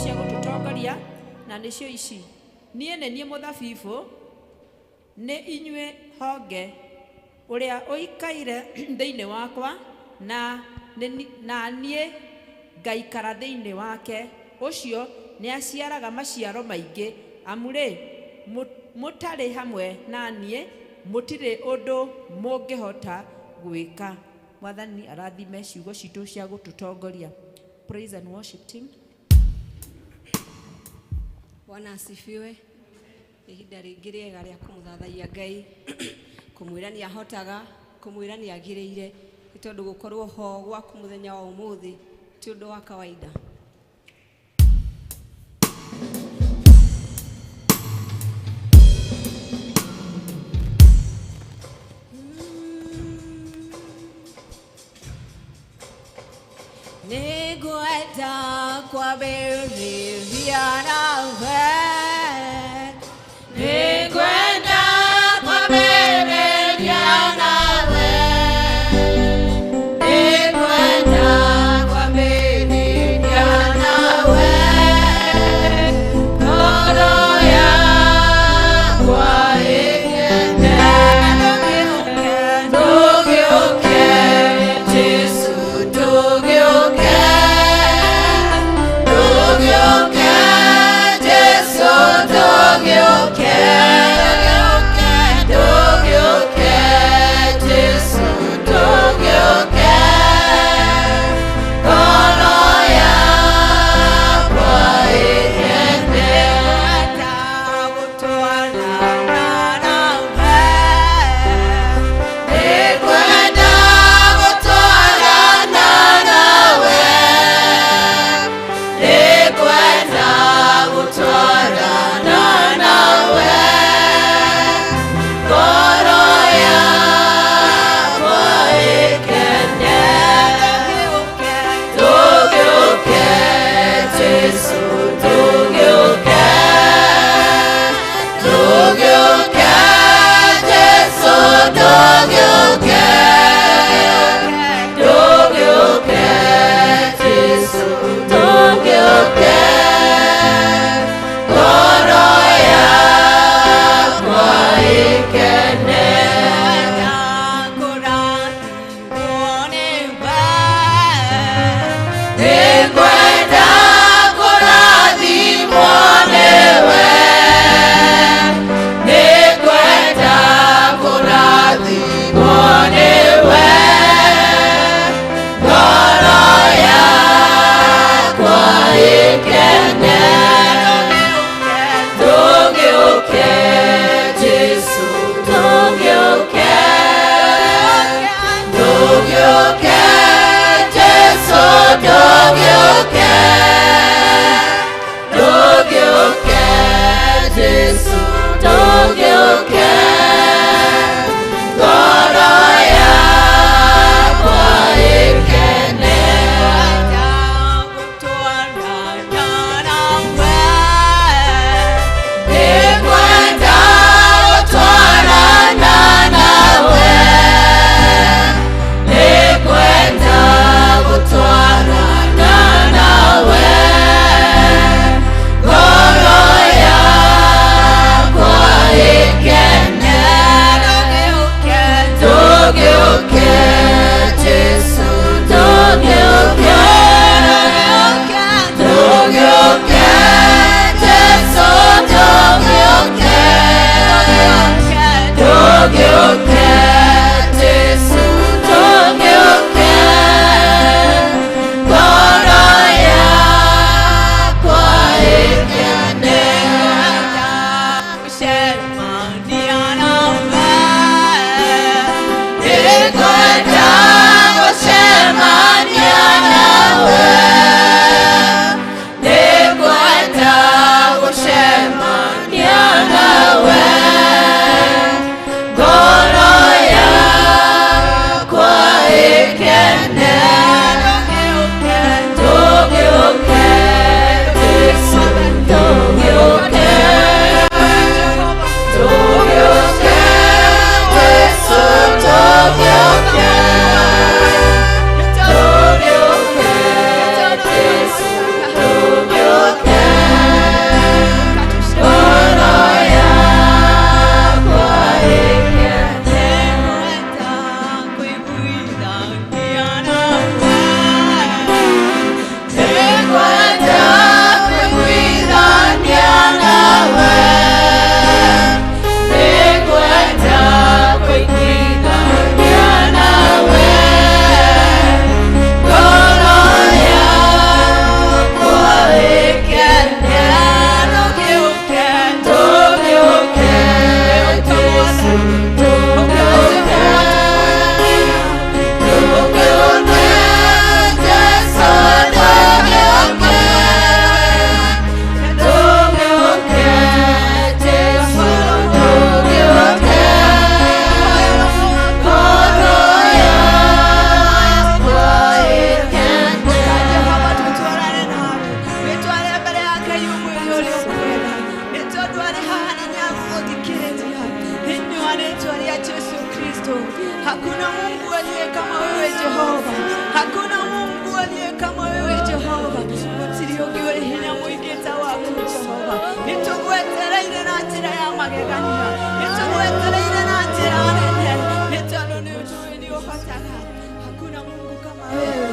Cia gũtũtongoria na nĩcio ici: niĩ nĩ niĩ mũthabibũ, nĩ inyuĩ honge. Ũrĩa ũikaire thĩinĩ wakwa na niĩ ngaikara thĩinĩ wake, ũcio nĩaciaraga maciaro maingĩ, amu rĩ, mũtarĩ hamwe na niĩ mũtirĩ ũndũ mũngĩhota gwĩka. Mwathani arathime ciugo citũ cia gũtũtongoria. Praise and worship team. Bwana asifiwe. Ihinda rĩngĩ rĩega rĩa kũmũthathaiya Ngai, kũmwĩra nĩ ahotaga, kũmwĩra nĩ agĩrĩire, nĩ tondũ gũkorwo ho gwaku mũthenya wa ũmũthĩ ti ũndũ wa kawaida. Nĩngwenda kwambĩrĩria nawe. Nĩngwenda kwambĩrĩria nawe. Nĩngwenda kwambĩrĩria nawe. Ngoro yakwa ĩkene. Ndũgĩũke, Jesũ, ndũgĩũke. Ndũgĩũke, Jesũ, ndũgĩũke. Ndũgĩũke, Jesũ, ndũgĩũke. Ngoro yakwa ĩkene. Gũtwarana nawe. Nĩngwenda gũtwarana nawe. Nĩngwenda gũtwarana nawe. Ngoro yakwa ĩkene. Ndũgĩũke, Jesũ, ndũgĩũke. Ndũgĩũke, Jesũ, ndũgĩũke. Ndũgĩũke, Jesũ, ndũgĩũke. Ngoro yakwa ĩkene. Kũrathimwo nĩwe. Nĩngwenda kũrathimwo nĩwe. Nĩngwenda kũrathimwo nĩwe. Ngoro yakwa ĩkene. Ndũgĩũke, Jesũ, ndũgĩũke. Ndũgĩũke, Jesũ, ndũgĩũke. Ndũgĩũke, Jesũ, ndũgĩũke. Ngoro yakwa ĩkene. Gũtwarana nawe. Nĩngwenda gũtwarana nawe. Nĩngwenda gũtwarana nawe. witũ. Hakuna Mungu aliye kama wewe Jehova, hakuna Mungu aliye kama wewe Jehova. Gũtirĩ ũngĩ ũrĩ hinya mũingĩ ta waku Jehova. Nĩtũgwetereire na njĩra ya magegania, nĩtũgwetereire na njĩra nene, nĩ tondũ nĩ ũtũĩ nĩ ũhotaga. Hakuna Mungu kama wewe.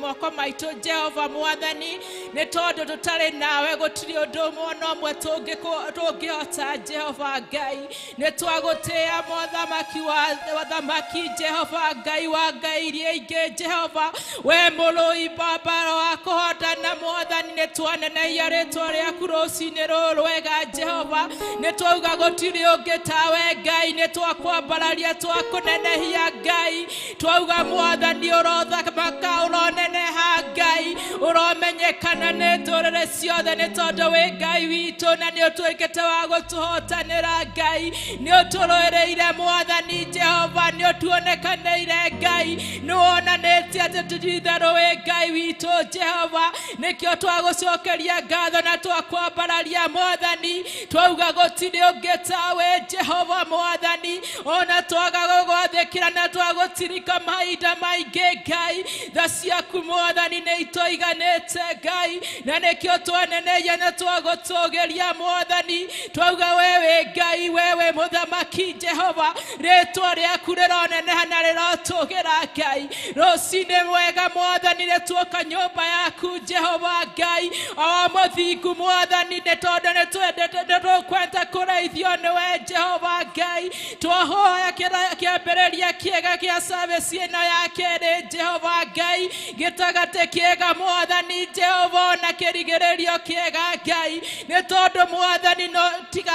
Moko maitũ Jehova mwathani nĩ tondũ tũtarĩ nawe gũtirĩ ũndũ ũmwe na ũmwe tũngĩhota Jehova Ngai. Nĩ twagũtĩĩa mothamaki wa thamaki Jehova Ngai wa ngai iria ingĩ Jehova, we mũrũi baba wa kũhotana mwathani. Nĩ twanenehia rĩtwa rĩaku rũcinĩ rũrũ rwega Jehova, nĩ twauga gũtirĩ ũngĩ tawe Ngai. Nĩ twakwambararia twakũnenehia Ngai, twauga mwathani ũrothamaka ũroneneha Ngai, ũromenyekana nĩ ndũrĩrĩ ciothe nĩ tondũ wĩ Ngai witũ na nĩ ũtuĩkĩte wa gũtũhotanĩra Ngai. Nĩ ũtũrũĩrĩire mwathani Jehova, nĩ ũtuonekanĩire Ngai, nĩ wonanĩtie atĩ ti-itherũ wĩ Ngai witũ Jehova. Nĩkĩo twagũcokeria ngatho na twakwambararia mwathani, twauga gũtirĩ ũngĩ tawe Jehova mwathani. Ona twaga gũgwathĩkĩra na twagũtirika mahinda maingĩ Ngai, tha ciaku mwathani nĩ itũiganĩte Ngai, na nĩkĩo twanenehia na twagũtũgĩria mwathani. Twauga we wĩ Ngai, we wĩ mũthamaki Jehova, rĩtwa rĩaku rĩroneneha na rĩrotũgĩra Ngai. Rũcinĩ mwega mwathani nĩ tuoka nyũmba yaku Jehova Ngai, o mũthingu mwathani, nĩ tondũ nĩ twendete nĩ tũkwenda kũreithio nĩwe Jehova Ngai. Twahoya kĩambĩrĩria kĩega kĩa service ĩno ya kerĩ Jehova Ngai, gĩtagatĩ kĩega mwathani Jehova, na kĩrigĩrĩrio kĩega Ngai, nĩ tondũ mwathani no tiga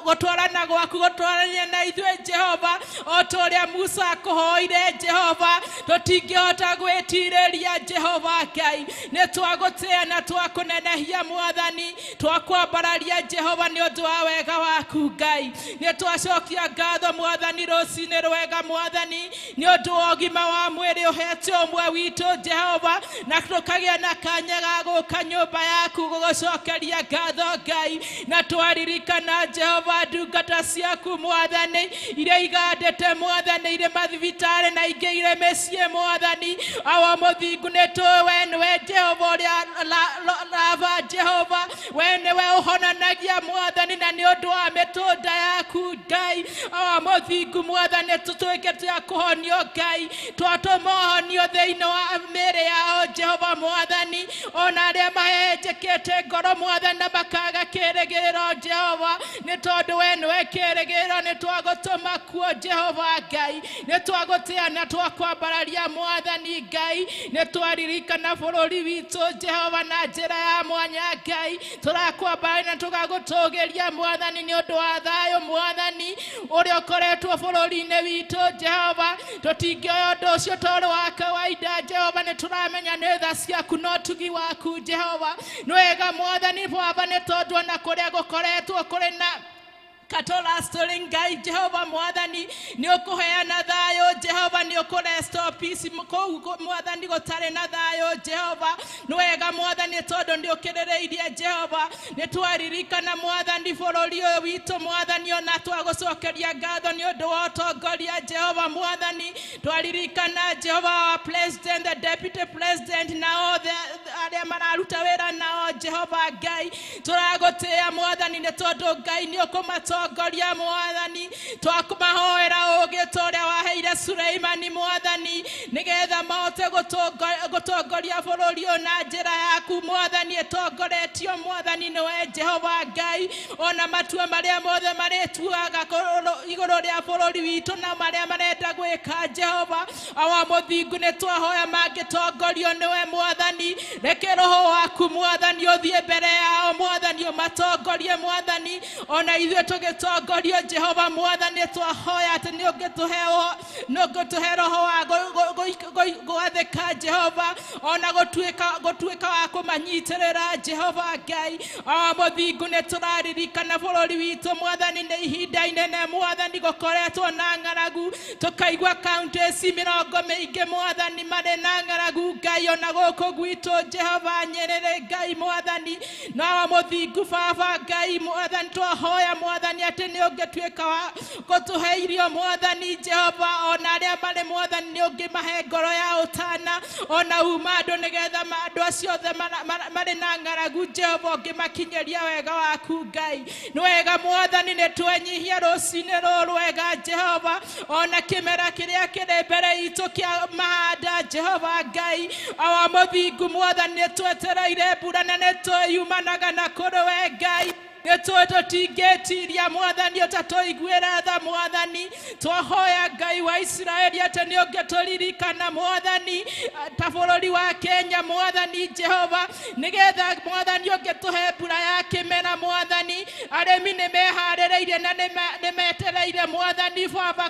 gũtwarana gwaku gũtwarania na ithuĩ Jehova, o ta ũrĩa Musa akũhoire Jehova, tũtingĩhota gwĩtirĩria Jehova Ngai. Nĩ twagũtĩĩa na twakũnenehia mwathani, twakwambararia Jehova nĩ ũndũ wa wega waku Ngai. Nĩ twacokia ngatho mwathani rũcinĩ rwega mwathani nĩ ũndũ wa ũgima wa mwĩrĩ ũhete ũmwe witũ Jehova, na tũkagĩa na kanya ga gũka nyũmba yaku gũgũcokeria ngatho Ngai. Na twaririkana Jehova ndungata ciaku mwathani iria igandĩte mwathani irĩ mathibitarĩ na ingĩ irĩ mĩciĩ mwathani, awa mũthingu nĩ tũĩ we nĩwe Jehova ũrĩa rava Jehova, we nĩwe ũhonanagia mwathani na nĩ ũndũ wa mĩtũnda yaku Ngai. Awa mũthingu mwathani tũtuĩke a kũhonio Ngai, twatũma ũhonio thĩinĩ wa mĩĩrĩ yao Jehova mwathani, ona arĩa mahehenjekete ngoro mwathani na makaga kĩĩrĩgĩrĩro Jehova, nĩ tondũ we nĩwe kĩĩrĩgĩrĩro. Nĩ twagũtũma kuo Jehova Ngai, nĩ twagũtĩĩa na twakwambararia mwathani Ngai. Nĩ twaririkana bũrũri witũ Jehova na njĩra ya mwanya Ngai, tũrakwambararia na tũgagũtũgĩria mwathani nĩ ũndũ wa thayũ mwathani ũrĩa ũkoretwo bũrũri-inĩ witũ Jehova. Tũtingĩoya ũndũ ũcio tondũ wa kawaida Jehova, nĩ tũramenya nĩ tha ciaku na ũtugi waku Jehova. Nĩ wega mwathani Baba, nĩ tondũ ona kũrĩa gũkoretwo kũrĩ na Cattle restoring Ngai Jehova mwathani nĩ ũkũheana thayũ Jehova nĩ ũkũrestore peace kũu mwathani gũtarĩ na thayũ Jehova nĩ wega mwathani tondũ nĩ ũkĩrĩrĩirie Jehova nĩ twaririkana mwathani bũrũri ũyũ witũ mwathani ona twagũcokeria ngatho nĩ ũndũ wa ũtongoria Jehova mwathani twaririkana Jehova our president, the deputy president na othe arĩa mararuta wĩra nao Jehova Ngai tũragũtĩĩa mwathani nĩ tondũ Ngai nĩ ũkũmatongoria mwathani twakumahoera ũũgĩ ta ũrĩa waheire Suleimani mwathani nĩgetha mahote gũtongoria bũrũri ũyũ na njĩra yaku mwathani ĩtongoretio mwathani nĩwe Jehova Ngai ona matua marĩa mothe marĩtuaga igũrũ rĩa bũrũri witũ na marĩa marenda gwĩka Jehova awa mũthingu nĩ twahoya mangĩtongorio nĩwe mwathani reke roho waku mwathani ũthiĩ mbere yao mwathani ũmatongorie mwathani ona ithuĩ tũgĩtongorio Jehova mwathani twahoya atĩ nĩ ũngĩtũhe roho wa gwathĩka Jehova ona gũtuĩka wa kũmanyitĩrĩra Jehova Ngai awa mũthingu nĩ tũraririkana bũrũri witũ mwathani nĩ ihinda inene mwathani gũkoretwo na ng'aragu tũkaigua counties mĩrongo mĩingĩ mwathani marĩ na ng'aragu Ngai ona gũkũ gwitũ Jehova Nyerere Ngai mwathani na awa mũthingu baba Ngai mwathani twahoya mwathani atĩ nĩ ũngĩtuĩka wa gũtũhe irio mwathani Jehova ona arĩa marĩ mwathani nĩ ũngĩmahe ngoro ya ũtana ona uma andũ nĩgetha andũ acio othe marĩ na ng'aragu Jehova ũngĩmakinyĩria wega waku Ngai nĩ wega mwathani nĩ twenyihia rũcinĩ rũrũ wega Jehova ona kĩmera kĩrĩa kĩrĩ mbere itũ kĩa mahanda Jehova Ngai awa mũthingu mwathani nĩ twetereire mbura na nĩ twĩyumanaga na kũrĩ we Ngai nĩ tũĩ tũtingĩtiria mwathani ũtatũiguĩra tha mwathani twahoya Ngai wa Isiraeli atĩ nĩ ũngĩtũririkana mwathani ta bũrũri wa Kenya mwathani Jehova nĩgetha mwathani ũngĩtũhe mbura ya kĩmera mwathani arĩmi nĩ meharĩrĩirie na nĩ metereire mwathani baba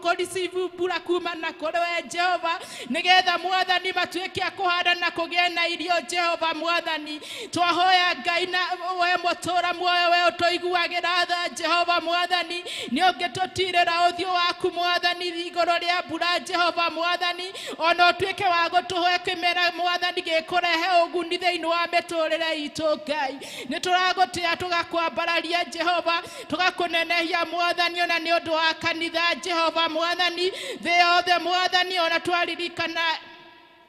kũreceive mbura kuma na kũrĩ we Jehova nĩgetha mwathani matuĩke a kũhanda na kũgĩe na irio Jehova mwathani twahoya Ngai na we mũtũra muoyo we ũtũiguagĩra tha Jehova mwathani nĩ ũngĩtũtirĩra ũthiũ waku mwathani igũrũ rĩa mbura Jehova mwathani ona ũtuĩke wa gũtũhe kĩmera mwathani gĩkũrehe ũguni thĩinĩ wa mĩtũrĩre itũ Ngai nĩ tũragũtĩa tũgakwambararia Jehova tũgakũnenehia mwathani ona nĩ ũndũ wa kanitha Jehova mwathani thĩ yothe mwathani ona twaririkana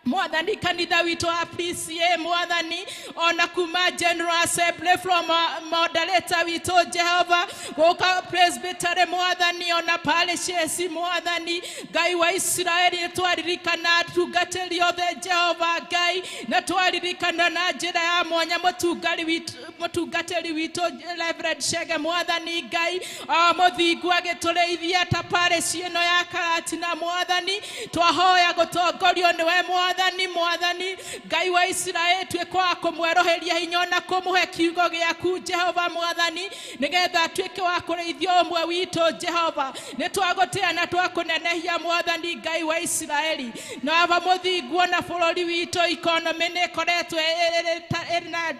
mwathani kanitha witũ wa PCA mwathani ona kuma General Assembly from moderator witũ Jehova gũka presbytery mwathani ona parishes mwathani Ngai wa Isiraeli twaririkana atungatĩri othe Jehova Ngai na twaririkana na njĩra ya mwanya mũtungatĩri witũ Reverend Chege mwathani Ngai mũthingu agĩtũrĩithia ta parish ĩno ya Karatina mwathani twahoya gũtongorio nĩwe mwathani mwathani Ngai wa Isiraeli tuĩke wa kũmwerũhĩria hinya na kũmũhe kiugo gĩaku Jehova mwathani nĩgetha atuĩke wa kũrĩithia ũmwe witũ Jehova nĩ twagũtĩa na twakũnenehia mwathani Ngai wa Isiraeli na aba mũthingu ona bũrũri witũ economy nĩ ĩkoretwo ĩrĩ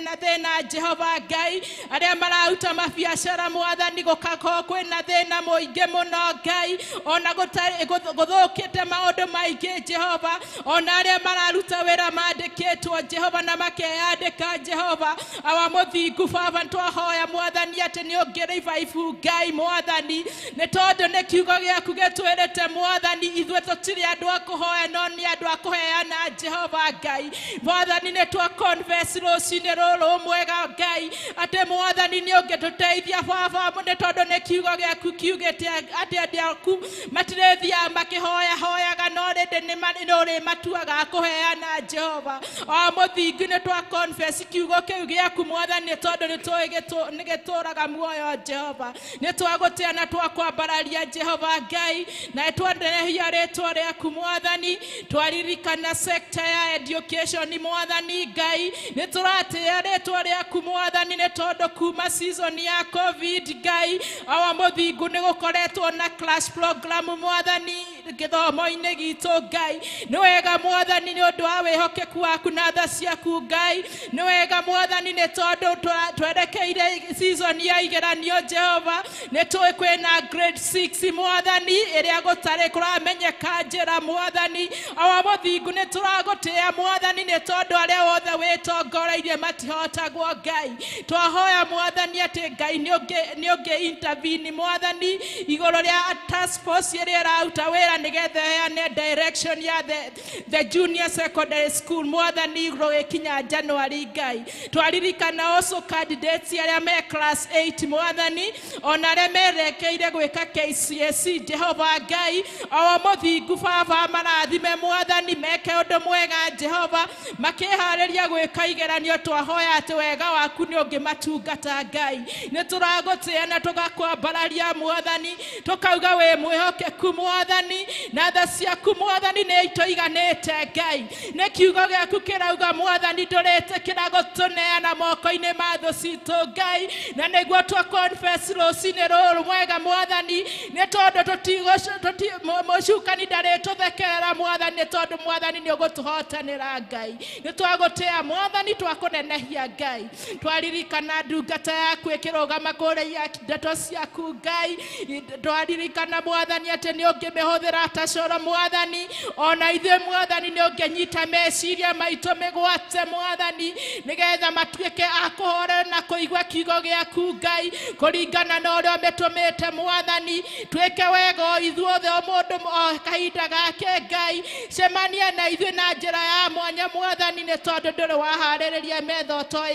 na thĩna Jehova Ngai arĩa mararuta mabiacara mwathani gũkakorwo kwĩna thĩna mũingĩ mũno Ngai ona gũthũkĩte maũndũ maingĩ Jehova ona arĩa mararuta wĩra mandĩkĩtwo Jehova na makeyandĩka Jehova awa mũthingu baba twahoya mwathani atĩ nĩ ũngĩrĩbaibu Ngai mwathani nĩ tondũ nĩ kiugo gĩaku gĩtwĩrĩte mwathani ithuĩ tũtirĩ andũ a kũhoya no nĩ andũ a kũheana Jehova Ngai mwathani nĩ twa confess rũcinĩ rũrũ mwega Ngai atĩ mwathani nĩ ũngĩtũteithia baba nĩ tondũ nĩ kiugo gĩaku kiugĩte atĩ andũ aku matirĩthiaga makĩhoya hoyaga no rĩndĩ nĩ ũrĩmatuaga kũheana Jehova o mũthingu nĩ twa confess kiugo kĩu gĩaku mwathani tondũ nĩ tũĩ nĩ gĩtũraga muoyo Jehova nĩ twagũtĩa na twakwambararia Jehova Ngai na twanenehia rĩtwa rĩaku mwathani twaririkana sector ya education mwathani Ngai nĩ tũratĩa rĩtwa rĩaku mwathani nĩ tondũ kuma season ya COVID Ngai awa mũthingu nĩ gũkoretwo na class program mwathani gĩthomo-inĩ gitũ Ngai. Nĩ wega Mwathani nĩ ũndũ wa wĩhokeku waku na tha ciaku Ngai. Nĩ wega Mwathani nĩ tondũ twerekeire season ya igeranio Jehova. Nĩ tũĩ kwĩna grade 6 Mwathani ĩrĩa gũtarĩ kũramenyeka njĩra Mwathani. Awa mũthingu nĩ tũragũtĩĩa Mwathani nĩ tondũ arĩa othe wĩtongoreirie matihotagwo Ngai. Twahoya Mwathani atĩ Ngai nĩ ũngĩ intervene Mwathani igũrũ rĩa task force ĩrĩa ĩraruta wĩra nĩgetha ĩheane direction ya the junior secondary school Mwathani rũgĩkinya January Ngai. Twaririkana also candidates arĩa me class 8 Mwathani ona arĩa merekeire gwĩka KCSE Jehova Ngai. Awa mũthingu Baba marathime Mwathani meke ũndũ mwega Jehova makĩharĩria gwĩka igeranio. Twahoya atĩ wega waku nĩ ũngĩmatungata Ngai. Nĩ tũragũtĩĩa na tũgakwambararia Mwathani, tũkauga wĩ mwĩhokeku Mwathani na tha ciaku Mwathani nĩ itũiganĩte Ngai. Nĩ kiugo gĩaku kĩrauga Mwathani ndũrĩtĩkĩra gũtũneana moko-inĩ ma thũ citũ Ngai, na nĩguo twa confess rũcinĩ rũrũ mwega Mwathani nĩ tondũ mũcukani ndarĩtũthekerera Mwathani nĩ tondũ Mwathani nĩ ũgũtũhotanĩra Ngai. Nĩ twagũtĩĩa Mwathani, twakũnenehia Ngai. Twaririkana ndungata yaku ĩkĩrũgama kũrĩa ndeto ciaku Ngai. Twaririkana Mwathani atĩ nĩ ũngĩmĩhũthĩra ta coro Mwathani, ona ithuĩ Mwathani nĩ ũngĩnyita meciria maitũ mĩgwate Mwathani nĩgetha matuĩke a kũhorera na kũigua kiugo gĩaku Ngai kũringana na ũrĩa ũmĩtũmĩte Mwathani. Twĩke wega o ithuothe o mũndũ o kahinda gake Ngai. Cemania na ithuĩ na njĩra ya mwanya Mwathani nĩ tondũ ndũrĩ waharĩrĩria metha ũtoĩ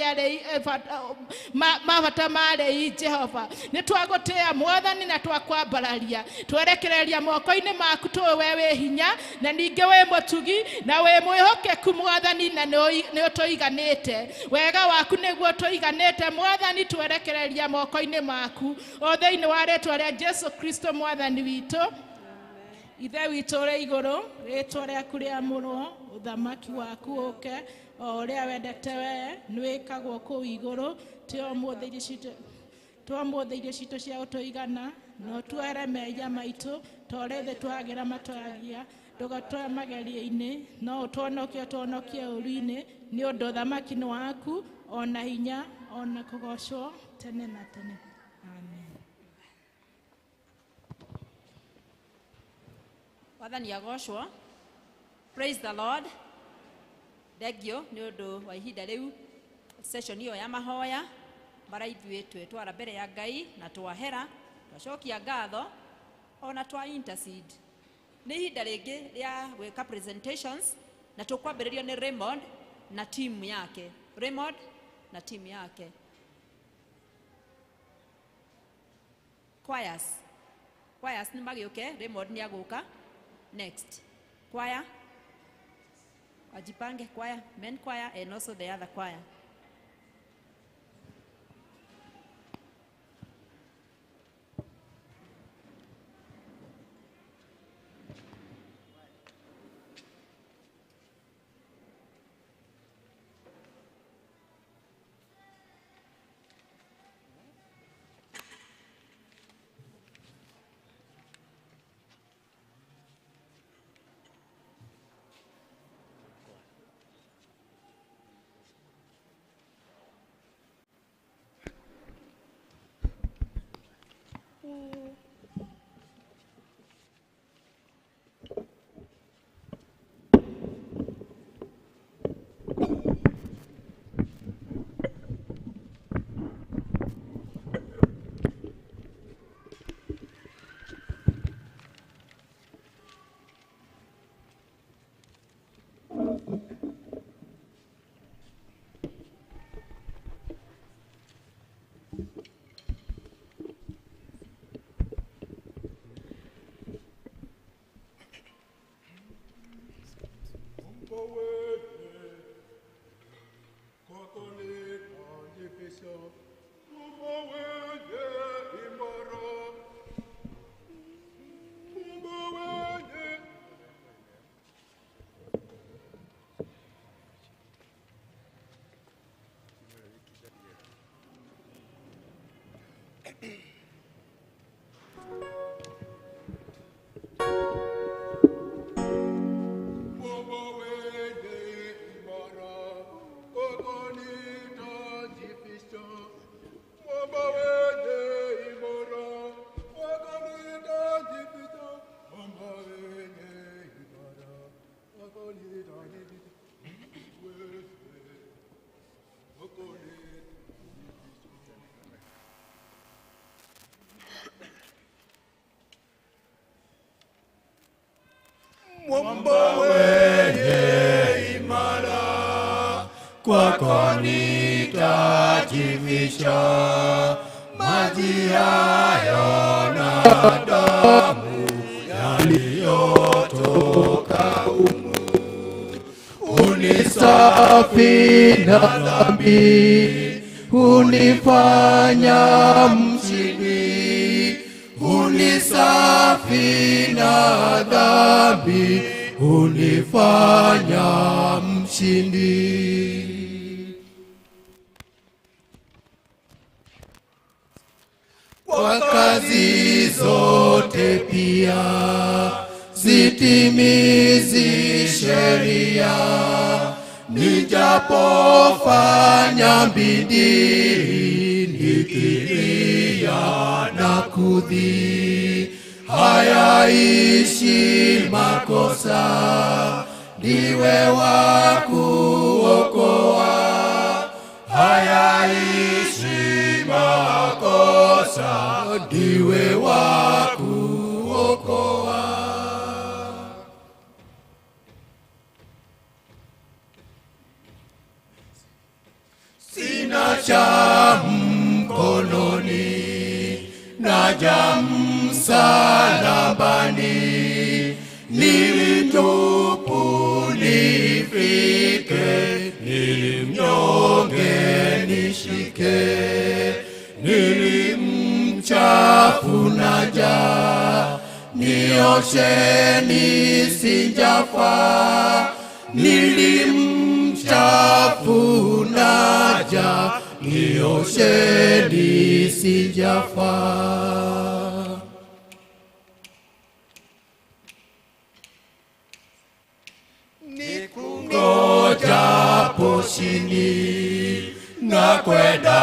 mabata marĩ Jehova. Nĩ twagũtĩĩa Mwathani na twakwambararia, twerekereria moko-inĩ maku tũĩ we wĩ hinya na ningĩ wĩ mũtugi na wĩ mwĩhokeku Mwathani na nĩ ũtũiganĩte. Wega waku nĩguo tũiganĩte Mwathani, twerekereria moko-inĩ maku o thĩinĩ wa rĩtwa rĩa Jesu Kristo Mwathani witũ. Ithe witũ ũrĩ igũrũ, rĩtwa rĩaku rĩamũrwo, ũthamaki waku ũke o ũrĩa wendete we nĩ wĩkagwo kũu igũrũ. Tũmũthĩ irio citũ cia ũtũigana na ũtuohere mehia maitũ ta ũrĩa ithuĩ twagĩra matwagia, ndũgatũe magerio-inĩ no ũtũhonokie ũtũhonokie ũũru-inĩ, nĩ ũndũ ũthamaki nĩ waku ona hinya ona kũgocwo tene na tene. Amen. Mwathani agocwo. Praise the Lord. Thengio nĩ ũndũ wa ihinda rĩu session ĩyo ya mahoya mara ithuĩ twetwara mbere ya Ngai na twahera twacokia ngatho ona twa intercede. Nĩ ihinda rĩngĩ rĩa gwĩka presentations na tũkwambĩrĩrio nĩ Raymond na team yake. Raymond na team yake. Choirs. Choirs nĩ magĩũke, Raymond nĩ agũka next. Choir. Wajipange choir, men choir and also the other choir. Kwako nitajificha, maji hayo na damu yaliyotoka humu. Unisafi na dhambi, hunifanya mshindi. Unisafi na dhambi, hunifanya mshindi. Kwa kazi zote pia sitimizi sheria, nijapofanya bidii nikilia na kudhi, hayaishi makosa, ndiwe wa kuokoa. Hayaishi makosa, ndiwe wa kuokoa. Sina cha mkononi, naja msalabani, nilitupu nifike, nilimnyonge nishike, nilimchafu naja, niosheni sijafa, nilimchafu naja, niosheni sijafa. Nikungojapo chini na kwenda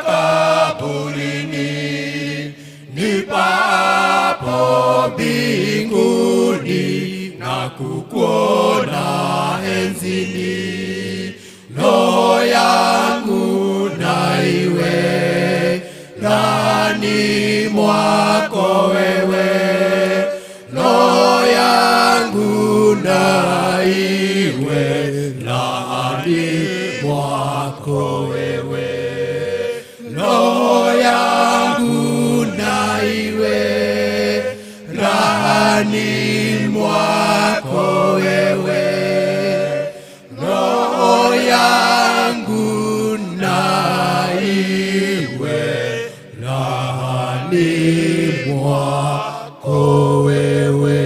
kaburini, nipapo mbinguni na kukuona enzini. Roho yangu na iwe ndani mwako wewe, roho yangu na iwe ndani mwako wewe, roho yangu na iwe ndani mwako wewe, roho yangu na iwe ndani mwako wewe.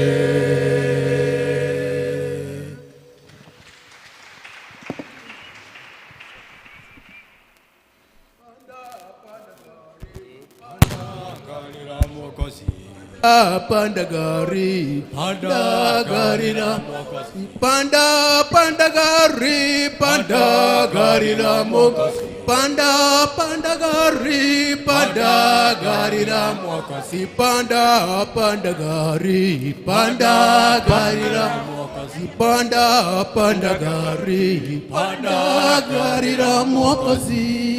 Panda gari, panda gari la panda, panda gari, panda gari la Mwokozi, panda, panda gari, panda gari la Mwokozi, panda, panda gari, panda gari la Mwokozi, panda, panda gari, panda gari la Mwokozi.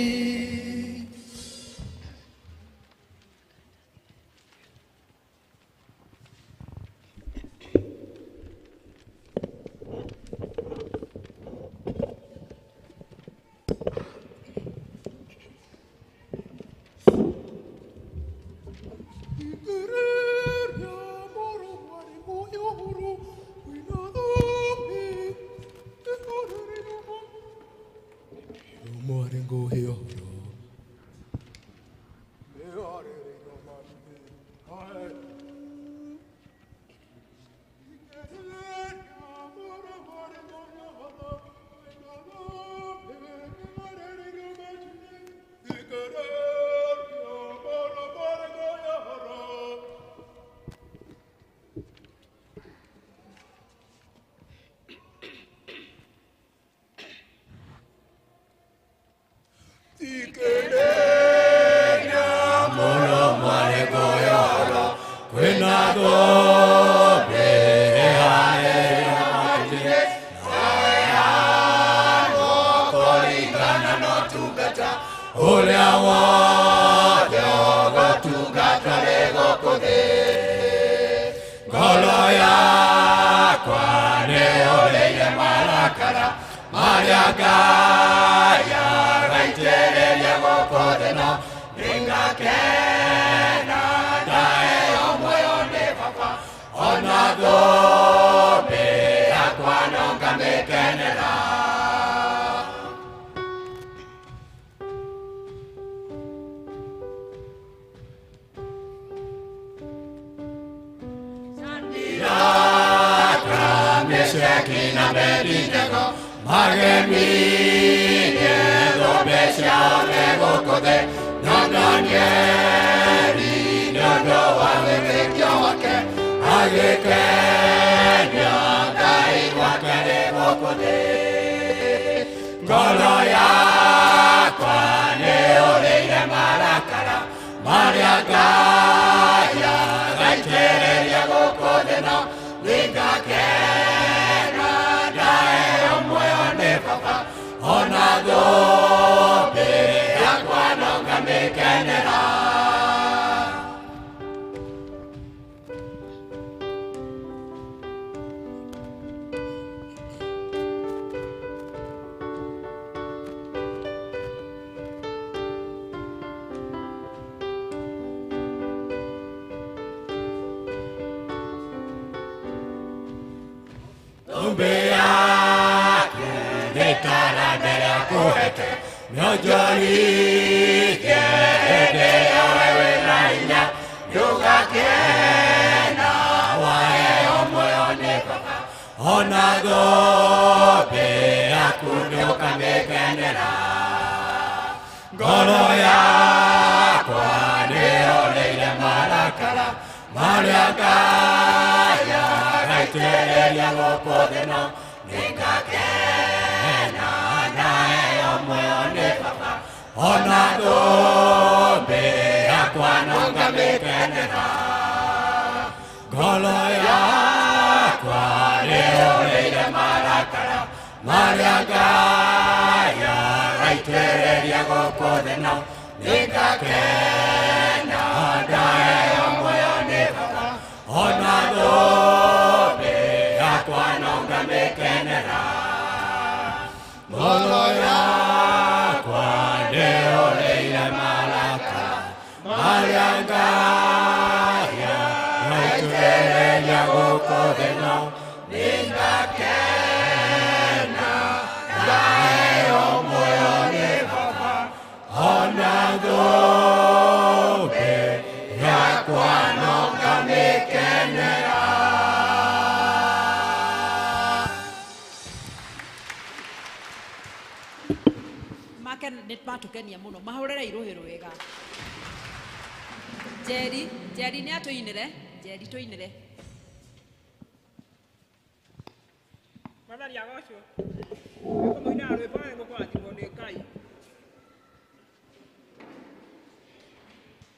Maria Gaia gaitĩrĩria gũkũ thĩ no nĩngakena ndaheo muoyo nĩ Baba ona thũmbĩ yakwa no ngamĩkenera. Meshaki na Abednego magemirie thũmbĩ ciao me gũkũ thĩ no Danieli nĩ ũndũ wa wĩtĩkio wake agĩkenia Ngai gwake rĩ gũkũ thĩ. Ngoro yakwa nĩyũrĩire marakara marĩa Ngai agaitĩrĩria gũkũ thĩ no nĩngakena ndaheo muoyo nĩ Baba ona thũmbĩ yakwa no ngamĩkenera. Thũmbĩ yake nĩ taranda ya kũhete nĩonjorithie hĩndĩ ĩrĩa we wĩna hinya ndũgakena waheo muoyo nĩ Baba ona thũmbĩ yaku nĩũkamĩkenera. Ngoro yakwa nĩyũrĩire marakara marĩa Ngai agaitĩrĩria gũkũ thĩ no nĩngakena ndaheo muoyo nĩ Baba ona thũmbĩ yakwa no ngamĩkenera. Ngoro yakwa nĩyũrĩire marakara marĩa Ngai agaitĩrĩria gũkũ thĩ no nĩngakena ndaheo muoyo nĩ Baba ona thũmbĩ yakwa no ngamĩkenera. Ngoro yakwa nĩyũrĩire marakara marĩa Ngai agaitĩrĩria gũkũ thĩ no nĩngakena ndaheo muoyo nĩ Baba ona thũmbĩ yakwa no ngamĩkenera. Make nĩ matũkenia mũno mahũrĩre irũhĩ rwega. Njeri Njeri nĩ atũinĩre Njeri tũinĩre. Mwathani agocwo. Nĩkũmũinĩra rwĩmbo na nĩmũkũrathimwo nĩ Ngai.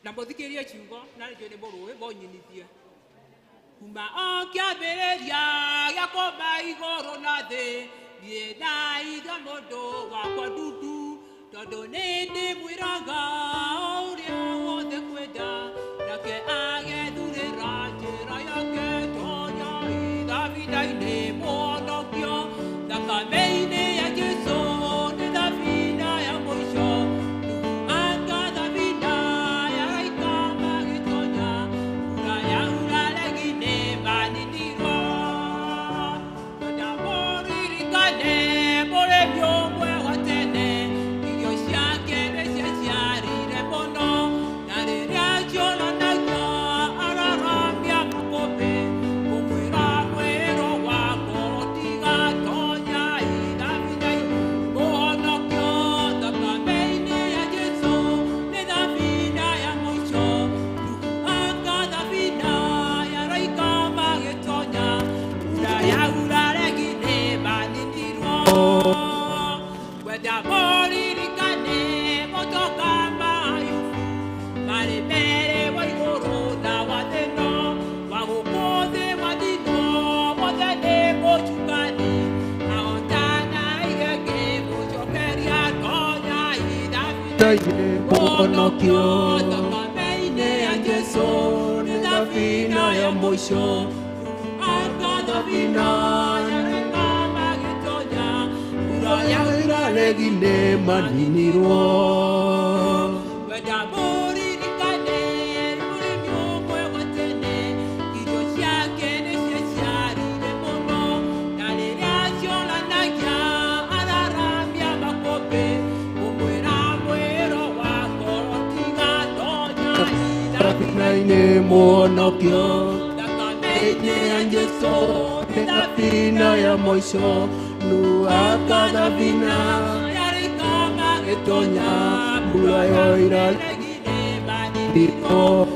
Na mũthikĩrĩrie ciugo na nĩnjũĩ nĩ mũrũĩ mũnyinithie. Kuma o kĩambĩrĩria gĩa kũmba igũrũ na thĩ niĩ ndaiga mũndũ wakwa ndundu tondũ nĩ ndĩmwĩraga o ũrĩa wothe kwenda nake agethurĩra njĩra yake tonyai thabina-inĩ mũhonokio thakame-inĩ ya Jesũ nĩ thabina ya mũico anga thabina ya raika magĩtonya kura ya uraregi-inĩ maninirwo kwenda mũririkane mũrĩmi ũmwe wa tene irio ciake nĩciaciarire mũno na rĩrĩa cionanagia araramia makũmbĩ kũmwĩra mwĩro wa ngoro tiga tonya ithabina-inĩ mũhonokio thakame-inĩ ya Jesũ nĩ thabina ya mũico anga thabina ya raika magĩtonya kura ya uraregi-inĩ maninirwo kwenda mũririkane motoka ma Ayubu marĩ mbere wa igũrũ na wa thĩ no wa gũkũ thĩ wathirwo wothe nĩ mũcukani ahotana igenge mũcokeria tonya ithabina mũhonokio thakame-inĩ ya Jesũ nĩ thabina ya mũico anga thabina ya raika magĩtonya kura Yoiraregi nĩ maninirwo. Thabina-inĩ mũhonokio, thakame-inĩ ya Jesũ nĩ thabina ya mũico. Nuaka thabina ĩtonya mbura yoira maninirwo.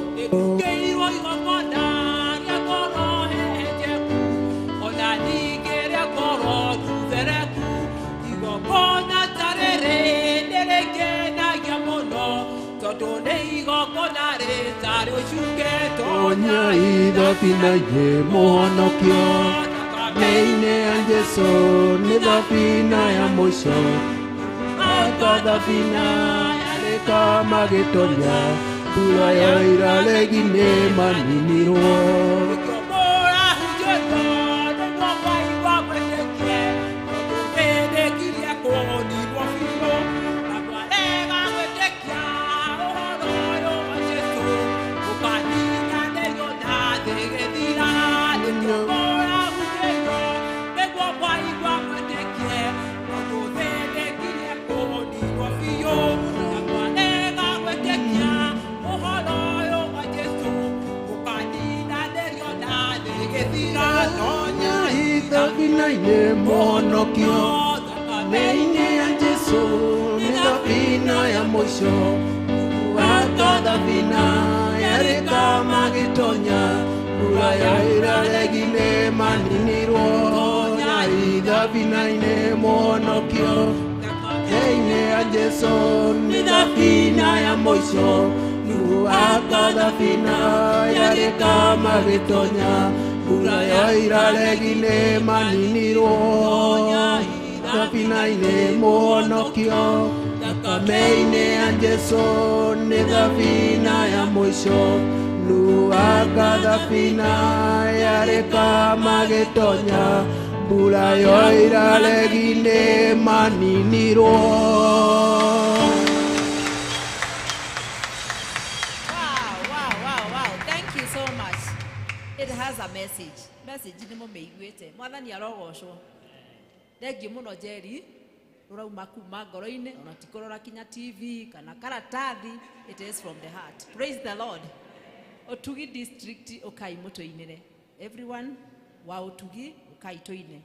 Tonya ithabina-inĩ mũhonokio, thakame-inĩ ya Jesũ nĩ thabina ya mũico. Aka thabina yarĩka magĩtonya mbura yoiraregi nĩ maninirwo. Thabina-inĩ mũhonokio, thakame-inĩ ya Jesũ nĩ thabina ya mũico. Aka thabina yarĩka magĩtonya mbura yoiraregi nĩ maninirwo. Thabina-inĩ mũhonokio, thakame-inĩ ya Jesũ nĩ thabina ya mũico. Aka thabina yarĩka magĩtonya mbura yoiraregi nĩ maninirwo. Thabina-inĩ mũhonokio, thakame-inĩ ya Jesũ nĩ thabina ya mũico. Nuaka thabina yarĩka magĩtonya mbura yoiraregi nĩ maninirwo. It has a message. Message nĩ mũmĩiguĩte. Mwathani arogocwo. Thengiũ mũno Njeri, rũrauma kuma ngoro-inĩ, ona ti kũrora kinya TV kana karatathi. It is from the heart. Praise the Lord. Ũtugi district ũkai mũtũinĩre. Everyone wa Ũtugi ũkai tũine.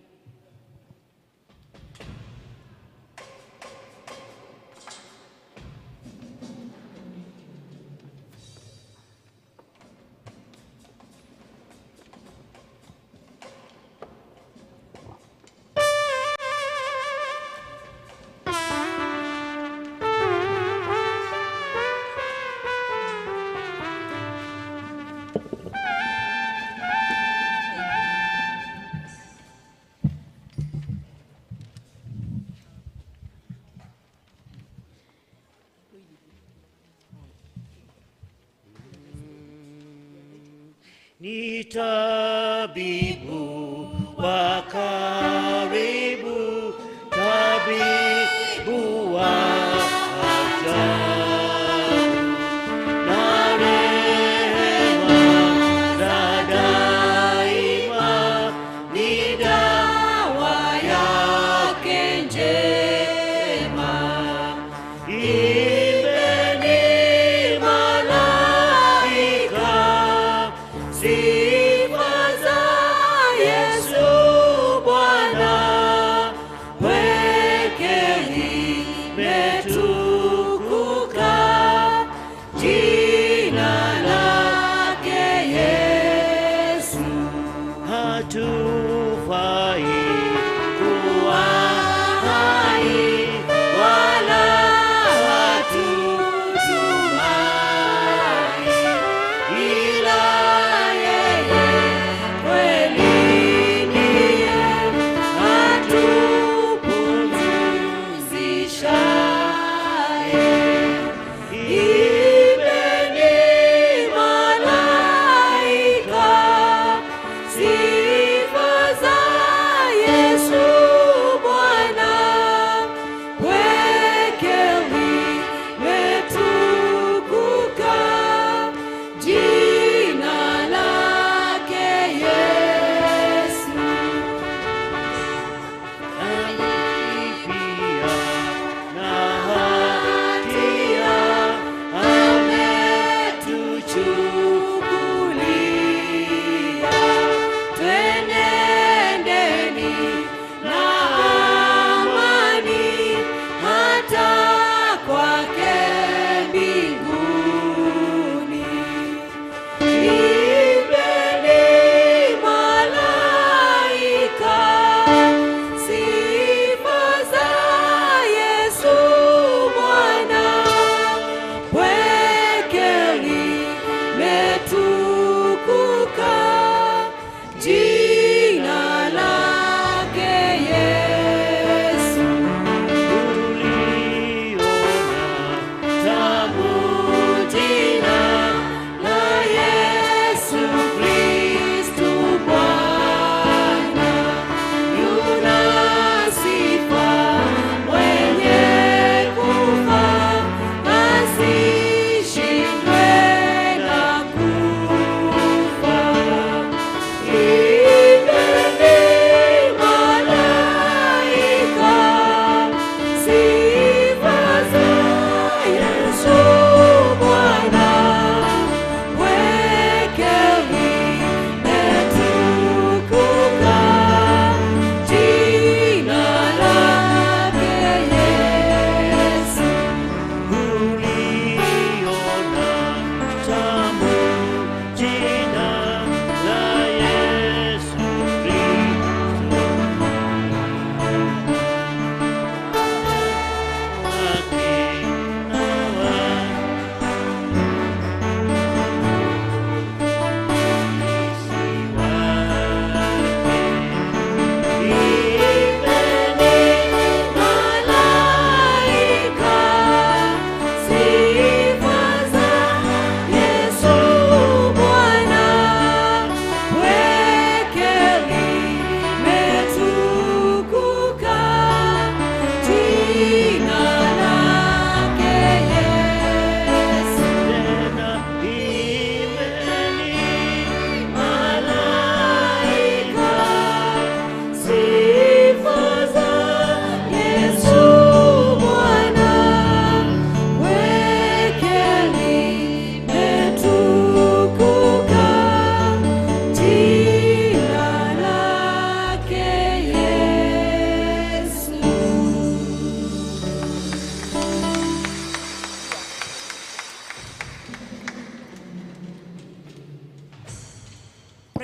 Ni tabibu wa karibu, tabibu wa ajabu, na rehema za daima ni dawa yake njema. Imbeni malaika sifa za Yesu Bwana pekee.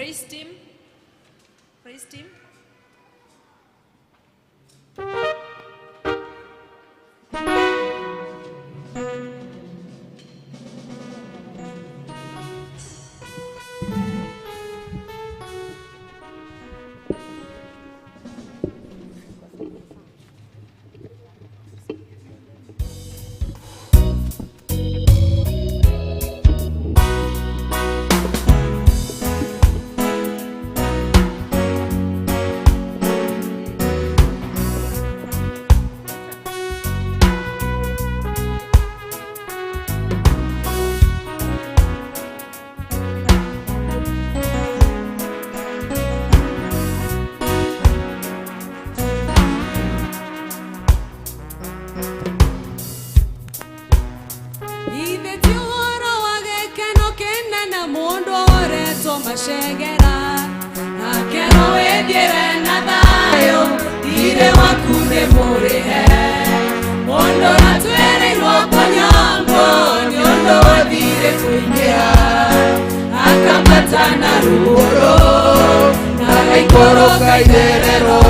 Praise team. Praise team. Mashegera akero wethiere na thayo thire waku nĩ mũrĩhe mũndũ ũratwĩrĩirwo kũnyongo nĩ ũndũ wa thirĩ kũingĩha akambata na rũgũrũ na agaikũrũka itherero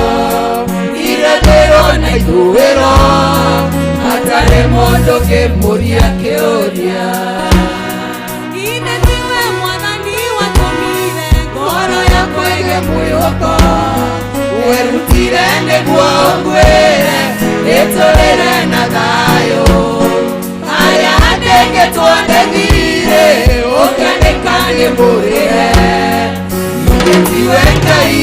irathĩro na ithũĩro hatarĩ mũndũ ũngĩmũria kĩũria. Mwĩhoko werutire nĩguo ũnguĩre ĩtũrĩre na thayũ harĩa handĩkĩtwo nĩ thirĩ ũkĩandĩka nĩ mũrĩhe githĩ tiwe Ngai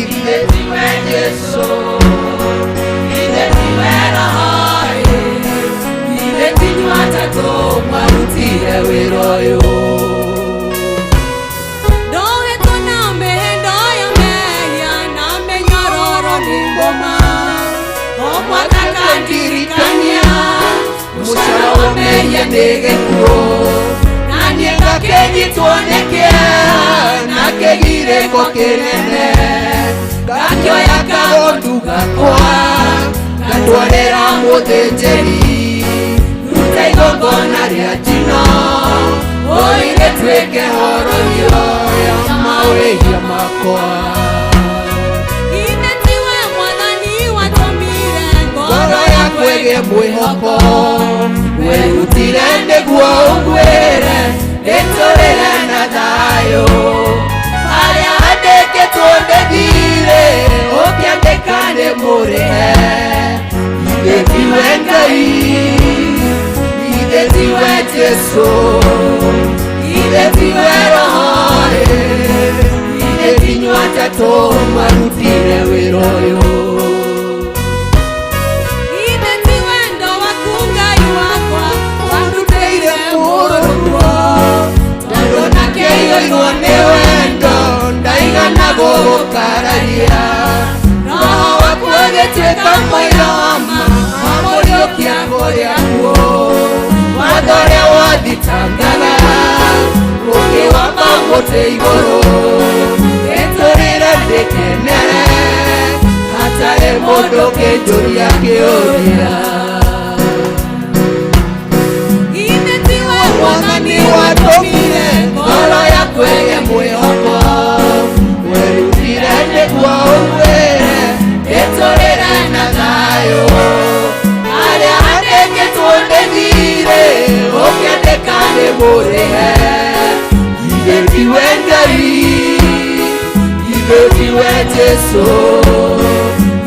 githĩ tiwe Jesũ githĩ tiwe Roho githĩ ti inyuĩ atatũ mwarutire wĩra ũyũ. Mũcara wa mehia nĩ gĩkuũ na niĩ ngakĩnyitwo nĩ kĩeha na kĩgirĩko kĩnene ngakĩoya kagondu gakwa ngatwarĩra mũthĩnjĩri rute igongona rĩa njino ũi rĩtuĩke horohio ya mawĩhia makwa. Ngoro yakwa ĩgĩe mwĩhoko werutire nĩguo ũnguĩre ĩtũrĩre na thayũ harĩa handĩkĩtwo nĩ thirĩ ũkĩandĩka nĩ mũrĩhe githĩ tiwe Ngai githĩ tiwe Jesũ githĩ tiwe Roho githĩ ti inyuĩ atatũ mwarutire wĩra ũyũ. Nĩ wendo ndaigana gũgũkararia Roho waku ũgĩtuĩka mũira wa ma wa mũriũkia kũrĩa kuo watho ũrĩa wathitangaga ũkĩwamba mũtĩ igũrũ ĩtũrĩre ndĩkenere hatarĩ mũndũ ũkĩnjũria kĩũria. Githĩ tiwe Mwathani watũmire ngoro yakwa ĩgĩe mwĩhoko werutire nĩguo ũnguĩre ĩtũrĩre na thayũ harĩa handĩkĩtwo nĩ thirĩ ũkĩandĩka nĩ mũrĩhe githĩ tiwe Ngai githĩ tiwe Jesũ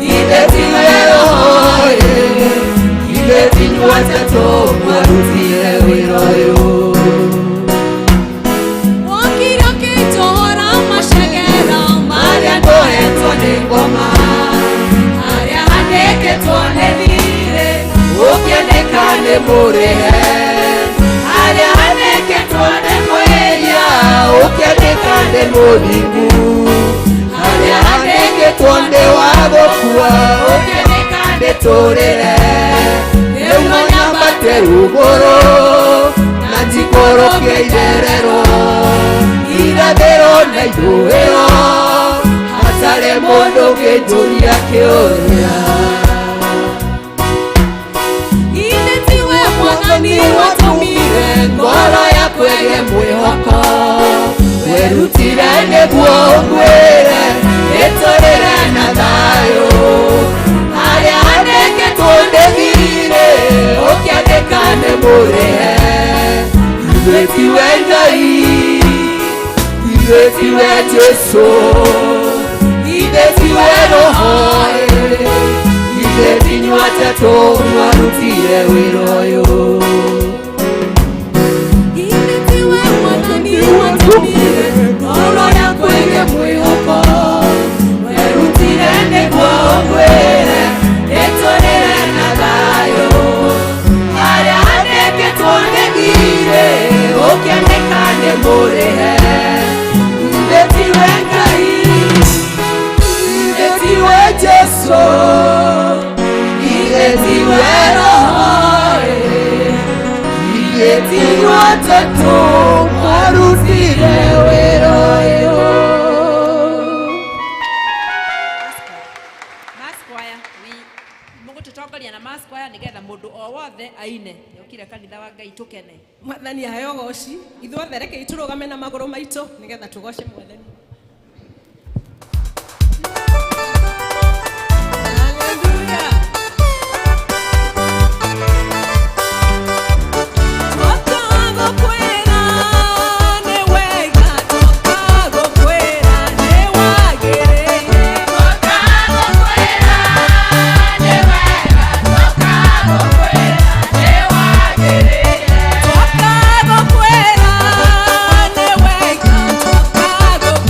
githĩ tiwe Roho githĩ ti inyuĩ atatũ mwarutire wĩra ũyũ. Ndohetwo nĩ ngoma harĩa handĩkĩtwo nĩ thirĩ ũkĩandĩka nĩ mũrĩhe harĩa handĩkĩtwo nĩ mwĩhia ũkĩandĩka nĩ mũthingu harĩa handĩkĩtwo nĩ wa gũkua ũkĩandĩka nĩ tũrĩre rĩu no nyambate rũgũrũ na njikũrũke itherero irathĩro na ithũĩro hatarĩ mũndũ ũngĩnjũria kĩũria. Githĩ tiwe Mwathani watũmire ngoro yakwa ĩgĩe mwĩhoko. Werutire nĩguo ũnguĩre nĩtũrĩre na thayũ. Harĩa handĩkĩtwo ndĩthire ũkĩandĩka nĩ mũrĩhe. Ithuĩ tiwe Ngai, ithuĩ tiwe Jesũ, ithuĩ tiwe Roho, ithuĩ ti inyuĩ atatũ mwarutire wĩra ũyũ. Githĩ tiwe Mwathani watũmire ngoro yakwa ĩgĩe mwĩhoko. Werutire nĩguo ũnguĩre nĩtũrĩre na thayũ. Harĩa handĩkĩtwo ndĩthire ũkĩandĩka nĩ mũrĩhe. Ithuĩ tiwe Ngai, ithuĩ tiwe Jesũ, ithuĩ tiwe Roho, ithuĩ ti inyuĩ atatũ mwarutire wĩra ũyũ. Mass choir, mũgũtũtongoria na mass choir nĩgetha mũndũ o wothe aine. Yokire kanitha wa Ngai tũkene. Mwathani aheo goci. Ithuothe rekei tũrũgame na magũrũ maitũ nĩgetha tũgoce Mwathani. Hallelujah. Twoka gũkwĩra nĩ wega, twoka gũkwĩra nĩ wagĩrĩire. Twoka gũkwĩra nĩ wega, twoka gũkwĩra nĩ wagĩrĩire. Twoka gũkwĩra nĩ wega, twoka gũkwĩra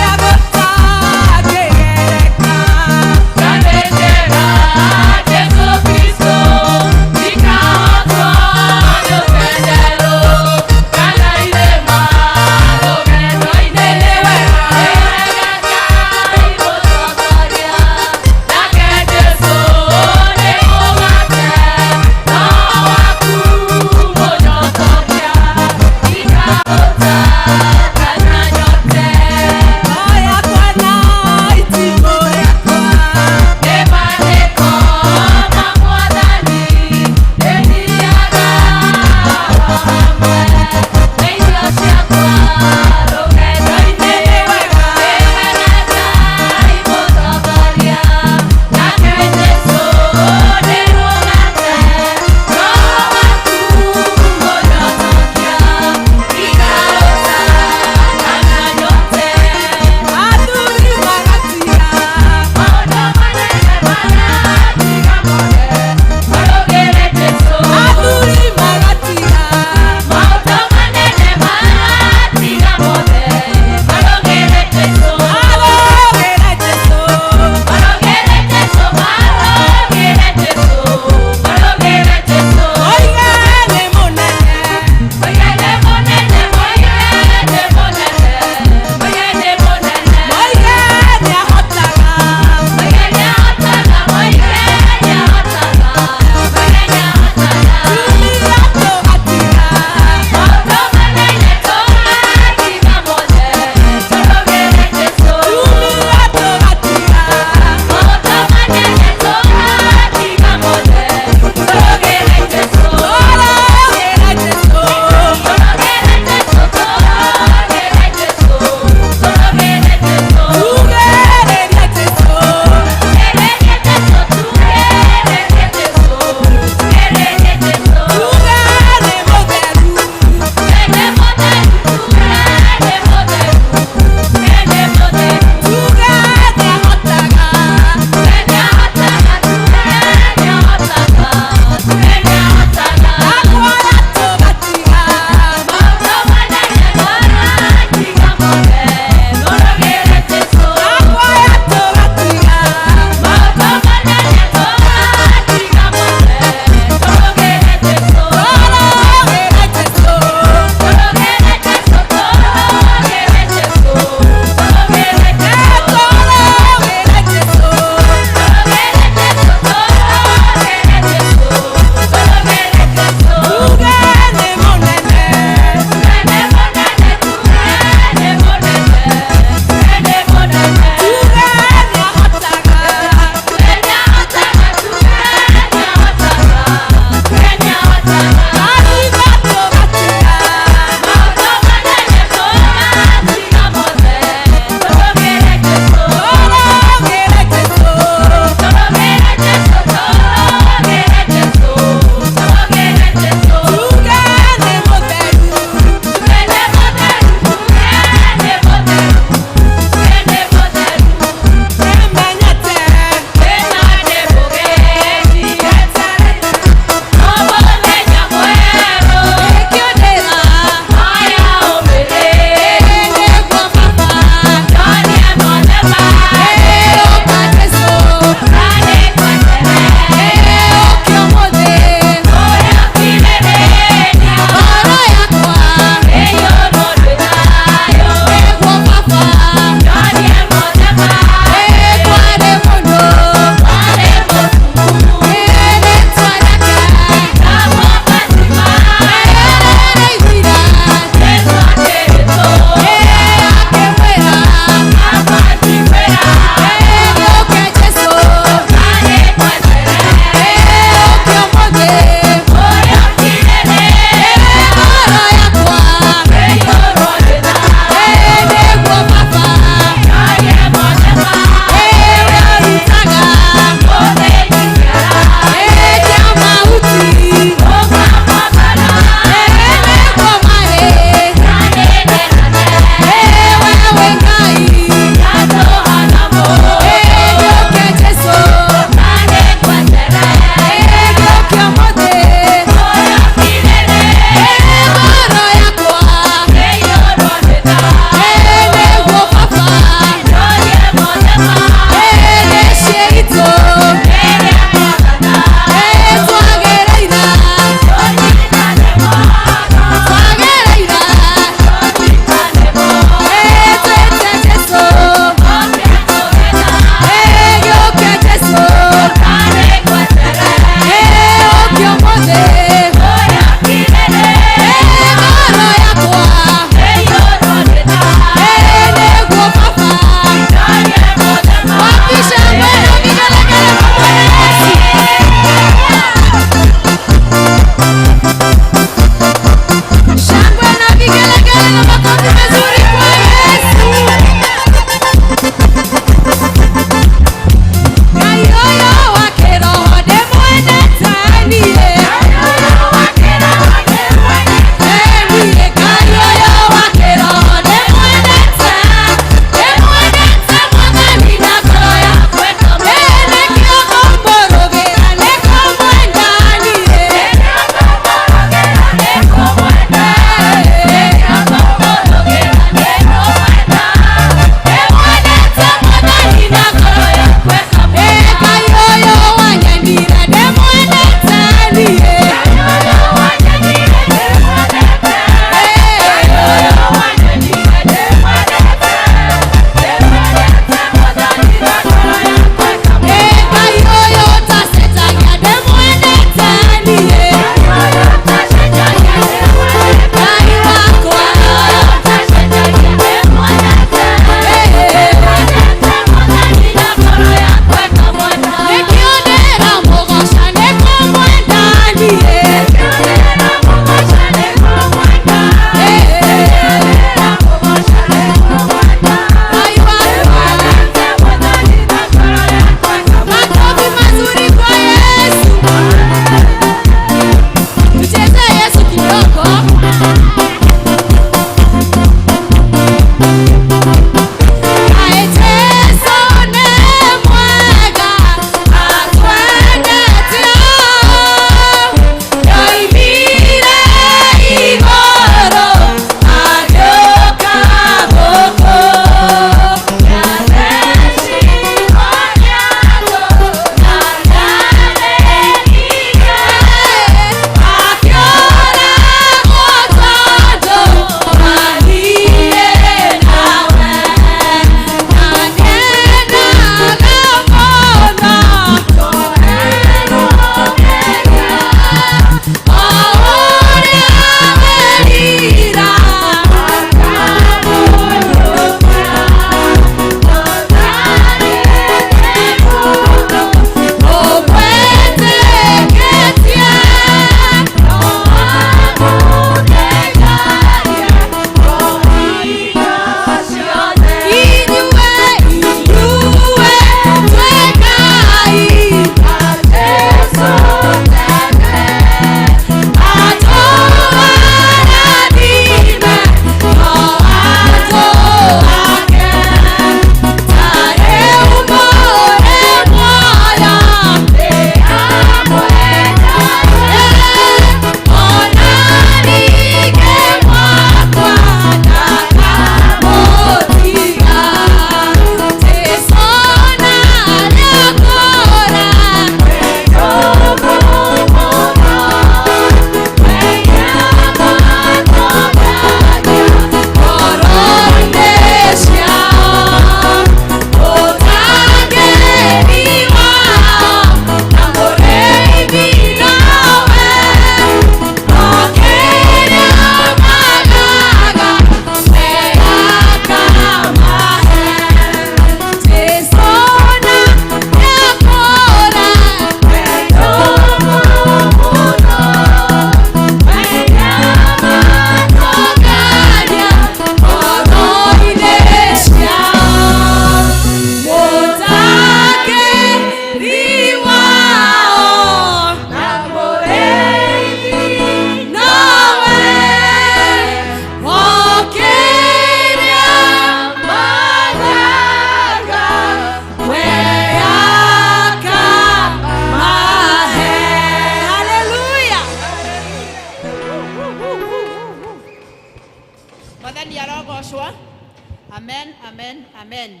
Amen, amen.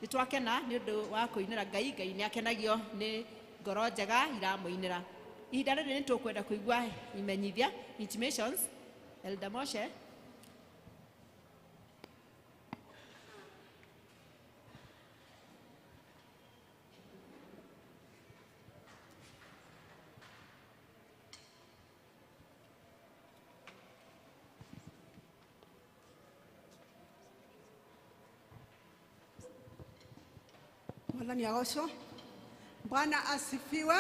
Nĩ twakena nĩ ũndũ wa kũinĩra Ngai. Ngai nĩ akenagio nĩ ngoro njega iramũinĩra. Ihinda rĩrĩ nĩ tũkwenda kũigua imenyithia, intimations. Elder Moshe. Mwathani agocwo. Bwana asifiwe.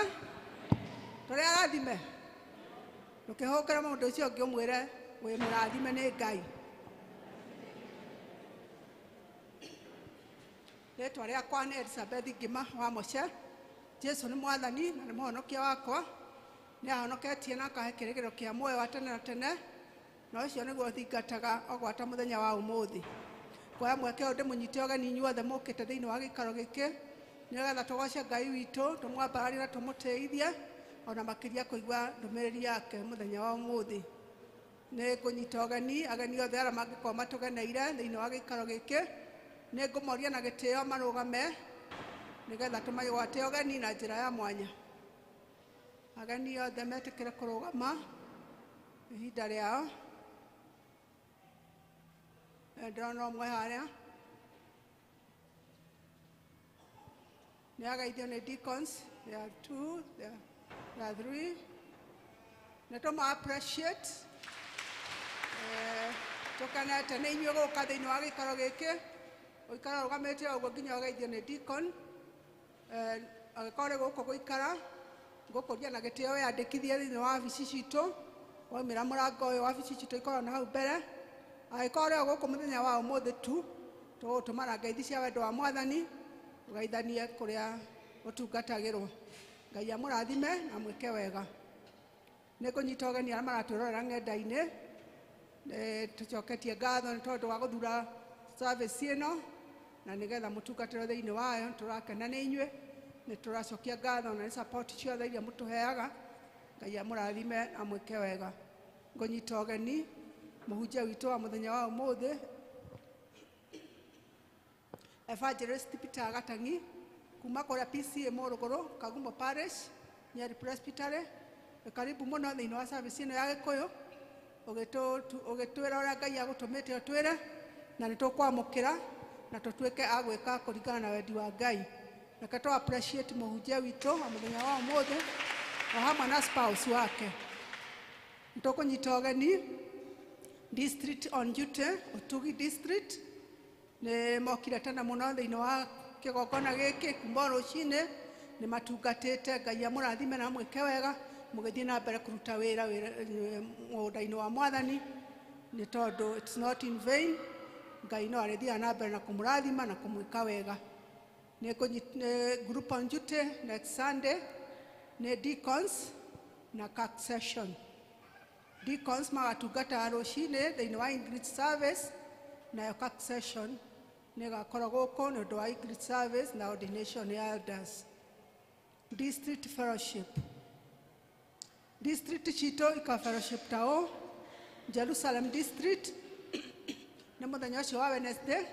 Tũrĩ arathime. Ndũkĩhũkĩre mũndũ ũcio ũngĩ ũmwĩre wĩ mũrathime nĩ Ngai. Rĩtwa rĩakwa nĩ Elizabeth Ngima wa Moshe. Jesu nĩ Mwathani na nĩ mũhonokia wakwa. Nĩ ahonoketie na akahe kĩrĩgĩrĩro kĩa muoyo wa tene na tene, na ũcio nĩguo thingataga o gwata mũthenya wa ũmũthĩ. Kuoya mweke ũyũ ndĩmũnyite ũgeni inyuothe mũkĩte thĩinĩ wa gĩikaro gĩkĩ, nĩgetha tũgoce Ngai witũ, tũmwambararie na tũmũtĩithie, ona makĩria kũigua ndũmĩrĩri yake mũthenya wa ũmũthĩ. Nĩ ngũnyita ũgeni ageni othe arĩa mangĩkorwo matũgeneire thĩinĩ wa gĩikaro gĩkĩ, nĩ ngũmoria na gĩtĩo marũgame, nĩgetha tũmagwate ũgeni na njĩra ya mwanya. Ageni othe metĩkĩre kũrũgama ihinda rĩao. Ndĩrona ũmwe harĩa nĩ ageithio nĩ deacons. There are two, there are three. Nĩ tũma appreciate tũkenete nĩ inyuĩ gũka thĩinĩ wa gĩikaro gĩkĩ, ũikara ũrũgamĩte ũguo nginya ũgeithio nĩ deacon. Angĩkorwo ũrĩ gũkũ gũikara, ngũkũria na gĩtĩo wĩyandĩkithie thĩinĩ wa wabici citũ. Waumĩra mũrango ũyũ, wabici citũ ikoragwo na hau mbere. Angĩkorwo ũrĩ o gũkũ mũthenya wa ũmũthĩ tu, tũgũtũmana ngeithi cia wendo wa Mwathani, ũgeithanie kũrĩa ũtungatagĩrwo. Ngai amũrathime na mwĩke wega. Nĩ ngũnyita ũgeni arĩa maratwĩrorera ng'enda-inĩ. Nĩ tũcoketie ngatho nĩ tondũ wa gũthura service ĩno, na nĩgetha mũtungatĩre thĩinĩ wayo. Tũrakena nĩ inyuĩ, nĩ tũracokia ngatho na nĩ support ciothe iria mũtũheaga. Ngai amũrathime na mwĩke wega. Ngũnyita ũgeni mũhunjia witũ wa mũthenya wa ũmũthĩ, Evangelist Peter Gatang'i kuma kũrĩa PCA Mũrũgũrũ, Kagumo Parish, Nyeri Presbytery. Karibu mũno thĩinĩ wa service ĩno ya Gĩkũyũ, ũgĩtwĩra ũrĩa Ngai agũtũmĩte ũtwĩre, na nĩ tũkwamũkĩra na tũtuĩke a gwĩka kũringana na wendi wa Ngai. Reke tũ appreciate mũhunjia witũ wa mũthenya wa ũmũthĩ o hamwe na spouse wake. Nĩ tũkũnyita ũgeni district on duty, Ũtugi district, nĩ mokire tene mũno thĩinĩ wa kĩgongona gĩkĩ kuma rũcinĩ, nĩ matungatĩte. Ngai amũrathime na amwĩke wega mũgĩthiĩ na mbere kũruta wĩra mũgũnda-inĩ wa Mwathani, nĩ tondũ it's not in vain. Ngai no arĩthiaga na mbere na kũmũrathima na kũmwĩka wega. Nĩ group on duty next Sunday nĩ deacons na CAC session. Deacons magatungata rũcinĩ thĩinĩ wa English service, nayo CAC session nĩ ĩgakorwo gũkũ nĩ ũndũ wa English service na ordination ya elders. District fellowship. District citũ ika fellowship ta ũũ: Jerusalem district nĩ mũthenya ũcio wa Wednesday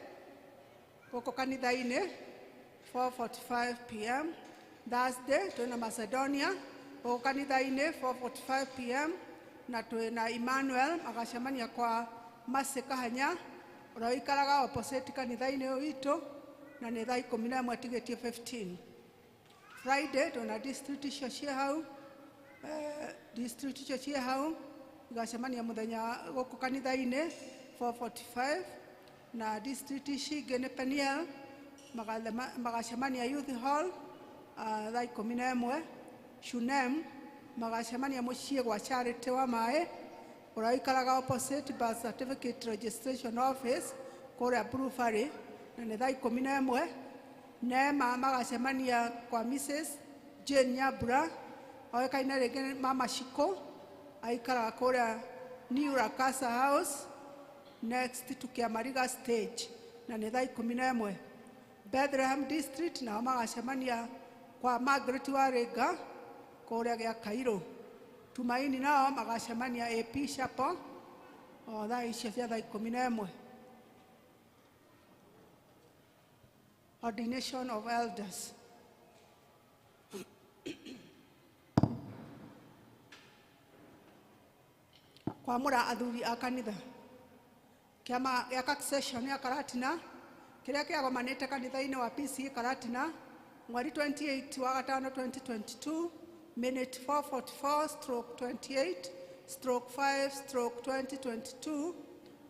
gũkũ kanitha-inĩ 4:45 p.m. Thursday twĩna Macedonia gũkũ kanitha-inĩ 4:45 p.m. na twĩna Emmanuel magacemania kwa Mercy Kahanya ũrĩa ũikaraga opposite kanitha-inĩ ũyũ witũ, na nĩ thaa 11 tigĩtie 15. Friday twĩna district icio ciĩ hau, district icio ciĩ hau igacemania mũthenya gũkũ kanitha-inĩ 4:45, na district ici ingĩ nĩ Peniel magacemania Youth Hall thaa 11. Shunem magacemania mũciĩ gwa Charity wa Maĩ ũrĩa ũikaraga opposite birth certificate registration office kũrĩa Blue na nĩ thaa 11. Neema magacemania kwa Mrs Jane Nyambura oĩkaine rĩngĩ Mama Shiko, aikaraga kũrĩa New Rakasa House next to Kiamariga stage, na nĩ thaa 11. Bethlehem district nao magacemania kwa Margaret Waringa kũrĩa gĩa Cairo. Tumaini nao magacemania AP Chapel o thaa icio cia thaa 11. Ordination of elders. Kwamũra athuri a kanitha. Kĩama gĩa Taxation ya Karatina kĩrĩa kĩagomanĩte kanitha-inĩ wa PCEA Karatina mweri 28 wa gatano 2022 minute 444/28/5/2022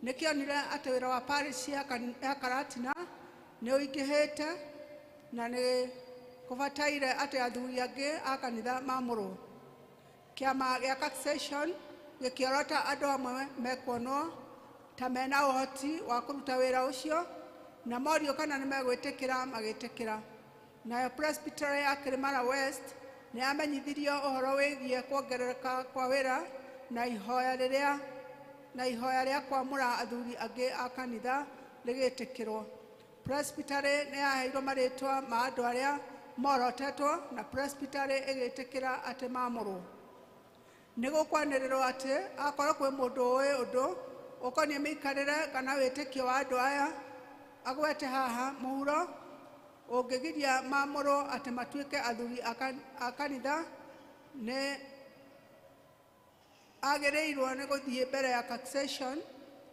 nĩkĩonire atĩ wĩra wa parish ya Karatina nĩ ũingĩhĩte na nĩ kũbataire atĩ athuri angĩ a kanitha mamũrwo. Kĩama gĩa Taxation gĩkĩorota andũ amwe mekuonwo ta mena ũhoti wa kũruta wĩra ũcio na morio kana nĩ megwĩtĩkĩra magĩtĩkĩra. Nayo Presbytery ya Kĩrĩmara West nĩ yamenyithirio ũhoro wĩgiĩ kuongerereka kwa wĩra na ihoya rĩa kwamũra athuri angĩ a kanitha rĩgĩtĩkĩrwo. Presbytery nĩ yaheirwo marĩtwa ma andũ arĩa morotetwo na Presbytery ĩgĩtĩkĩra atĩ mamũrwo. Nĩ gũkwanĩrĩrwo atĩ akorwo kwĩ mũndũ ũĩ ũndũ ũkoniĩ mĩikarĩre kana wĩtĩkio wa andũ aya agwete haha mũhuro ũngĩgiria mamũrwo atĩ matuĩke athuri a kanitha nĩ agĩrĩirwo nĩ gũthiĩ mbere ya taxation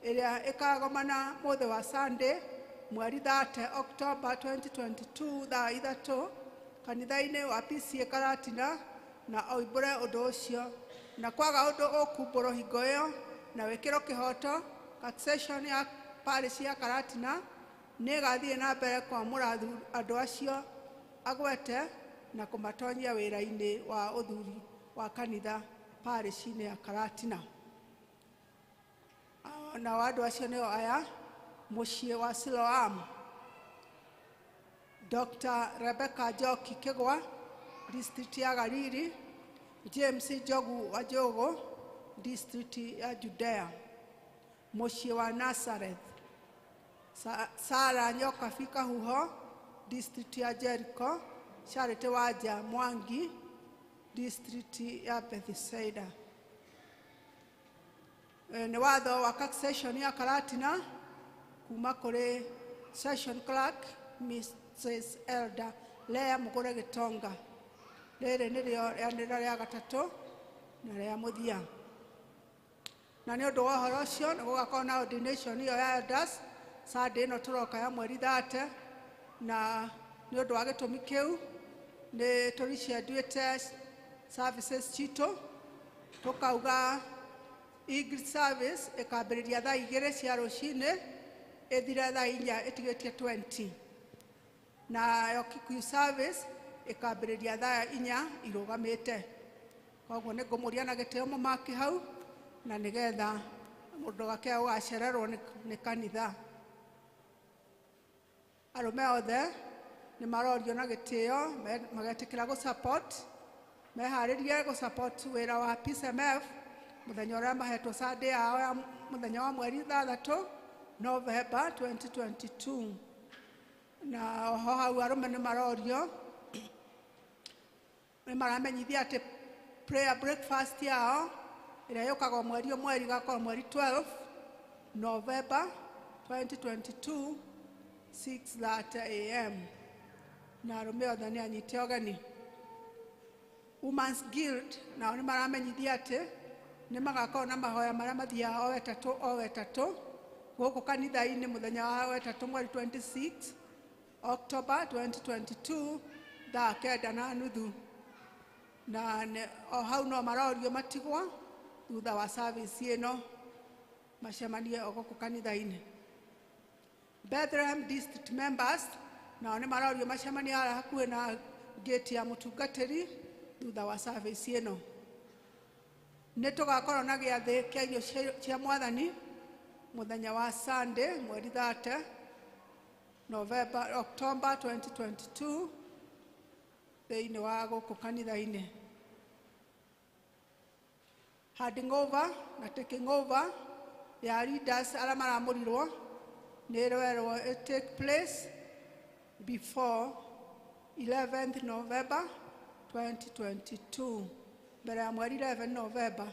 ĩrĩa ĩkagomana mũthĩ wa Sunday mweri 30 October 2022 thaa 3 kanitha-inĩ wa PCEA Karatina na oimbũre ũndũ ũcio na kwaga ũndũ ũkumbũrwo hingo ĩyo na wĩkĩrwo kĩhoto taxation ya parish ya Karatina nĩ ĩgathiĩ na mbere kwamũra andũ acio agwete na kũmatonyia wĩra-inĩ wa ũthuri wa kanitha parish-inĩ ya Karatina. Nao andũ acio nĩo aya: mũciĩ wa Siloam, Dr. Rebecca Njoki Kĩgwa, district ya Galili; James Njogu wa Njũgũ, district ya Judea; mũciĩ wa Nazareth, Sara Nyokabi Kahuho, district ya Jericho; Charity Wanja Mwangi, district ya Bethsaida. Nĩ watho wa taxation ya Karatina kuma kũrĩ session clerk Mrs. Elder Lea Mũgũre Gĩtonga. Rĩrĩ nĩrĩo rĩanĩrĩra rĩa gatatũ na rĩa mũthia. Na nĩ ũndũ wa ũhoro ũcio nĩ gũgakorwo na ordination ĩyo ya elders Sunday ĩno tũroka ya mweri 30, na nĩ ũndũ wa gĩtũmi kĩu nĩ tũricienduĩte services citũ tũkauga English service ĩkambĩrĩria thaa 2 cia rũcinĩ ĩthire thaa 4 ĩtigĩtie 20, nayo Kikuyu service ĩkambĩrĩria thaa 4 irũgamĩte. Koguo nĩ ngũmũria na gĩtĩo mũmaki hau na nĩgetha mũndũ gakĩa gũgacererwo nĩ kanitha. Arũme othe nĩ marorio na gĩtĩo magetĩkĩra gũ support, meharĩrie gũ support wĩra wa PCMF mũthenya ũrĩa mahetwo Sunday yao ya mũthenya wa mweri 6 November 2022. Na oho hau arũme nĩ marorio nĩ maramenyithia atĩ prayer breakfast yao ĩrĩa yũkaga o mweri o mweri ĩgakorwo mweri 12 November 2022 6:30 am, na arũme othe nĩ anyite ũgeni. Women's Guild nao nĩ maramenyithia atĩ nĩ magakorwo na mahoya marĩa mathiaga o wetatũ o wetatũ gũkũ kanitha-inĩ mũthenya wa wetatũ mweri 26 October 2022 thaa 9:30, na o hau no marorio matigwo thutha wa service ĩno macemanie o gũkũ kanitha-inĩ. Bethlehem District members nao nĩ marorio macemanie harĩa hakuhĩ na gate ya mũtungatĩri thutha wa service ĩno. Nĩ tũgakorwo na gĩathĩ kĩa irio cia mwathani mũthenya wa Sunday mweri 30 November October 2022 thĩinĩ wa gũkũ kanitha-inĩ. Handing over na taking over ya leaders arĩa maramũrirwo nĩ ĩrwerwo it take place before 11th November 2022, mbere ya mweri 11 November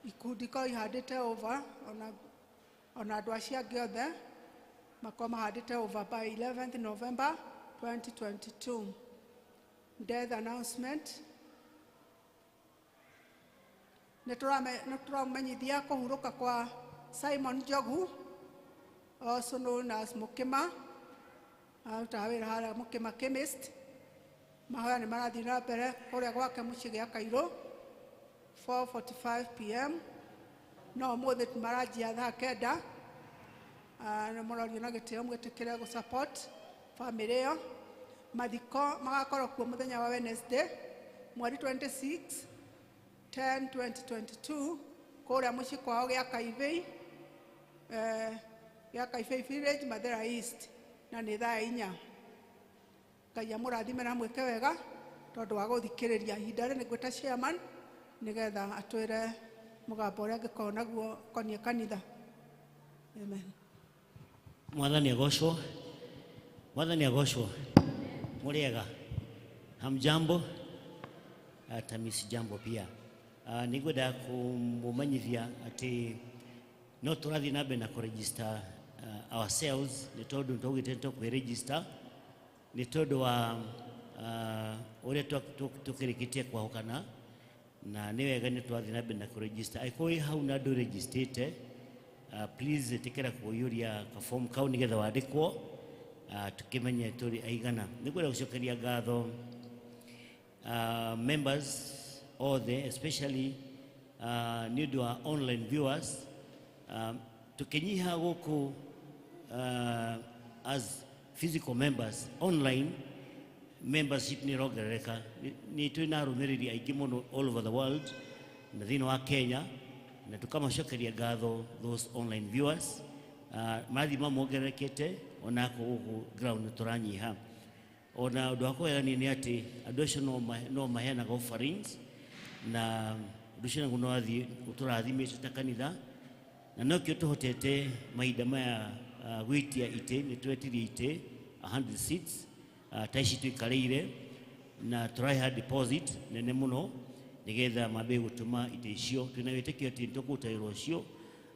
ikundi ikorwo ihandĩte over ona andũ acio angĩ othe makorwo mahandĩte over by 11th November 2022. Death announcement. Nĩ tũramenyithia kũhurũka kwa Simon Njogu, also known as Mukima, arutaga wĩra harĩa Mukima Chemist. Mahoya nĩ marathiĩ na mbere kũrĩa gwake mũciĩ gĩa Kairũ 4:45 pm. No ũmũthĩ maranjia thaa 9. Nĩ mũrorio na gĩtĩo mwĩtĩkĩre gũ support family ĩyo. Mathiko magakorwo kuo mũthenya wa Wednesday mweri 26 10 2022 kũrĩa mũciĩ kwao gĩa Kaibei, gĩa Kaibei Village, Mathera East, na nĩ thaa 4. Ngai amũrathime na mwĩke wega tondũ wa gũthikĩrĩria. Ihinda rĩrĩ nĩngwĩta chairman nĩgetha atwĩre mũgambo ũrĩa angĩkorwo naguo ũkoniĩ kanitha. Amen. Mwathani agocwo. Mwathani agocwo. Mũrĩega. Hamjambo. Hata mimi si jambo pia. Nĩngwenda kũmũmenyithia atĩ no tũrathiĩ na mbere na kũregister ourselves, nĩ tondũ nĩtwaugĩte nĩtũkwĩregister nĩ tondũ wa ũrĩa tũkĩrĩkĩtie kwahũkana, na nĩ wega nĩ twathiĩ na mbere na kũregister. Angĩkorwo wĩ hau na ndũregistĩte, please ĩtĩkĩra kũiyũria kabomu kau nĩgetha wandĩkwo, tũkĩmenye tũrĩ aigana. Nĩngwenda gũcokeria ngatho members othe, especially nĩ ũndũ wa online viewers. Tukinyiha gũkũ as physical members, online membership nĩ ĩrongerereka. Nĩ twĩ na arũmĩrĩri aingĩ mũno all over the world na thĩinĩ wa Kenya, na tukamacokeria ngatho those online viewers. Marathiĩ mamongererekete onako gũkũ ground nĩ tũranyiha. Ona ũndũ wa kũgegania nĩ atĩ andũ acio no maheanaga offerings, na ũndũ ũcio naguo no wathiĩ ũtũrathimĩte ta kanitha, na nokĩo tũhotete mahinda maya gwĩtia itĩ. Nĩ twetirie itĩ 100 seats, ta ici tũikarĩire, na tũrarĩha deposit nene mũno nĩgetha mambie gũtũma itĩ icio. Twĩna wĩtĩkio atĩ nĩ tũkũruta wĩra ũcio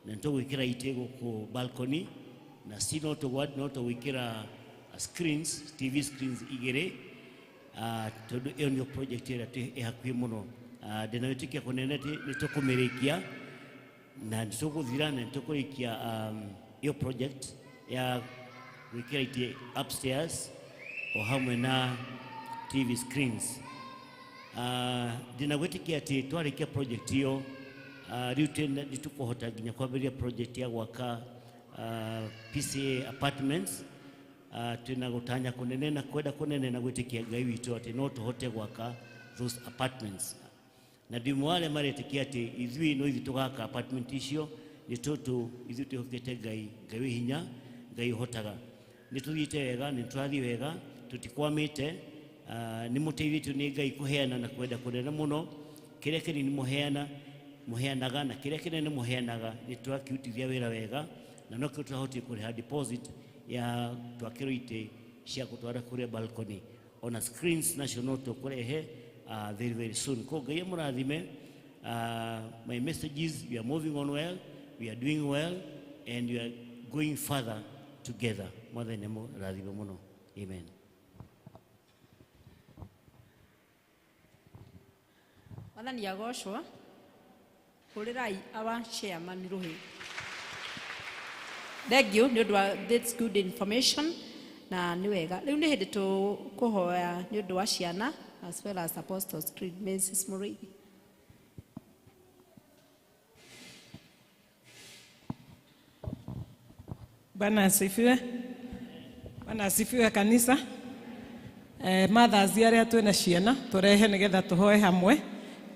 na nĩ tũgwĩkĩra itĩ gũkũ balcony, na si no tũgwĩkĩra screens, TV screens 2, tondũ ĩyo nĩyo project ĩrĩa ĩ hakuhĩ mũno. Ndĩna wĩtĩkio kũnene atĩ nĩ tũkũmĩrĩkia na nĩ tũgũthira na nĩ tũkũrĩkia ĩyo project ya gwĩkĩra itĩ upstairs o hamwe na TV screens. Ndĩna gwĩtĩkia atĩ twarĩkia project ĩyo, rĩu nĩ tũkũhota nginya kwambĩrĩria project ya gwaka PCA apartments. Twĩna gũtanya kũnene na kwenda kũnene na gwĩtĩkia Ngai witũ atĩ no tũhote gwaka those apartments. Na ndĩ ũmwe wa arĩa maretĩkia atĩ ithuĩ no ithuĩ tũgaka apartment icio, nĩ tondũ ithuĩ twĩhokete Ngai, Ngai wĩ hinya, Ngai ũhotaga. Nĩ tũthiĩte wega, nĩ tũrathiĩ wega, tũtikwamĩte. Nĩ mũteithĩtio nĩ Ngai kũheana na kwenda kũnene mũno. Kĩrĩa kĩnini mũheanaga na kĩrĩa kĩnene mũheanaga, nĩ tũrakĩrutithia wĩra wega, na nokĩo tũrahotire kũrĩha deposit ya twakĩrwo itĩ cia gũtwara kũrĩa balcony. Ona screens nacio no tũkũrehe very very soon. Ko Ngai amũrathime. My message is we are moving on well, we are doing well, and we are going further together. Mwathani amũrathime mũno. Amen. Mwathani agocwo. Hũrĩrai our chairman rũhĩ. Thank you nĩ ũndũ wa this good information, na nĩ wega. Rĩu nĩ hĩndĩ tũkũhoya nĩ ũndũ wa ciana as well as Apostles Creed. Mrs. Muriithi. Bwana asifiwe. Bwana asifiwe kanisa. Mothers arĩa twĩna ciana tũrehe nĩgetha tũhoe hamwe.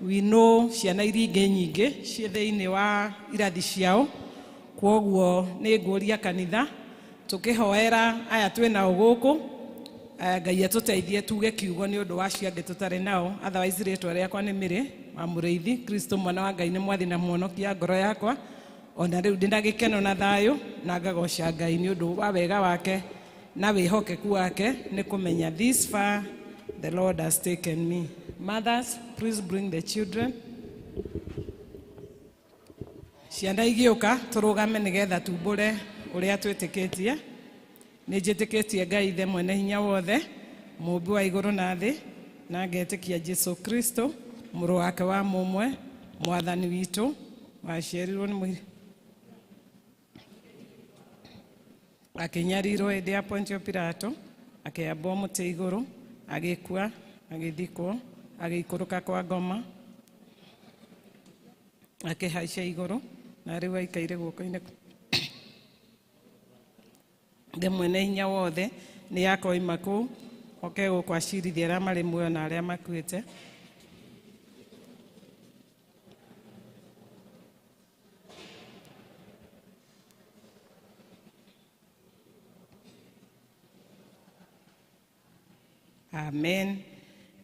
We know ciana iria ingĩ nyingĩ ciĩ thĩinĩ wa irathi ciao, kwoguo nĩ ngũria kanitha tũkĩhoera aya twĩnao gũkũ, Ngai atũteithie tuge kiugo nĩ ũndũ wa acio angĩ tũtarĩ nao. Otherwise rĩtwa rĩakwa nĩ Mĩrĩ wa Mũrĩithi. Kristo mwana wa Ngai nĩ mwathi na mwonokia ngoro yakwa. Ona rĩu ndĩna gĩkeno na thayũ na ngagoca Ngai nĩ ũndũ wa wega wake na wĩhokeku wake, nĩ kũmenya this far the Lord has taken me. Mothers, please bring the children. Ciana igĩũka tũrũgame nĩgetha tumbũre ũrĩa twĩtĩkĩtie. Nĩ njĩtĩkĩtie Ngai Ithe mwene hinya wothe, Mũũmbi wa igũrũ na thĩ, na ngetĩkia Jesu Kristo mũrũ wake wa mũmwe, mwathani witũ, waciarirwo nĩ mũiri akĩnyarirwo hĩndĩ ya Pontio Pilato, akĩambwo mũtĩ igũrũ, agĩkua, agĩthikwo, agĩikũrũka kwa ngoma, akĩhaica igũrũ, na rĩu aikaire guoko-inĩ Ithe mwene hinya wothe nĩ akoima kũu oke gũkũ acirithie arĩa marĩ muoyo na arĩa makuĩte. Amen.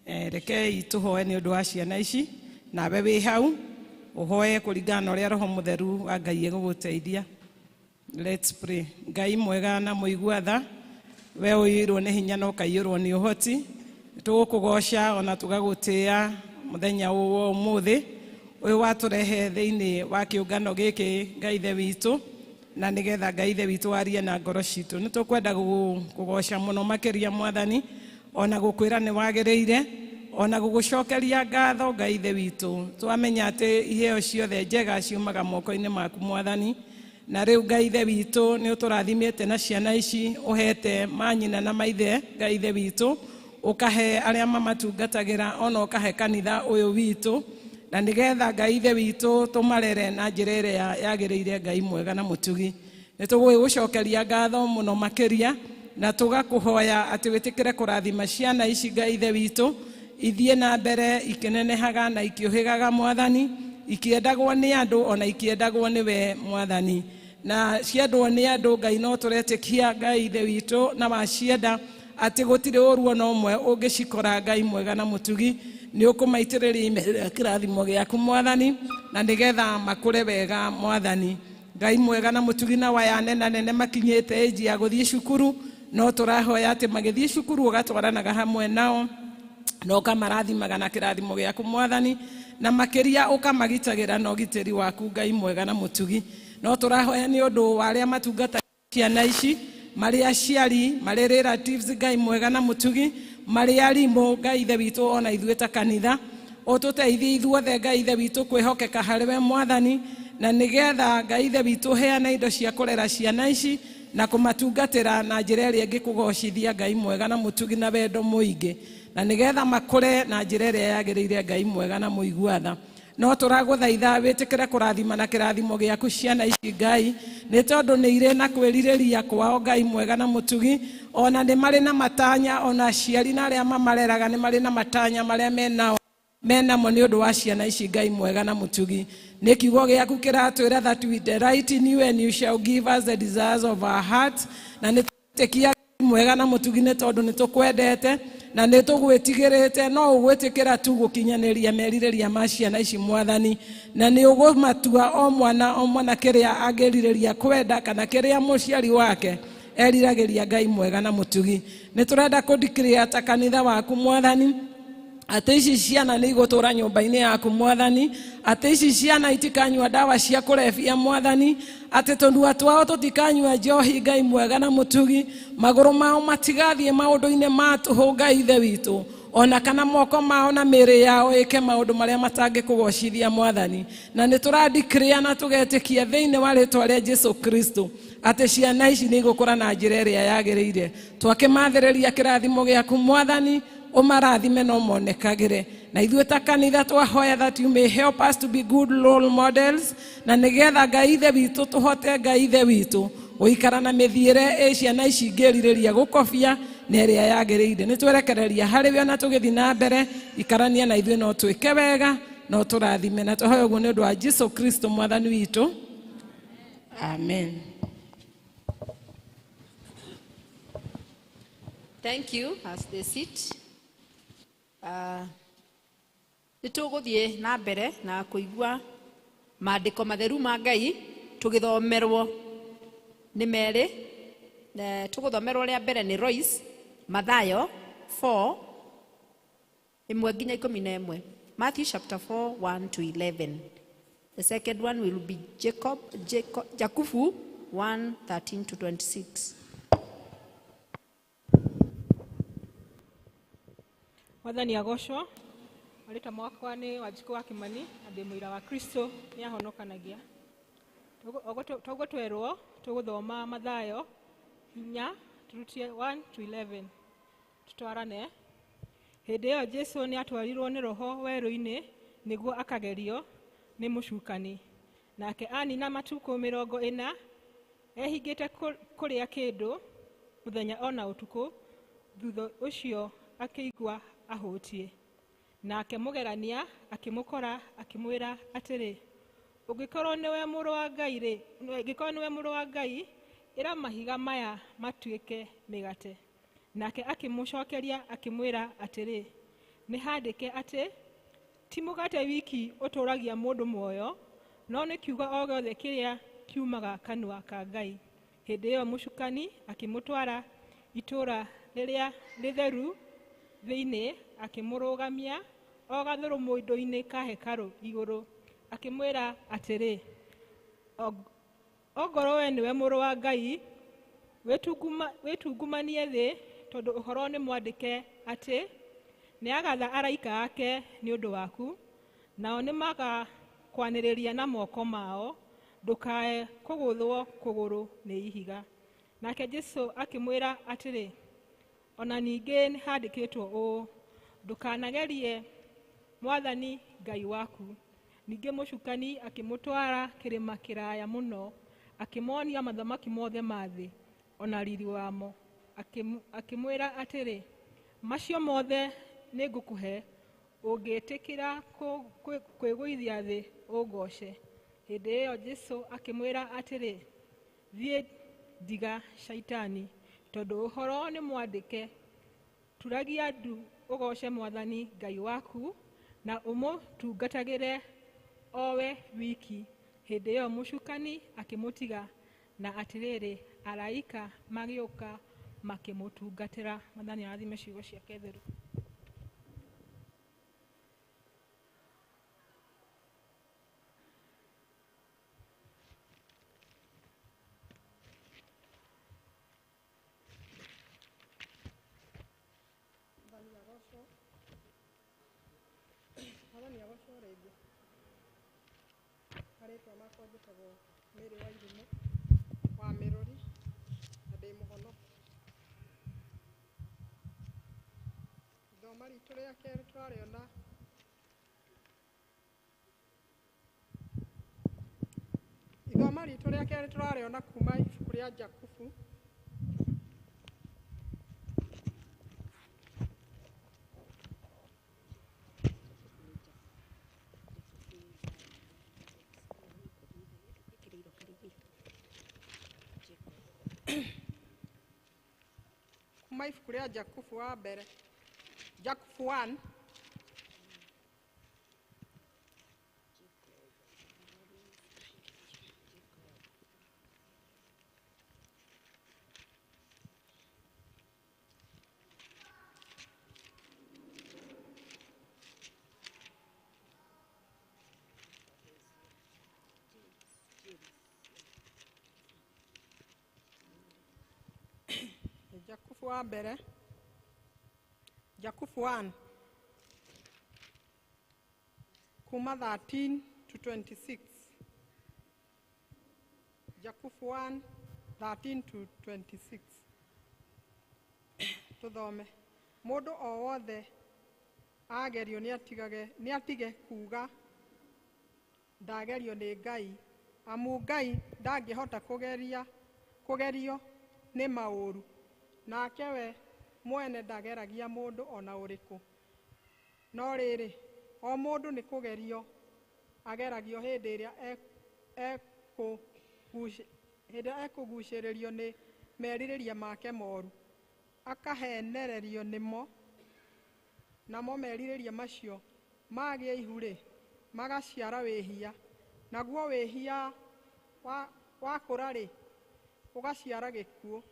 Rekei tũhoe nĩ ũndũ wa ciana ici, nawe wĩ hau ũhoe kũringana na ũrĩa Roho Mũtheru wa Ngai egũgũteithia. Let's pray. Ngai mwega na mũigua tha, we ũiyũirwo nĩ hinya na ũkaiyũrwo nĩ ũhoti, tũgũkũgoca ona tũgagũtĩa mũthenya ũyũ wa ũmũthĩ ũyũ watũrehe thĩinĩ wa kĩũngano gĩkĩ, Ngai Ithe witũ, na nĩgetha Ngai Ithe witũ arie na ngoro citũ. Nĩ tũkwenda gũkũgoca mũno makĩria Mwathani, ona gũkwĩra nĩ wagĩrĩire, ona gũgũcokeria ngatho Ngai Ithe witũ. Twamenya atĩ iheo ciothe njega ciumaga moko-inĩ maku Mwathani, na rĩu Ngai Ithe witũ nĩ ũtũrathimĩte na ciana ici ũhete manyina na maithe, Ngai Ithe witũ, ũkahe arĩa mamatungatagĩra, ona ũkahe kanitha ũyũ witũ, na nĩgetha Ngai Ithe witũ tũmarere na njĩra ĩrĩa yagĩrĩire, Ngai mwega na mũtugi. Nĩ tũgũgũcokeria ngatho mũno makĩria, na tũgakũhoya atĩ wĩtĩkĩre kũrathima ciana ici, Ngai Ithe witũ, ithiĩ na mbere ikĩnenehaga na ikĩũhĩgaga Mwathani, ikĩendagwo nĩ andũ ona ikĩendagwo nĩwe Mwathani. Na ciendwo nĩ andũ Ngai no tũretĩkia Ngai Ithe witũ na wacienda atĩ gũtirĩ ũru ona ũmwe ũngĩcikora, Ngai mwega na mũtugi, nĩ ũkũmaitĩrĩria kĩrathimo gĩaku Mwathani, na nĩgetha makũre wega Mwathani. Ngai mwega na mũtugi, na waya nena nene makinyĩte ĩnji ya gũthiĩ cukuru, no tũrahoya atĩ magĩthiĩ cukuru ũgatwaranaga hamwe nao na ũkamarathimaga na kĩrathimo gĩaku Mwathani, na makĩria ũkamagitagĩra na ũgitĩri waku, Ngai mwega na mũtugi. No tũrahoya nĩ ũndũ wa arĩa matungata ciana ici, marĩ aciari, marĩ relatives, Ngai mwega na mũtugi, marĩ arimũ, Ngai Ithe witũ, ona ithuĩ ta kanitha ũtũteithie ithuothe, Ngai Ithe witũ, kwĩhokeka harĩ we Mwathani, na nĩgetha Ngai Ithe witũ heane indo cia kũrera ciana ici na kũmatungatĩra na njĩra ĩrĩa ĩngĩkũgocithia, Ngai mwega na mũtugi, na wendo mũingĩ, na nĩgetha makũre na njĩra ĩrĩa yagĩrĩire, Ngai mwega na mũigua tha. No tũragũthaitha wĩtĩkĩre kũrathima na kĩrathimo gĩaku ciana ici, Ngai, nĩ tondũ nĩ irĩ na kwĩrirĩria kwao, Ngai mwega na mũtugi, ona nĩ marĩ na matanya, ona aciari na arĩa mamareraga nĩ marĩ na matanya marĩa menao menamo nĩ ũndũ wa ciana ici, Ngai mwega na mũtugi. Nĩ kiugo gĩaku kĩratwĩra that we delight in you and you shall give us the desires of our hearts, na nĩ twĩtĩkia mwega na mũtugi nĩ tondũ nĩ tũkwendete na nĩ tũgwĩtigĩrĩte, no ũgwĩtĩkĩra tu gũkinyanĩria merirĩria ma ciana ici Mwathani, na nĩ ũgũmatua o mwana o mwana kĩrĩa angĩrirĩria kwenda kana kĩrĩa mũciari wake eriragĩria, Ngai mwega na mũtugi. Nĩ tũrenda kũdeclare ta kanitha waku Mwathani atĩ ici ciana nĩ igũtũra nyũmba-inĩ yaku Mwathani, atĩ ici ciana itikanyua ndawa cia kũrebia Mwathani, atĩ tũnua twao tũtikanyua njohi, Ngai mwega na mũtugi, magũrũ mao matigathiĩ maũndũ-inĩ ma tũhũ, Ngai Ithe witũ, ona kana moko mao na mĩĩrĩ yao ĩke maũndũ marĩa matangĩkũgocithia Mwathani. Na nĩ tũradeclare na tũgetĩkia thĩinĩ wa rĩtwa rĩa Jesu Kristo atĩ ciana ici nĩ igũkũra na njĩra ĩrĩa yagĩrĩire. Twakĩmathĩrĩria kĩrathimo gĩaku Mwathani, ũmarathime no monekagĩre, na ithuĩ ta kanitha twahoya that you may help us to be good role models, na nĩgetha Ngai Ithe witũ tũhote, Ngai Ithe witũ, gũikara na mĩthiĩre ĩ ciana ici ingĩrirĩria gũkobia na ĩrĩa yagĩrĩire. Nĩ twerekereria harĩ we, ona tũgĩthiĩ na mbere ikarania na ithuĩ, no twĩke wega no tũrathime, na tũhoya ũguo nĩ ũndũ wa Jesu Kristo Mwathani witũ, amen. Thank you as they sit. Nĩ tũgũthiĩ na mbere na kũigua maandĩko matheru ma Ngai tũgĩthomerwo nĩ merĩ. Tũgũthomerwo rĩa mbere nĩ Royce, Mathayo 4 1 nginya 11. Matthew chapter 4 1 to 11. The second one will be Jacob, Jakubu 1 13 to 26. Mwathani agocwo. Marĩtwa makwa nĩ Wanjikũ wa Kimani na ndĩ mũira wa Kristo nĩ ahonokanagia. Toguo twerwo tũgũthoma Mathayo 4 turutie 1 to 11 tutwarane. Hĩndĩ ĩyo Jesũ nĩ atwarirwo nĩ Roho werũ-inĩ nĩguo akagerio nĩ mũcukani. Nake anina matukũ 40 ehingĩte kũrĩa kĩndũ mũthenya ona ũtukũ, thutha ũcio akĩigua ahũtiĩ. Nake mũgerania akĩmũkora akĩmwĩra atĩrĩ, ũngĩkorwo nĩwe mũrũ wa Ngai rĩ, ũngĩkorwo nĩwe mũrũ wa Ngai, ĩra mahiga maya matuĩke mĩgate. Nake akĩmũcokeria akĩmwĩra atĩrĩ, nĩ handĩke atĩ ti mũgate wiki ũtũũragia mũndũ muoyo, no nĩ kiugo o gĩothe kĩrĩa kiumaga kanua ka Ngai. Hĩndĩ ĩyo mũcukani akĩmũtwara itũũra rĩrĩa rĩtheru thĩinĩ, akĩmũrũgamia o gathũrũmũndũ-inĩ ka hekarũ igũrũ, akĩmwĩra atĩrĩ, ongorwo we nĩwe mũrũ wa Ngai, wĩtungumanie thĩ, tondũ ũhoro nĩ mwandĩke atĩ nĩagatha araika ake nĩ ũndũ waku, nao nĩmagakwanĩrĩria na moko mao, ndũkae kũgũthwo kũgũrũ nĩ ihiga. Nake Jesũ akĩmwĩra atĩrĩ, ona ningĩ nĩ handĩkĩtwo ũũ, ndũkanagerie Mwathani Ngai waku. Ningĩ mũcukani akĩmũtwara kĩrĩma kĩraya mũno, akĩmonia mathamaki mothe ma thĩ ona riri wamo, akĩmwĩra atĩrĩ, macio mothe nĩngũkũhe ũngĩtĩkĩra kwĩgũithia thĩ ũngooce. Hĩndĩ ĩyo Jesũ akĩmwĩra atĩrĩ, thiĩ ndiga Shaitani, tondũ ũhoro nĩ mwandĩke, turagia ndu ũgooce Mwathani Ngai waku na ũmũtungatagĩre o we wiki. Hĩndĩ ĩyo mũcukani akĩmũtiga, na atĩrĩrĩ, araika magĩũka makĩmũtungatĩra. Mwathani arathime ciugo ciake theru. Mwathani agocwo rĩngĩ. Marĩtwa makwa njĩtagwo Mary wa Irimũ wa Mĩrũri na ndĩ mũhonoku. Ithoma ritũ rĩa kerĩ tũrarĩona ithoma ritũ rĩa kerĩ tũrarĩona kuma ibuku rĩa Jakubu kuma ibuku rĩa Jakubu wa mbere, Jakubu 1 Jakubu wa mbere, Jakubu 1 kuma 13 to 26. Jakubu 1 13 to 26. Tuthome. Mũndũ o wothe agerio nĩ atige kuuga ndagerio nĩ Ngai, amu Ngai ndangĩhota kũgerio nĩ maũru, nake we mwene ndageragia mũndũ ona ũrĩkũ. No rĩrĩ, o mũndũ nĩ kũgerio ageragio hĩndĩ ĩrĩa ekũgucĩrĩrio nĩ merirĩria make moru, akahenererio nĩmo, namo merirĩria macio magĩa ihu-rĩ, magaciara wĩhia, naguo wĩhia wakũra-rĩ, ũgaciara gĩkuũ.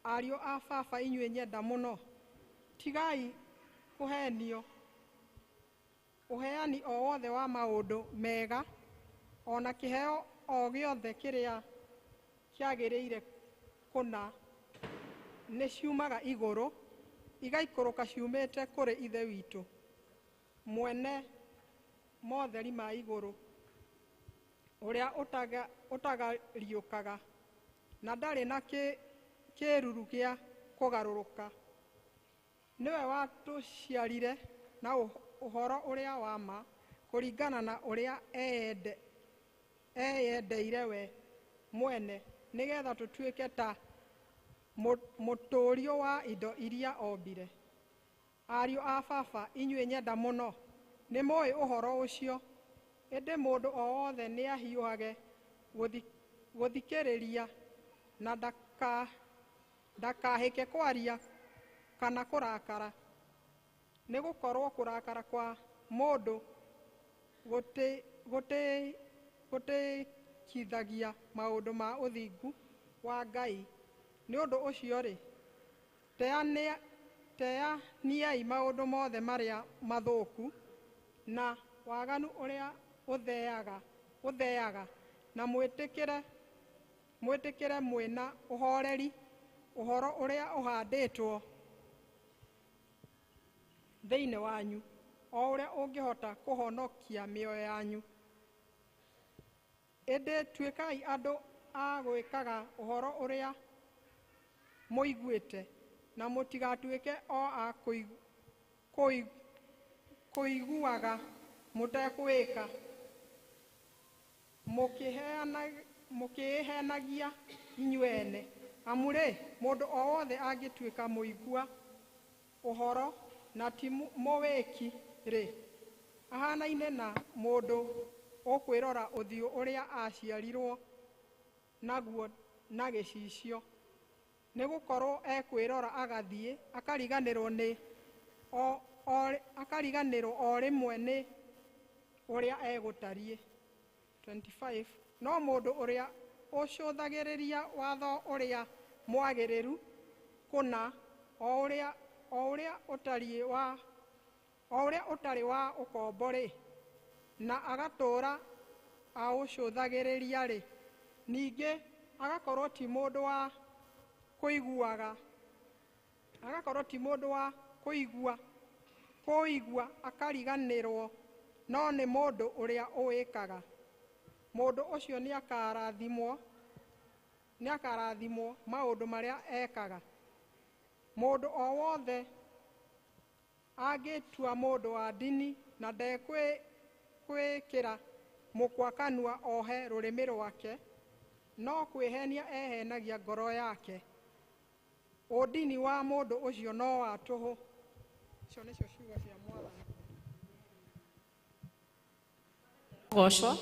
Ariũ a baba inyuĩ nyenda mũno, tigai kũhenio. Ũheani o wothe wa maũndũ mega ona kĩheo o gĩothe kĩrĩa kĩagĩrĩire kũna nĩ ciumaga igũrũ, Igaikũrũka ciumĩte kũrĩ Ithe witũ mwene motheri ma igũrũ, ũrĩa ũtagariũkaga na ndarĩ na kĩĩruru gĩa kũgarũrũka. Nĩwe watũciarire na ũhoro ũrĩa wa ma, kũringana na ũrĩa eyendeire we mwene, nĩgetha tũtuĩke ta mũtũũrio wa indo iria ombire. Ariũ a baba, inyuĩ nyenda mũno, nĩ mũĩ ũhoro ũcio, ĩndĩ mũndũ o wothe nĩahiũhage gũthikĩrĩria na ndakahĩke kwaria kana kũrakara, nĩ gũkorwo kũrakara kwa mũndũ gũtĩkithagia maũndũ ma ũthingu wa Ngai. Nĩ ũndũ ũcio-rĩ, teaniai maũndũ mothe marĩa mathũku na waganu ũrĩa ũtheaga, na mwĩtĩkĩre mwĩna ũhoreri ũhoro ũrĩa ũhandĩtwo thĩinĩ wanyu, o ũrĩa ũngĩhota kũhonokia mĩoyo yanyu. Ĩndĩ tuĩkai andũ a gwĩkaga ũhoro ũrĩa mũiguĩte, na mũtigatuĩke o a kũiguaga mũtekwĩka, mũkĩĩhenagia inyuĩ ene. Amu-rĩ, mũndũ o wothe angĩtuĩka mũigua ũhoro na ti mũwĩki-rĩ, ahanaine na mũndũ ũkwĩrora ũthiũ ũrĩa aaciarirwo naguo na gĩcicio, nĩ gũkorwo ekwĩrora agathiĩ akariganĩrwo o rĩmwe nĩ ũrĩa egũtariĩ. 25. No mũndũ ũrĩa ũcũthagĩrĩria watho ũrĩa mwagĩrĩru kũna, o ũrĩa ũtarĩ wa ũkombo-rĩ, na agatũũra aũcũthagĩrĩria-rĩ, ningĩ agakorwo ti mũndũ wa kũiguaga, agakorwo ti mũndũ wa kũigua akariganĩrwo, no nĩ mũndũ ũrĩa ũwĩkaga. Mũndũ ũcio nĩakarathimwo maũndũ marĩa ekaga. Mũndũ o wothe angĩtua mũndũ wa ndini na ndekwĩkĩra mũkwa kanua ohe rũrĩmĩ rwake, no kwĩhenia ehenagia ngoro yake. Ũndini wa mũndũ ũcio no wa tũhũ. Icio nĩcio ciugo cia Mwathani. Gocwo.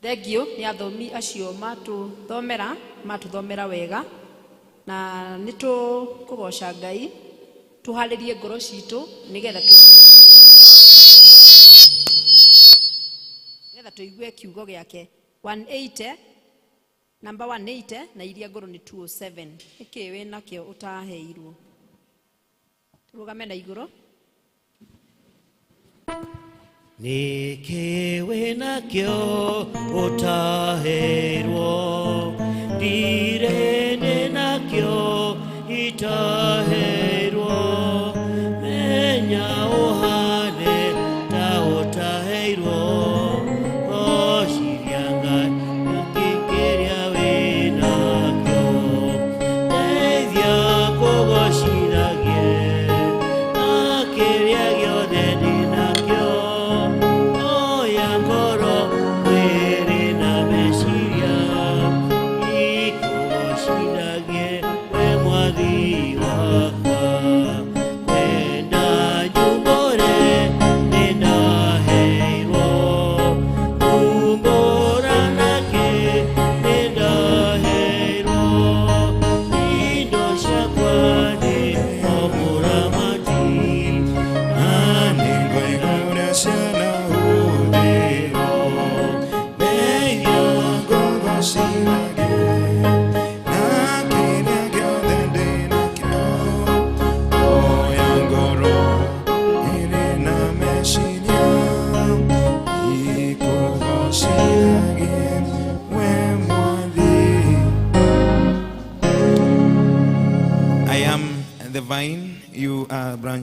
Thengiũ nĩ athomi acio matuthomera wega, na nĩ tũkũgoca Ngai tũharĩrie ngoro citũ nĩgetha tũigue kiugo gĩake. 180 namba 180 na iria ngũrũ nĩ 207. Nĩkĩ wĩ nakĩo ũtaheirwo? Tũrũgame na igũrũ. Nĩkĩ wĩ nakĩo ũtaheirwo? Ndirĩ ndĩ nakĩo itaheirwo. Menya ũhane ta ũtaheirwo, gociria Ngai ũkĩkĩrĩa wĩ nakĩo. Ndeithia kũgocithagie na kĩrĩa gĩothe ndĩ nakĩo. Oya ngoro, mwĩrĩ na meciria, ikũgocithagie.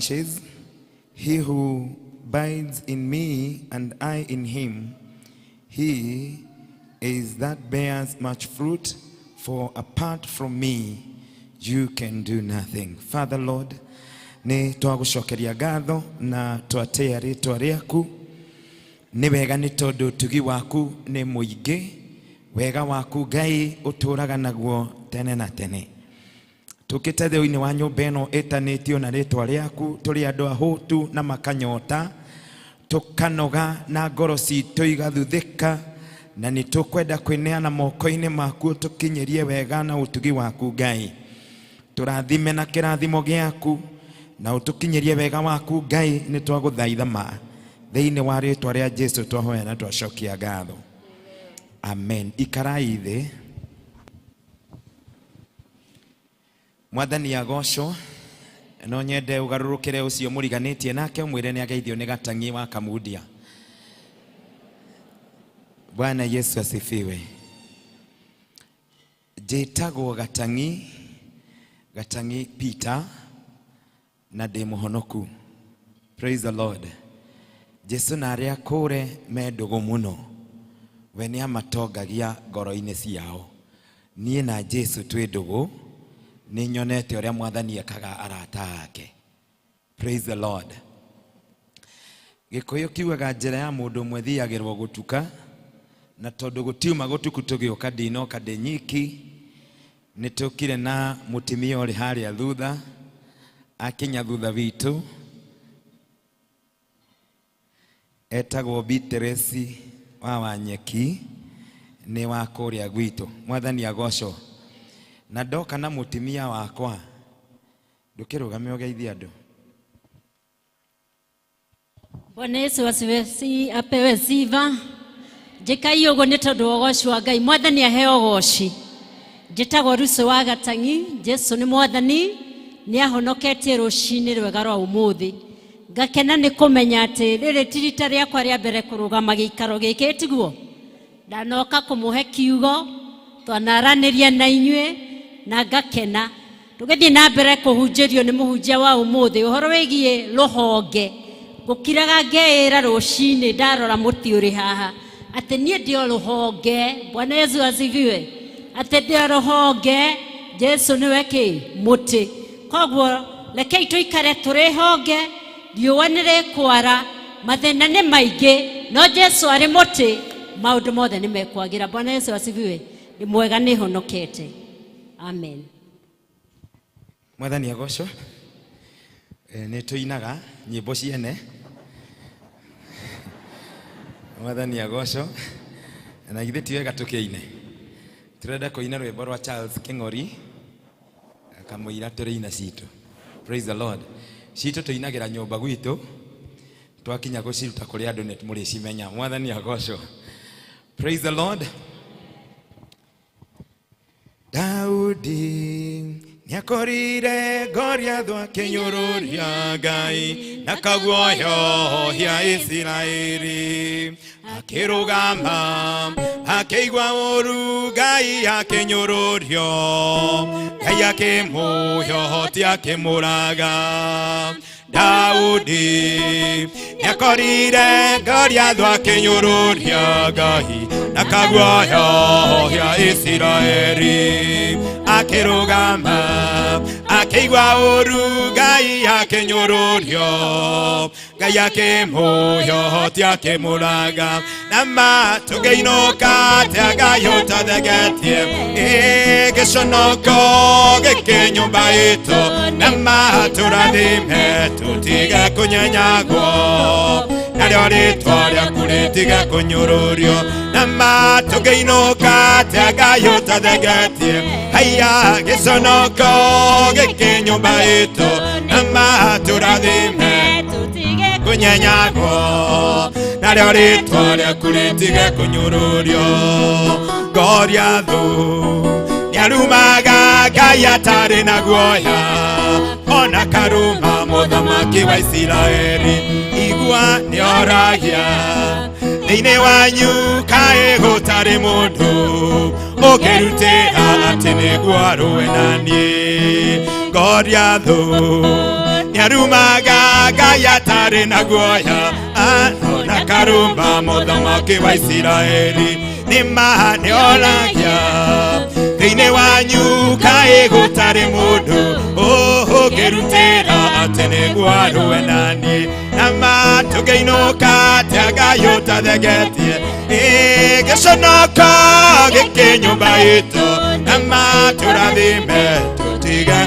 branches. He who abides in me and I in him, he is that bears much fruit, for apart from me you can do nothing. Father Lord, nĩ twagũcokeria ngatho na twatĩa rĩtwa rĩaku. Nĩ wega nĩ tondũ ũtugi waku nĩ mũingĩ, wega waku Ngai ũtũũraga naguo tene na tene. Tũkĩte thĩinĩ wa nyũmba ĩno ĩtanĩtio na rĩtwa rĩaku, tũrĩ andũ ahũtu na makanyota, tũkanoga na ngoro citũ igathuthĩka, na nĩ tũkwenda kwĩneana moko-inĩ maku tũkinyĩrie wega na ũtugi waku Ngai. Tũrathime na kĩrathimo gĩaku na ũtũkinyĩrie wega waku Ngai, nĩ twagũthaitha ma thĩinĩ wa rĩtwa rĩa Jesu twahoya na twacokia ngatho. Amen. Ikarai thĩ. Mwathani agocwo. No nyende ũgarũrũkĩre ũcio mũriganĩtie nake ũmwĩre nĩ ageithio nĩ Gatang'i wa Kamundia. Bwana Yesu asifiwe. Njĩtagwo Gatang'i, Gatang'i Peter, na ndĩ mũhonoku. Praise the Lord. Jesu na arĩa kũre me ndũgũ mũno, we nĩ amatongagia ngoro-inĩ ciao. Niĩ na Jesu twĩ ndũgũ, nĩ nyonete ũrĩa mwathani ekaga arata ake. Praise the Lord. Gĩkũyũ kiugaga njĩra ya mũndũ ũmwe thiagĩrwo gũtuka, na tondũ gũtiuma gũtuku tũgĩũka ndinoka ndĩ nyiki, nĩ tũkire na mũtumia ũrĩ harĩa thutha, akinya thutha witũ, etagwo Beatrice wa Wanyeki, nĩ wa kũrĩa gwitũ. Mwathani agocwo. Na ndoka na mũtumia wakwa, ndũkĩrũgame ũgeithie andũ. Bwana Yesu asifiwe, si apewe sifa. Njĩkai ũguo nĩ tondũ wa ũgoci wa Ngai. Mwathani aheo ũgoci. Njĩtagwo Rusu wa Gatang'i. Jesu nĩ mwathani, nĩ ahonoketie rũcinĩ rwega rwa ũmũthĩ. Ngakena nĩ kũmenya atĩ rĩrĩ ti rita rĩakwa rĩa mbere kũrũgama gĩikaro gĩkĩ, tiguo? Ndanoka kũmũhe kiugo, twanaranĩria na inyuĩ na ngakena. Tũgĩthiĩ na mbere kũhunjĩrio nĩ mũhunjia wa ũmũthĩ ũhoro wĩgiĩ rũhonge. Ngũkiraga ngeĩra rũcinĩ ndarora mũtĩ ũrĩ haha atĩ niĩ ndĩ o rũhonge. Bwana Yesu asifiwe. Atĩ ndĩ o rũhonge, Jesu nĩwe kĩ? Mũtĩ. Koguo rekei tũikare tũrĩ honge, riũa nĩ rĩkwara, mathĩna nĩ maingĩ, no Jesu arĩ mũtĩ, maũndũ mothe nĩ mekwagĩra. Bwana Yesu asifiwe. Nĩ mwega, nĩ honokete. Amen. Mwathani agocwo. Nĩ tũinaga nyĩmbo ciene. Mwathani agocwo. Na githĩ ti wega tũkĩine? Tũrenda kũina rwĩmbo rwa Charles Kĩng'ori, kamũira tũrĩina citũ. Praise the Lord. Citũ tũinagĩra nyũmba gwitũ, twakinya gũciruta kũrĩ andũ nĩ mũrĩcimenya. Mwathani agocwo. Praise the Lord. Daudi nĩakorire Goliathũ akĩnyũrũria Ngai na kaguoyohia Isiraeli, akĩrũgama akĩigua ũru Ngai akĩnyũrũrio, Ngai akĩmũhe ũhoti akĩmũraga. Daudi nĩakorire Goliathũ akĩnyũrũria Ngai na kaguoyohia Isiraeli, akĩrũgama akĩigua ũru Ngai akĩnyũrũrio, Ngai akĩmũhe ũhoti akĩmũraga. Na ma tũngĩinũka atĩa Ngai ũtathegetie, ĩ gĩconoko gĩkĩ nyũmba itũ, na ma tũrathime tũtige kũnyenyagwo, narĩo rĩtwa rĩaku rĩtige kũnyũrũrio. Na ma tũngĩinũka atĩa Ngai ũtathegetie, haiya gĩconoko gĩkĩ nyũmba itũ, na ma tũrathime kũnyenyagwo, narĩo rĩtwa rĩaku rĩtige kũnyũrũrio. Goliathũ nĩarumaga Ngai atarĩ na guoya, ona karuma mũthamaki wa Isiraeli. Igua nĩoragia thĩinĩ wanyu kaĩ gũtarĩ mũndũ ũngĩrutĩra atĩ nĩguo arũe na niĩ. Goliathũ Nĩarumaga Ngai atarĩ na guoya na karuma mũthamaki wa Isiraeli nĩma nĩoragia thĩinĩ wanyu kaĩ gũtarĩ mũndũ ũngĩrutĩra atĩ nĩguo arũe naniĩ na ma tũngĩinũka atĩa Ngai ũtathegetie gĩconoko gĩkĩ nyũmba itũ na ma tũrathime tũtige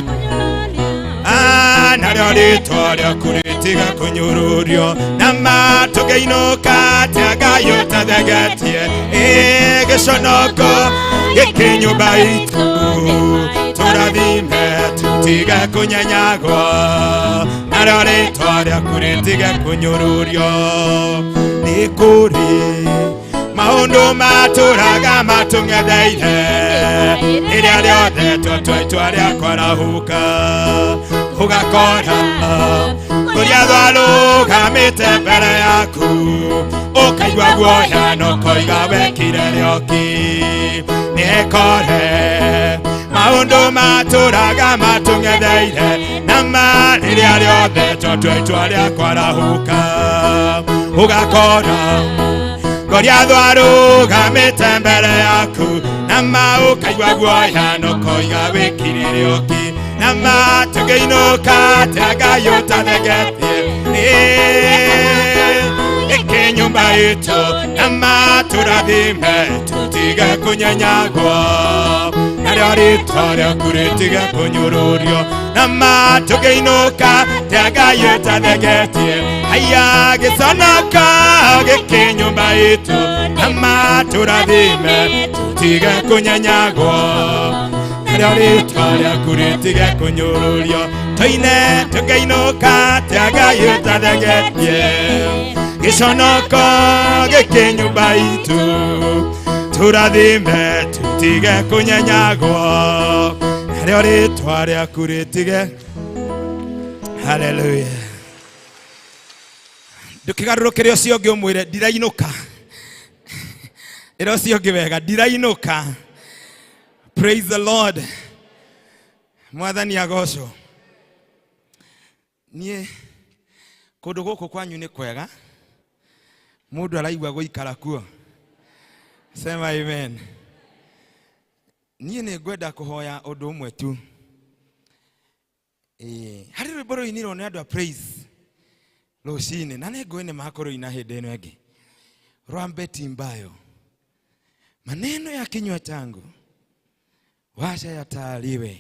narĩo rĩtwa rĩaku rĩtige kũnyũrũrio na ma tũngĩinũka atĩa Ngai ũtathegetie gĩconoko gĩkĩ nyũmba itũ tũrathime tũtige kũnyenyagwo narĩo rĩtwa rĩaku rĩtige kũnyũrũrio nĩ kũrĩ maũndũ matũraga matũng'etheire rĩrĩa rĩothe twatua itua rĩa kwarahũka ũgakora kũrĩa twarũgamĩte mbere yaku ũkaigua guoya na ũkoiga wekire rĩoki nĩkore maũndũ matũraga matũng'etheire na ma rĩrĩa rĩothe twatua itua rĩa kwarahũka ũgakora kũrĩa twarũgamĩte mbere yaku na ma ũkaigua guoya na ũkoiga wĩkire rĩoki na ma tũngĩinũka atĩa Ngai ũtathegetie gĩkĩ nyũmba itũ na ma tũrathime tũtige kũnyenyagwo narĩo rĩtwa rĩaku rĩtige kũnyũrũrio na ma tũngĩinũka atĩa Ngai ũtathegetie haiya gĩconoko gĩkĩ nyũmba itũ na ma tũrathime tũtige kũnyenyagwo narĩo rĩtwa rĩaku rĩtige kũnyũrũrio tũine tũngĩinũka atĩa Ngai ũtathegetie gĩconoko gĩkĩ nyũmba itũ tũrathime tũtige kũnyenyagwo narĩo rĩtwa rĩaku rĩtige. Haleluya. Ndũkĩgarũrũkĩre ũcio ũngĩ ũmwĩre ndirainũka. Ĩra ũcio ũngĩ wega ndirainũka. Praise the Lord. Mwathani agocwo. Niĩ kũndũ gũkũ kwanyu nĩ kwega mũndũ araigua gũikara kuo. Sema amen. Niĩ nĩ ngwenda kũhoya ũndũ ũmwe tu. Harĩ rwĩmbo rũinirwo nĩ andũ a Praise rũcinĩ na nĩ ngũĩ nĩ makũrũina hĩndĩ ĩno ĩngĩ rwa Betty Mbayo. Maneno ya kinywa changu wacha yatawaliwe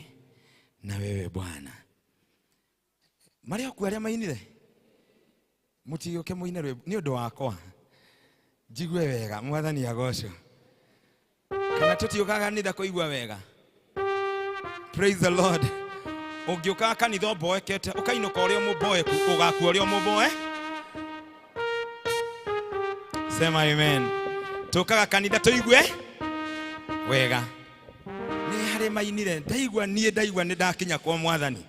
na wewe Bwana. Marĩa okuo arĩa mainire mũtigĩũke mũine rwĩmbo nĩ ũndũ wakwa njigue wega Mwathani agocwo. Kana tũtiũkaga kanitha kũigua wega. Praise the Lord. Ũngĩũkaga kanitha ũmboekete ũkainũka ũrĩa mũmboeku ũgakua ũrĩa mũmboe. Sema amen. Tũkaga kanitha tũigue wega. Nĩ harĩ mainire ndaigua niĩ ndaigua nĩ ndakinya kwa Mwathani.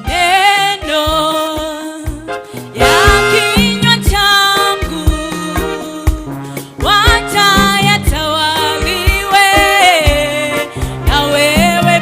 Neno ya kinywa changu wacha yatawaliwe na wewe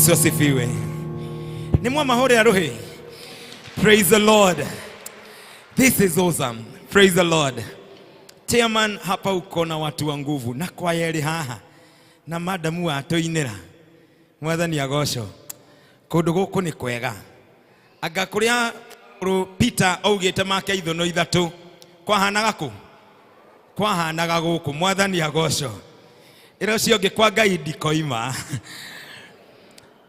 Yesu asifiwe. Nĩ mwamahũrĩra rũhĩ. Praise the Lord. This is awesome. Praise the Lord. Chairman, hapa uko na watu wa nguvu na kwaya ĩrĩ haha na madamu watũinĩra. Mwathani agocwo. Kũndũ gũkũ nĩ kwega. Anga kũrĩa Peter augĩte make ithũnũ ithatũ kwahanaga kũ? Kwahanaga gũkũ. Mwathani agocwo. Ĩra ũcio ũngĩ kwa Ngai ndikoima.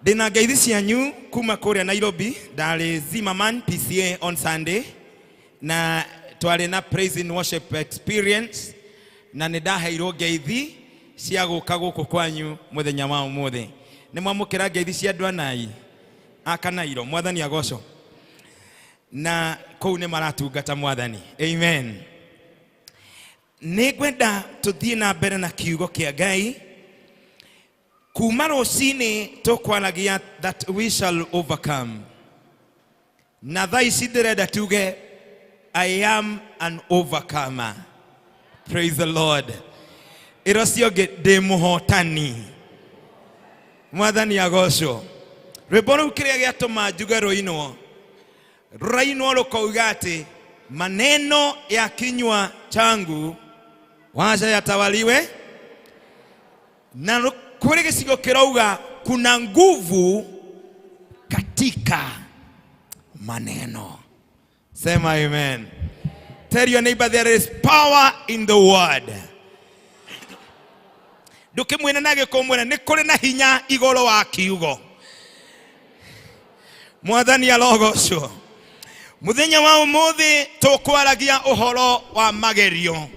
Ndĩna ngeithi cianyu kuma kũrĩa Nairobi. Ndarĩ Zimmerman PCA on Sunday na twarĩ na praise and worship experience na nĩ ndaheirwo ngeithi cia gũka gũkũ kwanyu mũthenya wa ũmũthĩ. Nĩ mwamũkĩra ngeithi cia andũ a Nai a Kanairo. Mwathani agocwo. Na kũu nĩ maratungata Mwathani. Amen. Nĩ ngwenda tũthiĩ na mbere na kiugo kĩa Ngai. Kuma rũcinĩ tũkwaragia that we shall overcome. Na thaa ici ndĩrenda tuge I am an overcomer. Praise the Lord. Ĩra ũcio ũngĩ ndĩ mũhotani. Mwathani agocwo. Rwĩmbo rũu kĩrĩa gĩatũma njuge rũinwo, rũrainwo rũkauga atĩ maneno ya kinywa changu wacha yatawaliwe, na kũrĩ gĩcigo kĩrauga kuna nguvu katika maneno. Sema amen. Tell your neighbor there is power in the word. Ndũkĩmwĩre na gĩkũmwĩra nĩ kũrĩ na hinya igũrũ wa kiugo. Mwathani arogocwo. Mũthenya wa ũmũthĩ tũkwaragia ũhoro wa magerio.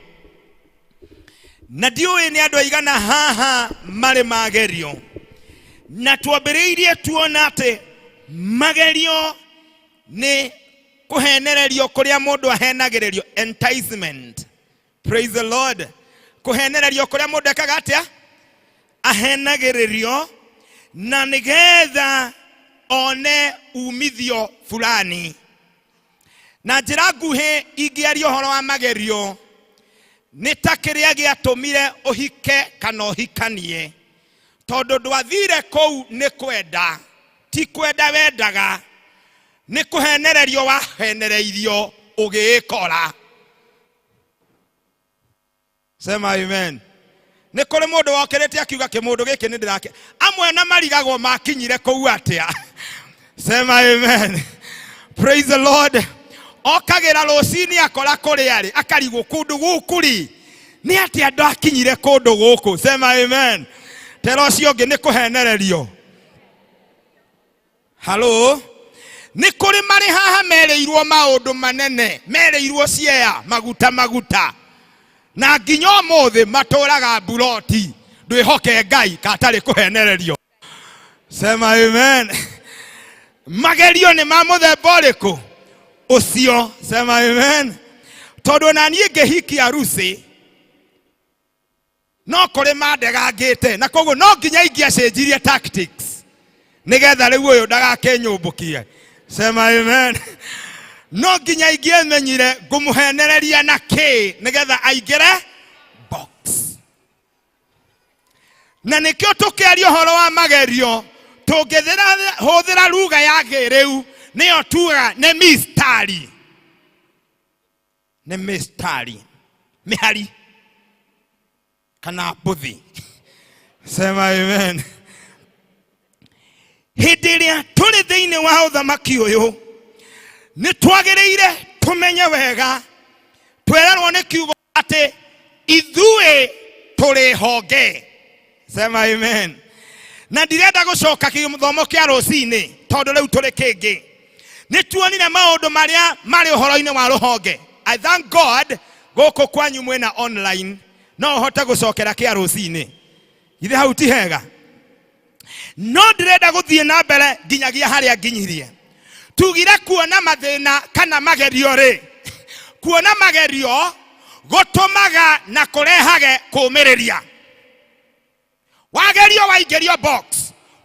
Na ndiũĩ nĩ andũ aigana haha marĩ magerio. Na twambĩrĩirie tuona atĩ magerio nĩ kũhenererio kũrĩa mũndũ ahenagĩrĩrio, enticement. Praise the Lord. Kũhenererio kũrĩa mũndũ ekaga atĩa? Ahenagĩrĩrio na nĩgetha one umithio fulani. Na njĩra nguhĩ ingĩaria ũhoro wa magerio nĩ ta kĩrĩa gĩatũmire ũhike kana ũhikanie, tondũ ndwathire kũu nĩ kwenda, ti kwenda wendaga, nĩ kũhenererio wahenereirio ũgĩĩkora. Sema amen. Nĩ kũrĩ mũndũ wokĩrĩte akiuga kĩmũndũ gĩkĩ nĩ ndĩrake. Amwe na marigagwo makinyire kũu atĩa. Sema amen. Praise the Lord. Okagĩra rũcinĩ akora kũrĩa arĩ, akarigwo kũndũ gũkũ rĩ, nĩ atĩa ndakinyire kũndũ gũkũ. Sema amen. Tera ũcio ũngĩ nĩ kũhenererio. Halo. Nĩ kũrĩ marĩ haha merĩirwo maũndũ manene, merĩirwo ciea maguta maguta, na nginya ũmũthĩ matũraga mburoti. Ndwĩhoke Ngai katarĩ kũhenererio. Sema amen. Magerio nĩ ma mũthemba ũrĩkũ? Ũcio. Sema amen. Tondũ na niĩ ngĩhikia Lucy no kũrĩ mandegangĩte, na koguo no nginya ingĩacenjirie tactics nĩgetha rĩu ũyũ ndagakĩnyũmbũkie. Sema amen. No nginya ingĩamenyire ngũmũhenereria na kĩ nĩgetha aingĩre box. Na nĩkĩo tũkĩaria ũhoro wa magerio tũngĩhũthĩra lugha ya kĩrĩu nĩyo tugaga nĩ mistari. Nĩ mistari, mĩhari kana mbũthi. Sema amen. Hĩndĩ ĩrĩa tũrĩ thĩinĩ wa ũthamaki ũyũ nĩ twagĩrĩire tũmenye wega, twererwo nĩ kiugo atĩ ithuĩ tũrĩ honge. Sema amen. Na ndirenda gũcoka gĩthomo kĩa rũcinĩ tondũ rĩu tũrĩ kĩngĩ. Nĩ tuonire maũndũ marĩa marĩ ũhoro-inĩ wa rũhonge. I thank God gũkũ kwanyu mwĩna online no ũhote gũcokera kĩa rũcinĩ. Githĩ hau ti hega? No ndĩrenda gũthiĩ na mbere nginyagia harĩa nginyirie. Tugire kuona mathĩna kana magerio rĩ, kuona magerio gũtũmaga na kũrehage kũũmĩrĩria. Wagerio waingĩrio box,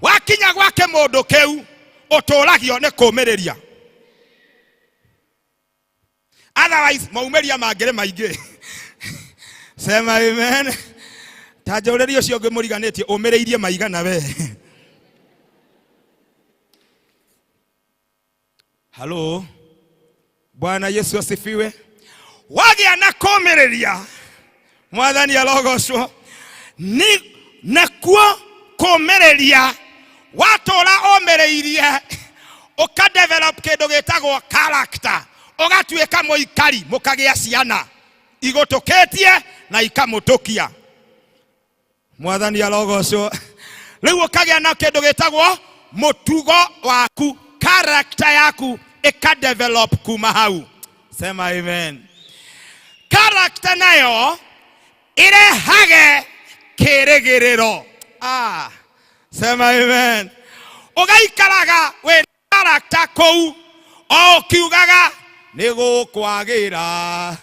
wakinya gwake mũndũ kĩu ũtũragio nĩ kũũmĩrĩria. Otherwise maumĩria mangĩrĩ maingĩ. Sema amen. Ta njũrĩrie ũcio ũngĩ mũriganĩtie, ũmĩrĩirie maigana we. Halo, Bwana Yesu asifiwe. Wagĩa na kũũmĩrĩria, Mwathani arogocwo. Nĩ nakuo kũũmĩrĩria, watũra ũmĩrĩirie, ũka develop kĩndũ gĩtagwo character, ũgatuĩka mũikari, mũkagĩa ciana igũtũkĩtie na ikamũtũkia. Mwathani arogocwo. Rĩu ũkagĩa na kĩndũ gĩtagwo mũtugo waku, character yaku ĩka develop kuma hau. Sema amen. Character nayo ĩrehage kĩrĩgĩrĩro. Ah, sema amen. Ũgaikaraga wĩ character kũu o ũkiugaga nĩ gũkwagĩra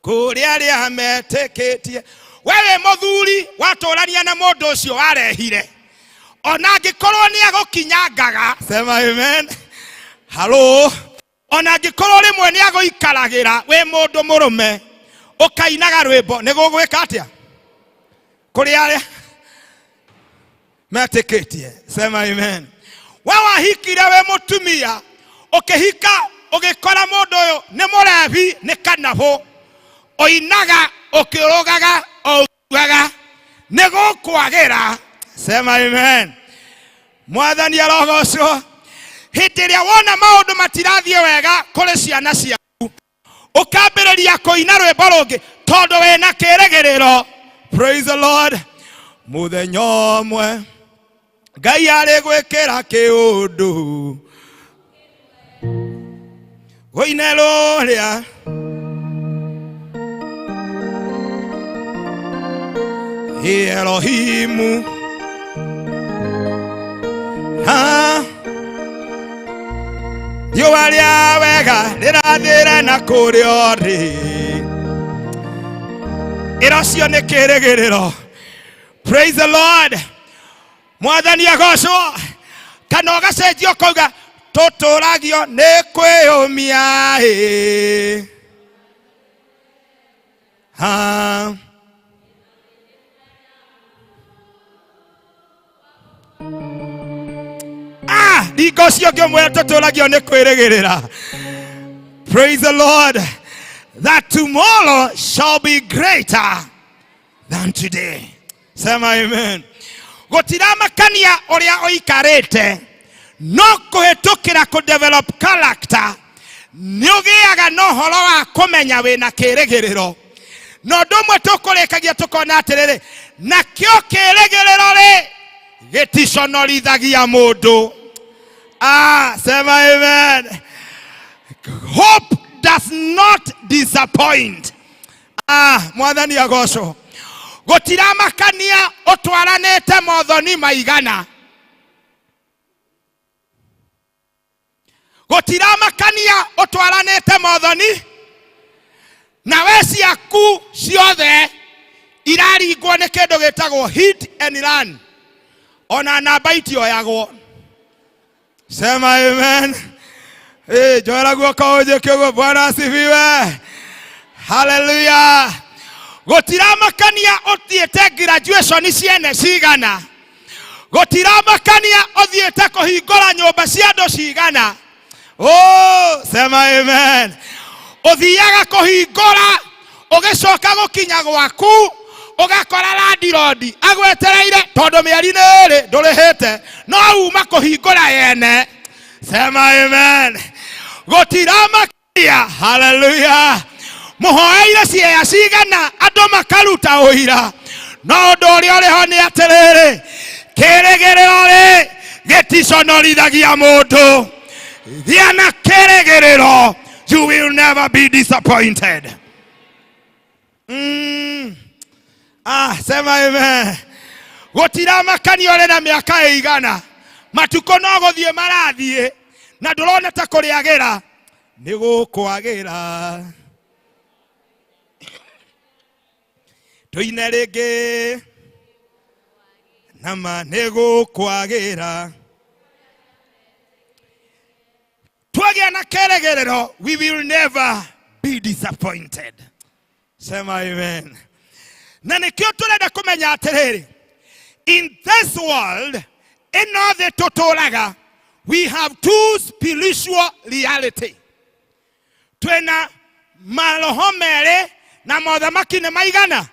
kũrĩa arĩa metĩkĩtie. We wĩ mũthuri watũrania na mũndũ ũcio warehire, ona angĩkorwo nĩ agũkinyangaga, sema amen. Halo, ona angĩkorwo rĩmwe nĩ agũikaragĩra, wĩ mũndũ mũrũme ũkainaga rwĩmbo nĩ gũgwĩka atĩa kũrĩ arĩa metĩkĩtie? Sema amen. We wahikire wĩ mũtumia, ũkĩhika ũgĩkora mũndũ ũyũ nĩ mũrebi, nĩ kanabũ, ũinaga ũkĩrũgaga o ũkiugaga nĩ gũkwagĩra. Sema amen. Mwathani arogocwo. Hĩndĩ ĩrĩa wona maũndũ matirathiĩ wega kũrĩ ciana ciaku, ũkambĩrĩria kũina rwĩmbo rũngĩ tondũ wĩna kĩrĩgĩrĩro. Praise the Lord. Mũthenya ũmwe Ngai arĩ gwĩkĩra kĩũndũ ũine rũrĩa Elohimu ha riũa rĩa wega rĩrathĩra na kũrĩa ũrĩ, ĩro cio nĩ kĩrĩgĩrĩro. Praise the Lord. Mwathani agocwo. Kana ũgacenjia ũkauga tũtũragio nĩ kwĩyũmia ĩ. Ha. Ah, ringo ũcio ũngĩ ũmwe tũtũragio nĩ kwĩrĩgĩrĩra. Praise the Lord. That tomorrow shall be greater than today. Sema amen. Gũtiramakania ũrĩa ũikarĩte, no kũhĩtũkĩra kũ develop character nĩ ũgĩaga na ũhoro wa kũmenya wĩna kĩrĩgĩrĩro. Na ũndũ ũmwe tũkũrĩkagia tũkona atĩrĩrĩ, nakĩo kĩrĩgĩrĩro rĩ gĩticonorithagia mũndũ. Ah, sema amen. Hope does not disappoint. Ah, Mwathani agocwo. Gũtiramakania ũtwaranĩte mothoni maigana, gũtiramakania ũtwaranĩte mothoni na we ciaku ciothe iraringwo nĩ kĩndũ gĩtagwo hit and run, ona namba itioyagwo. Sema amen. Eh, njoera guoko ũnjĩke ũguo. Bwana asifiwe. Haleluya. Gũtiramakania ũthiĩte graduation ciene cigana, gũtiramakania ũthiĩte kũhingũra nyũmba cia andũ cigana. Oh, sema amen. Ũthiaga kũhingũra, ũgĩcoka gũkinya gwaku ũgakora landirondi agwetereire tondũ mĩeri nĩ ĩrĩ ndũrĩhĩte, no uma kũhingũra yene. Sema amen. Gũtiramakania, haleluya, mũhoeire ciea cigana andũ makaruta ũira, no ũndũ ũrĩa ũrĩ ho nĩ atĩrĩrĩ, kĩrĩgĩrĩro rĩ gĩticonorithagia mũndũ. Gĩa na kĩrĩgĩrĩro, you will never be disappointed. Ah, sema amen. Gũtiramakania ũrĩ na mĩaka ĩigana, matukũ no gũthiĩ marathiĩ na ndũrona ta kũrĩagĩra, nĩ gũkwagĩra. Tũine rĩngĩ nama nĩ gũkwagĩra. Twagĩa na kĩrĩgĩrĩro, we will never be disappointed. Sema amen. Na nĩkĩo tũrenda kũmenya atĩrĩrĩ, in this world, ĩno thĩ tũtũraga, We have two spiritual reality. Twina maroho merĩ na mothamaki nĩ maigana?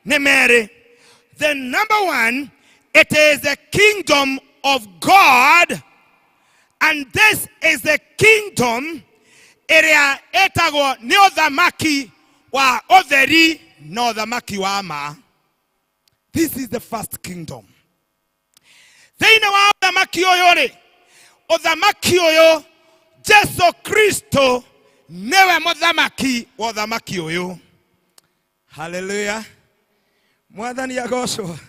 Nĩ merĩ. The number one, it is the kingdom of God, and this is the kingdom ĩrĩa ĩtagwo nĩ ũthamaki wa ũtheri na ũthamaki wa ma. This is the first kingdom. Thĩinĩ wa ũthamaki ũyũ rĩ, ũthamaki ũyũ Jesu Kristo nĩwe mũthamaki wa ũthamaki ũyũ. Haleluya. Mwathani agocwo.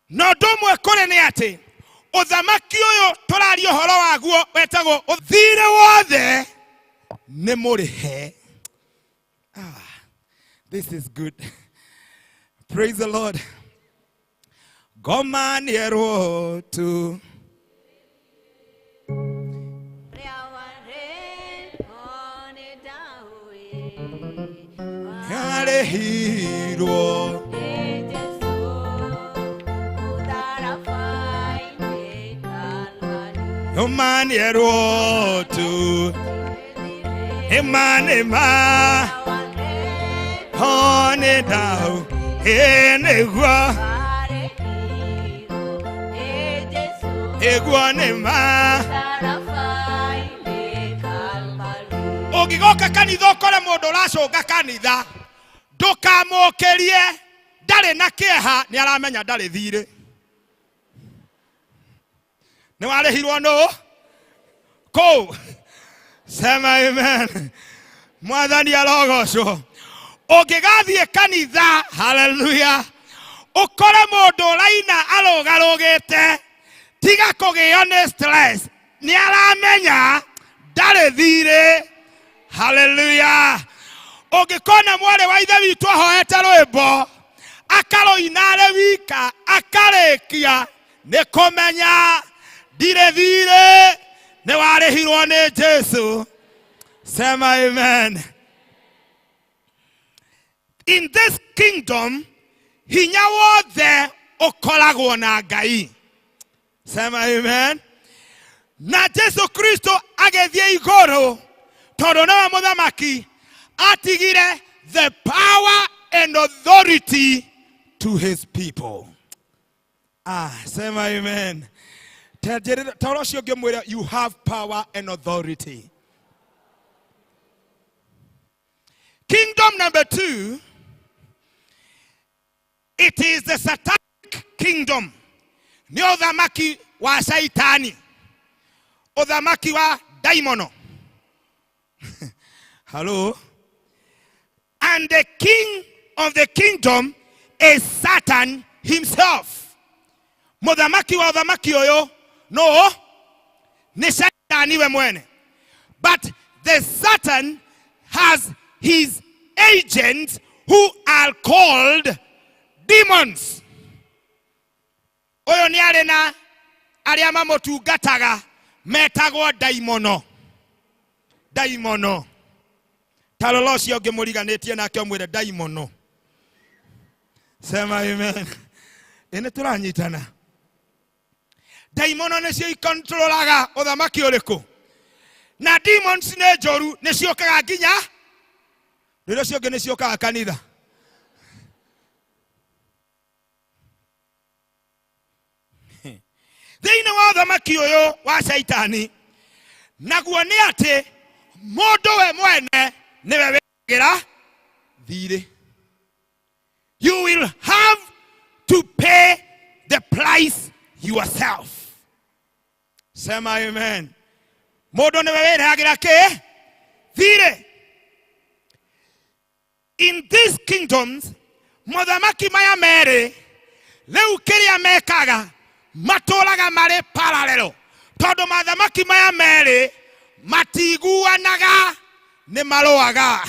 Na ũndũ ũmwe kũrĩ nĩ atĩ ũthamaki ũyũ tũraria ũhoro waguo wetagwo ũthirĩ wothe nĩ mũrĩhe. This is good. Praise the Lord. Ngoma nĩerwo tu. Yarĩhirwo. Ngoma nĩerwo tu. Ĩma nĩma. Ho nĩ ndau. Ĩ nĩguo. Ĩguo nĩma. Ũngĩgoka kanitha ũkore mũndũ ũracũnga kanitha, ndũkamũkĩrie, ndarĩ na kĩeha, nĩ aramenya ndarĩ thirĩ. Nĩ warĩhirwo nũ? Kũu. Sema amen. Mwathani arogocwo. Ũngĩgathiĩ kanitha, haleluya, ũkore mũndũ ũraina arũgarũgĩte, tiga kũgĩo nĩ stress, nĩ aramenya ndarĩ thirĩ. Haleluya. Ũngĩkona mwarĩ wa ithe witũ ahoete rwĩmbo, akarũina arĩ wika, akarĩkia, nĩ kũmenya ndirĩ thirĩ, nĩ warĩhirwo nĩ Jesu. Sema amen. In this kingdom, hinya wothe ũkoragwo na Ngai. Sema amen. Na Jesu Kristo agĩthiĩ igũrũ, tondũ nĩwe mũthamaki, atigire the power and authority to his people. Sema amen. Toro ũcio ũngĩ mwĩre, you have power and authority. Kingdom number two, it is the satanic kingdom. Nĩ ũthamaki wa Shaitani. Ũthamaki wa daimono. Hello? And the king of the kingdom is Satan himself. Mũthamaki wa ũthamaki ũyũ no nĩ Shaitani we mwene. But the Satan has his agents who are called demons. Ũyũ nĩ arĩ na arĩa mamũtungataga metagwo daimono. Daimono. Ta rora ũcio ũngĩ mũriganĩtie nake ũmwĩre daimono. Sema amen. Ĩ nĩ tũranyitana. Daimono nĩcio ikontrolaga ũthamaki ũrĩkũ? Na demons nĩ njũru, nĩ ciũkaga nginya rĩrĩa ũcio ũngĩ nĩ ciũkaga kanitha. Thĩinĩ wa ũthamaki ũyũ wa Shaitani, naguo nĩ atĩ mũndũ we mwene nĩwe wĩrĩhagĩra thirĩ. You will have to pay the price yourself. Sema amen. Mũndũ nĩwe wĩrĩhagĩra kĩ? Thirĩ. In these kingdoms, mothamaki maya merĩ, rĩu kĩrĩa mekaga, matũraga marĩ parallel. Tondũ mathamaki maya merĩ, matiguanaga, nĩ marũaga.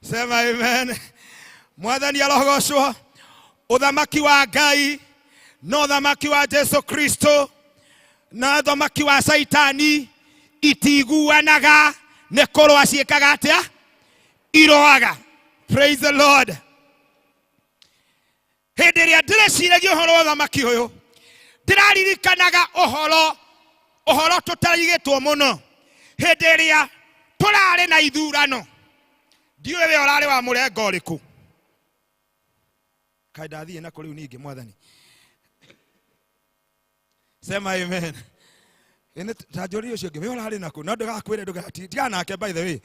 Sema amen. Mwathani arogocwo. Ũthamaki wa Ngai na ũthamaki wa Jesu Kristo na ũthamaki wa Shaitani itiguanaga, nĩ kũrũa ciĩkaga atĩa? Iroaga. Praise the Lord. Hĩndĩ ĩrĩa ndĩreciragia ũhoro wa ũthamaki ũyũ, ndĩraririkanaga ũhoro Ũhoro tũtaigĩtwo mũno hĩndĩ ĩrĩa tũrarĩ na ithurano. Ndiũĩ we ũrarĩ wa mũrengo ũrĩkũ. Kaĩ ndathiĩ na kũrĩu ningĩ mwathani. Sema amen. Ĩnĩ ta njũrie ũcio ũngĩ we ũrarĩ nakũ no ndũgakwĩre ndũgati tigana nake by the way.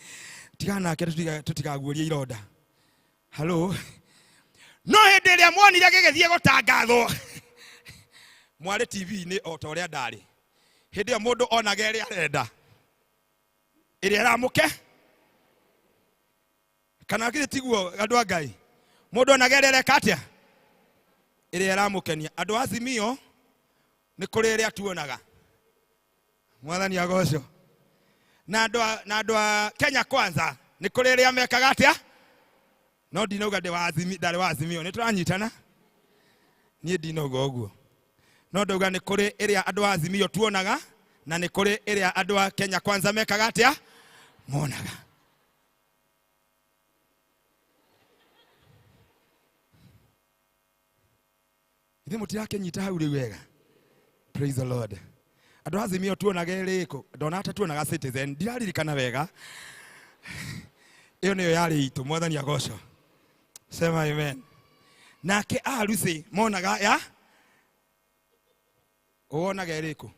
Tigana nake tũtigaguũrie ironda. Hello. No hĩndĩ ĩrĩa muonire gĩgĩthiĩ gũtangathwo mwarĩ TV-inĩ o ta ũrĩa ndarĩ. Hĩndĩ ĩyo mũndũ onaga ĩrĩa arenda. Ĩrĩa ĩramũke. Kana githĩ tiguo andũ a Ngai? Mũndũ onaga ĩrĩa areka atĩa? Ĩrĩa ĩramũkenia. Andũ a Azimio nĩ kũrĩ ĩrĩa tuonaga. Mwathani agocwo. Na andũ a Kenya Kwanza nĩ kũrĩ ĩrĩa mekaga atĩa? No ndinauga ndĩ wa Azimio, ndarĩ wa Azimio, nĩ tũranyitana? Niĩ ndinauga ũguo. No ndauga nĩ kũrĩ ĩrĩa andũ a Azimio tuonaga na nĩ kũrĩ ĩrĩa andũ a Kenya Kwanza mekaga atĩa? Monaga. Ithuĩ mũtirakĩnyita hau rĩu wega. Praise the Lord. Andũ a Azimio tuonaga ĩrĩkũ? Ndona ta tuonaga Citizen, ndiraririkana wega. Ĩyo nĩyo yarĩ itũ, mwathani agocwo. Sema amen. Nake arusi monaga ya wonaga ĩrĩkũ?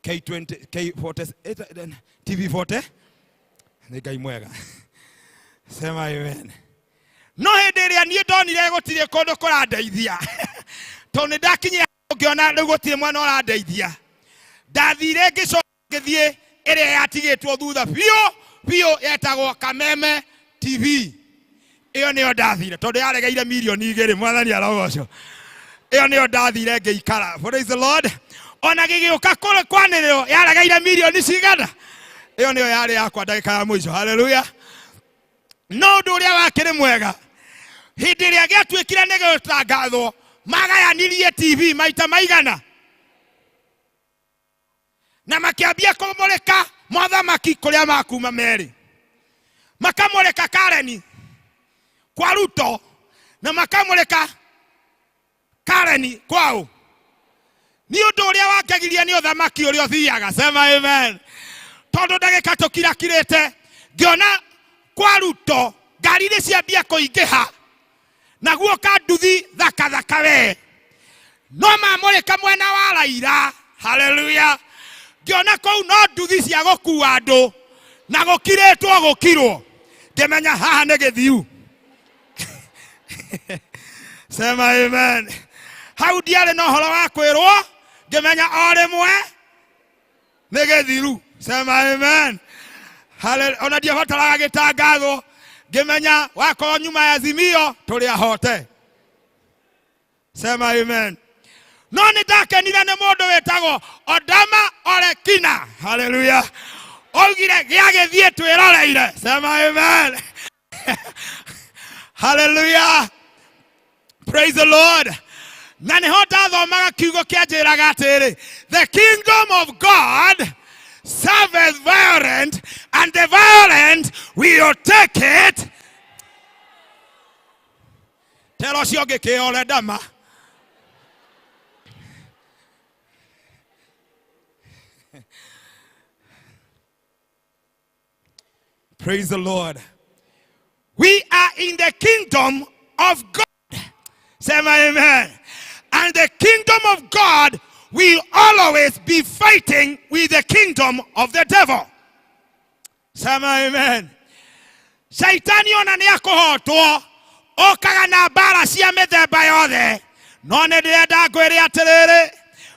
K20, K40, TV40? Nĩ Ngai mwega. Sema amen. No hĩndĩ ĩrĩa niĩ ndonire gũtirĩ kũndũ kũrandeithia. Tondũ nĩ ndakinyire ngĩona rĩu gũtirĩ mwena ũrandeithia. Ndathire ngĩcoka ngĩthiĩ ĩrĩa yatigĩtwo thutha biũ biũ yetagwo Kameme TV. Ĩyo nĩyo ndathire tondũ yaregeire mirioni 2 mwathani arogocwo. Ĩyo nĩyo ndathire ngĩikara. Praise the Lord. Ona gĩgĩũka kũrĩ kwanĩrĩrwo yaregeire mirioni cigana. Ĩyo nĩyo yarĩ yakwa ndagĩka ya mũico. Hallelujah. No ũndũ ũrĩa wakĩrĩ mwega hĩndĩ ĩrĩa gĩatuĩkire nĩ gũtangathwo magayanirie TV maita maigana na makĩambia kũmũrĩka mothamaki kũrĩa makuma merĩ. Makamũrĩka Karen kwa Ruto na makamũrĩka Karen kwao. Nĩ ũndũ ũrĩa wangegirie nĩ ũthamaki ũrĩa ũthiaga. Sema amen. Tondũ ndagĩka tũkirakirĩte ngĩona kwa Ruto ngari nĩ ciambia kũingĩha na guoka nduthi thaka thaka we. No mamũrĩka mwena wa Raila. Hallelujah. Ngĩona kũu no nduthi cia gũkua andũ na gũkirĩtwo gũkirwo. Ngĩmenya haha nĩ gĩthiu. Sema amen. Hau ndiarĩ na ũhoro wa kwĩrwo, ngĩmenya o rĩmwe nĩ gĩthiru. Sema amen. Hallelujah. Ona ndiabataraga gĩtangathwo, ngĩmenya wakorwo nyuma ya Azimio tũrĩ ahote. Sema amen. No nĩ ndakenire nĩ mũndũ wĩtagwo Odama Olekina. Hallelujah. Oigire gĩagĩthiĩ twĩroreire. Sema amen. Hallelujah. Praise the Lord. Na nĩho ndathomaga kiugo kĩanjĩraga atĩrĩ, the kingdom of God serveth violent, and the violent will take it. Tera ũcio ũngĩ kĩore ndama. Praise the Lord. We are in the kingdom of God. Say amen. And the kingdom of God will always be fighting with the kingdom of the devil. Say amen. Shaitani ona nĩ akũhotwo, okaga na mbara cia mĩthemba yothe. No nĩ ndĩrenda ngwĩre atĩrĩrĩ,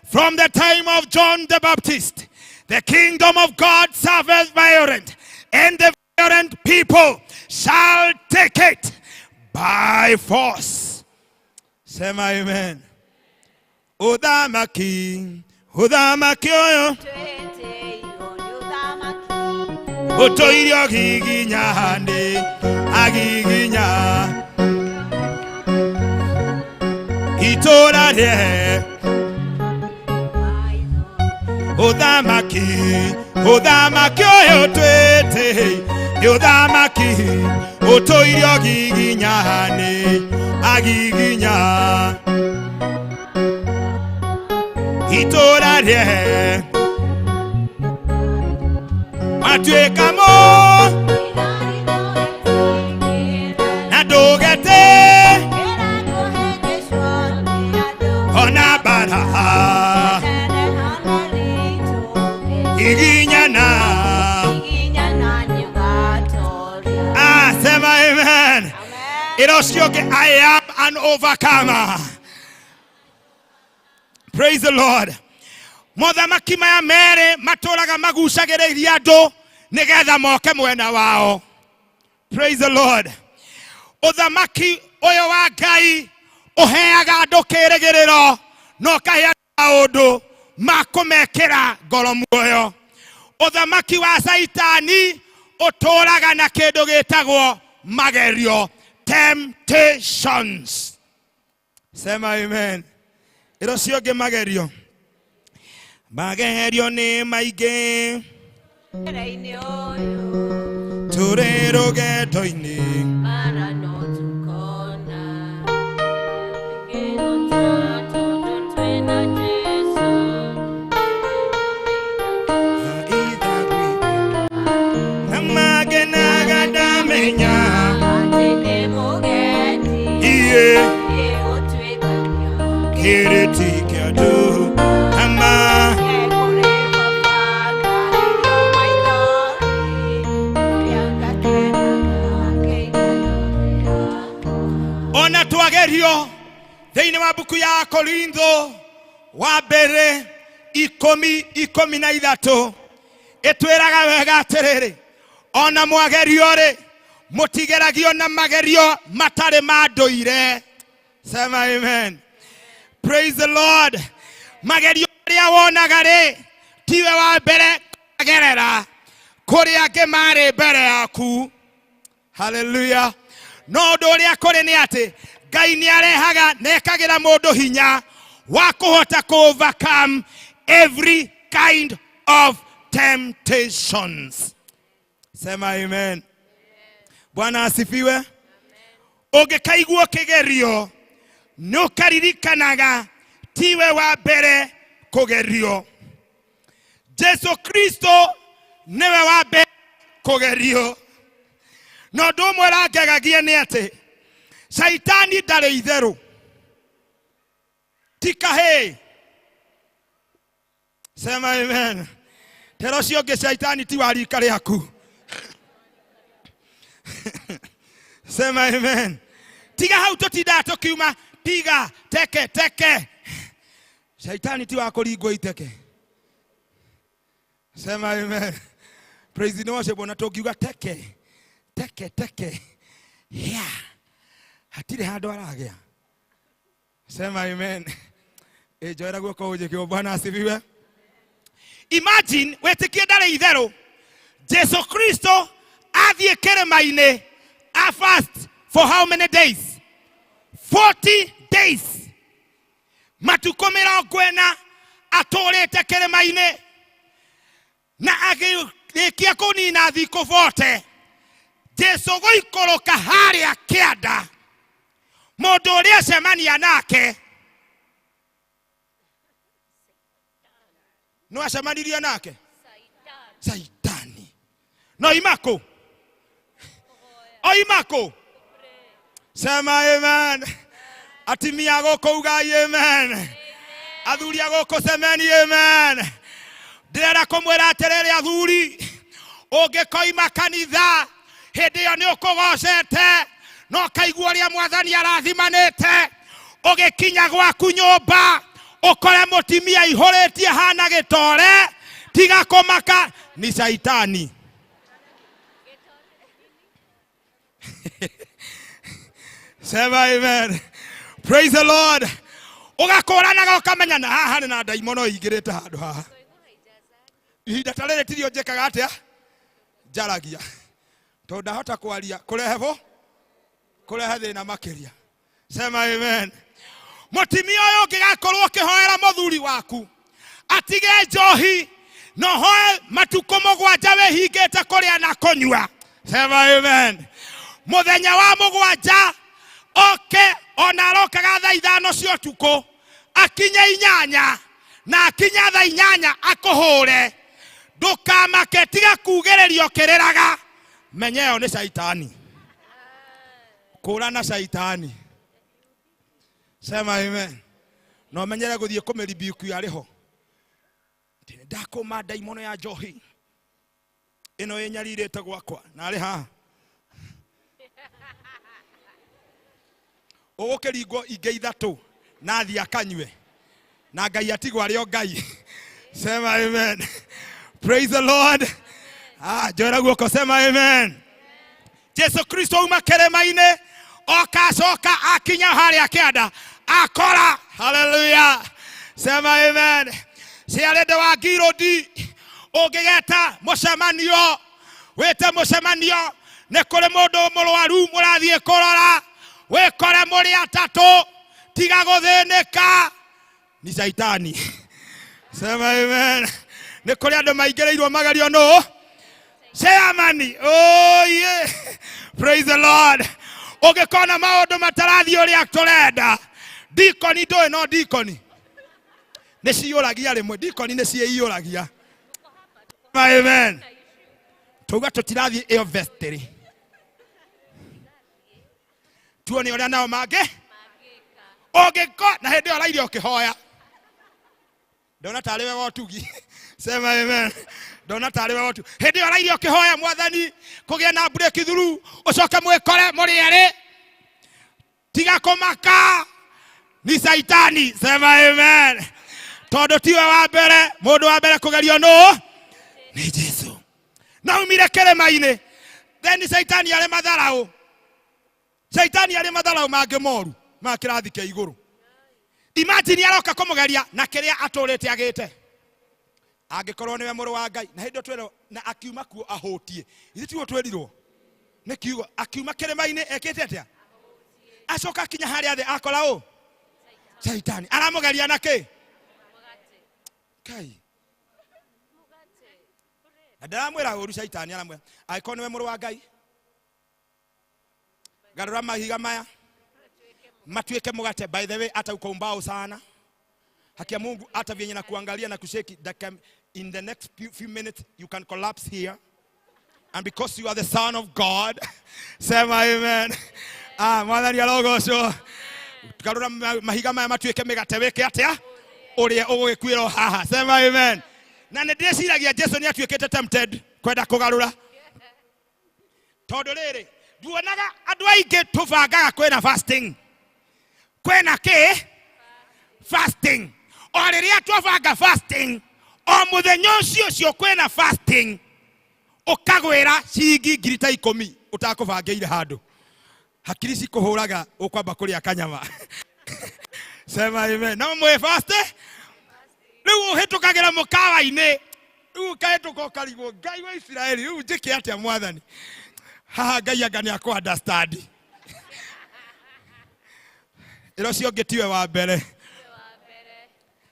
from the time of John the Baptist, the kingdom of God suffers violent, and the violent people shall take it by force. Sema amen. Uthamaki, uthamaki ũyũ ũtũire ũgiginya nĩ agiginya itũra rĩe uthamaki, uthamaki ũyũ twĩtĩ nĩ ũthamaki ũtũire ũgiginya nĩ agiginya itũra rĩe. Watuĩka mũ na ndũgete ona mbara iginyana. Ah, sema amen. Ĩra ũcio ũngĩ, I am an overcomer. Praise the Lord. Mothamaki maya merĩ matũraga magucagĩrĩria andũ nĩgetha moke mwena wao. Praise the Lord. Ũthamaki ũyũ wa Ngai ũheaga andũ kĩĩrĩgĩrĩro na ũkahe andũ maũndũ ma kũmekĩra ngoro muoyo. Ũthamaki wa Caitani ũtũraga na kĩndũ gĩtagwo magerio, temptations. Sema amen. Ĩra ũcio ũngĩ magerio. Magerio nĩ maingĩ tũrĩ rũgendo-inĩ. Na magenaga ndamenya iye kĩrĩti kĩa andũ ama ona twagerio thĩinĩ wa mbuku ya Korintho wa mbere 10:13 ĩtwĩraga wega atĩrĩrĩ, ona mwagerio rĩ mũtigeragio na magerio matarĩ ma ndũire. Sema amen. Praise the Lord. Magerio marĩa wonaga rĩ tiwe wa mbere kũgerera, kũrĩ angĩ marĩ mbere yaku. Hallelujah. No ũndũ ũrĩa kũrĩ nĩ atĩ Ngai nĩ arehaga na ekagĩra mũndũ hinya wa kũhota kũ overcome every kind of temptations. Sema amen. Bwana asifiwe. Ũngĩkaigua kĩgerio nĩ ũkaririkanaga tiwe wa mbere kũgerio. Jesu Kristo nĩwe wa mbere kũgerio. Na ũndũ ũmwe ũrangegagia nĩ atĩ caitani ndarĩ itherũ, ti kahĩĩ. Sema amen. Tera ũcio ũngĩ, caitani ti wa rika rĩaku. Sema amen. Tiga hau tũtindaga tũkiuma tiga teke teke. Caitani ti wa kũringwo iteke. Sema amen. Praise the Lord. Ona tũngiuga teke teke teke, yeah, hatirĩ handũ aragĩa. Sema amen. Ĩ njoera guoko ũnjĩke. Bwana asifiwe. Imagine wĩtĩkie ndarĩ itherũ. Jesu Kristo athiĩ kĩrĩma-inĩ a fast for how many days? 40 days. Matukũ 40 atũrĩte kĩrĩma-inĩ na agĩrĩkia kũnina thikũ 40. Jesu gũikũrũka harĩa kĩanda, mũndũ ũrĩa acemania nake no acemanirie nake Saitani. No oima kũ? Oima kũ? Sema amen. Atimia gũkũ ugai amen. Athuri a gũkũ semeni amen. Ndĩrenda kũmwĩra atĩrĩrĩ athuri, ũngĩkoima kanitha hĩndĩ ĩyo nĩ ũkũgocete na ũkaigua ũrĩa mwathani arathimanĩte, ũgĩkinya gwaku nyũmba ũkore mũtimia ihũrĩtie hana gĩtore, tiga kũmaka ni caitani. Sema amen. Praise the Lord. Ũgakũranaga ũkamenya na haha nĩ na ndaimono ĩingĩrĩte handũ haha. Ihinda ta rĩrĩ tirio njĩkaga atĩa? Njaragia. Tondũ ndahota kwaria kũrehe bo kũrehe thĩna makĩria. Sema amen. Mũtimia ũyũ ũngĩgakorwo ũkĩhoera mũthuri waku atige njohi na ũhoe matukũ 7 wĩhingĩte kũrĩa na kũnyua. Sema amen. Mũthenya wa 7 oke ona arokaga thaa 5 cia ũtukũ akinye 8 na akinya thaa 8 akũhũre. Ndũkamake, tiga kugĩrĩrio kĩrĩraga. Menya ĩyo nĩ caitani. Kũrana caitani. Sema amen. Na ũmenyere gũthiĩ kũmĩribiuku yarĩ ho. Ndakũma ndaimono ya njohi ĩno ĩnyarirĩte gwakwa na arĩ haha. Ũgũkĩringwo ingĩ ithatũ na athiĩ akanyue na Ngai atigwo arĩ o Ngai. Sema amen. Praise the Lord. Ah, njoera guoko, sema amen. Jesu Kristo auma kĩrĩma-inĩ oka acoka akinya harĩa kĩanda akora. Hallelujah. Sema amen. Ciarĩndĩ wa Ngirũndi ũngĩgeta mũcemanio, wĩte mũcemanio, nĩ kũrĩ mũndũ mũrwaru mũrathiĩ kũrora, wĩkore mũrĩ atatũ, tiga gũthĩnĩka, ni caitani. Sema amen. Nĩ kũrĩ andũ maingĩrĩirwo magerio nũ chairman. Oh yeah. Praise the Lord. Ũngĩkona maũndũ matarathiĩ ũrĩa tũrenda, dikoni ndũĩ, no dikoni nĩ ciyũragia rĩmwe, dikoni nĩ ciĩiyũragia. Amen. Tuga tũtirathiĩ ĩyo vestry, tuone ũrĩa nao mangĩ ũngĩko na hĩndĩ ĩyo ũraire ũkĩhoya, ndona tarĩ we wotugi. Sema amen. Ndona tarĩ we wotugi hĩndĩ ĩyo ũraire ũkĩhoya mwathani kũgĩa na breakthrough, ũcoke mwĩkore mũrĩ erĩ, tiga kũmaka, ni caitani. Sema amen. Tondũ tiwe wa mbere, mũndũ wa mbere kũgerio nũ nĩ Jesu na umire kĩrĩma-inĩ. Then caitani arĩ matharaũ, caitani arĩ matharaũ mangĩ moru ma kĩrathi kĩa igũrũ. Imagine aroka kũmũgeria na kĩrĩa atũrĩte agĩte, angĩkorwo nĩwe mũrũ wa Ngai. Na hĩndĩ ĩyo twĩrwo na akiuma kuo ahũtiĩ, ithuĩ tiguo twĩrirwo nĩ kiugo, akiuma kĩrĩma-inĩ ekĩte atĩa? Acoka akinya harĩa thĩ akora ũ caitani aramũgeria na kĩ Ngai, na ndaramwĩra ũru. Caitani aramwĩra, angĩkorwo nĩwe mũrũ wa Ngai, garũra mahiga maya matuĩke mũgate. By the way, hata uko umbao sana, haki ya Mungu, hata vyenye na kuangalia na kusheki dakika, in the next few minutes you can collapse here, and because you are the son of God. Sema amen. Ah, mwathani arogocwo. Garũra mahiga maya matuĩke mĩgate, wĩke atĩa? Ũrĩa ũgũgĩkuĩrwo haha. Sema amen. Na nĩ ndĩciragia Jesu nĩ atuĩkĩte tempted kwenda kũgarũra, tondũ rĩrĩ nduonaga andũ aingĩ tũbangaga kwĩna fasting, kwĩna kĩ fasting, o rĩrĩa twabanga fasting, o mũthenya ũcio ũcio kwĩna fasting, ũkagwĩra ciringi 10,000 ũtakũbangĩire handũ, hakiri cikũhũraga, ũkwamba kũrĩa kanyama. Sema amen. No mwĩ fast rĩu ũhĩtũkagĩra mũkawa-inĩ, rĩu ũkahĩtũka ũkarigwo, Ngai wa Isiraeli, rĩu njĩke atĩa mwathani haha? Ngai anga nĩ akũ understand. Ĩro ũcio ũngĩ tiwe wa mbere.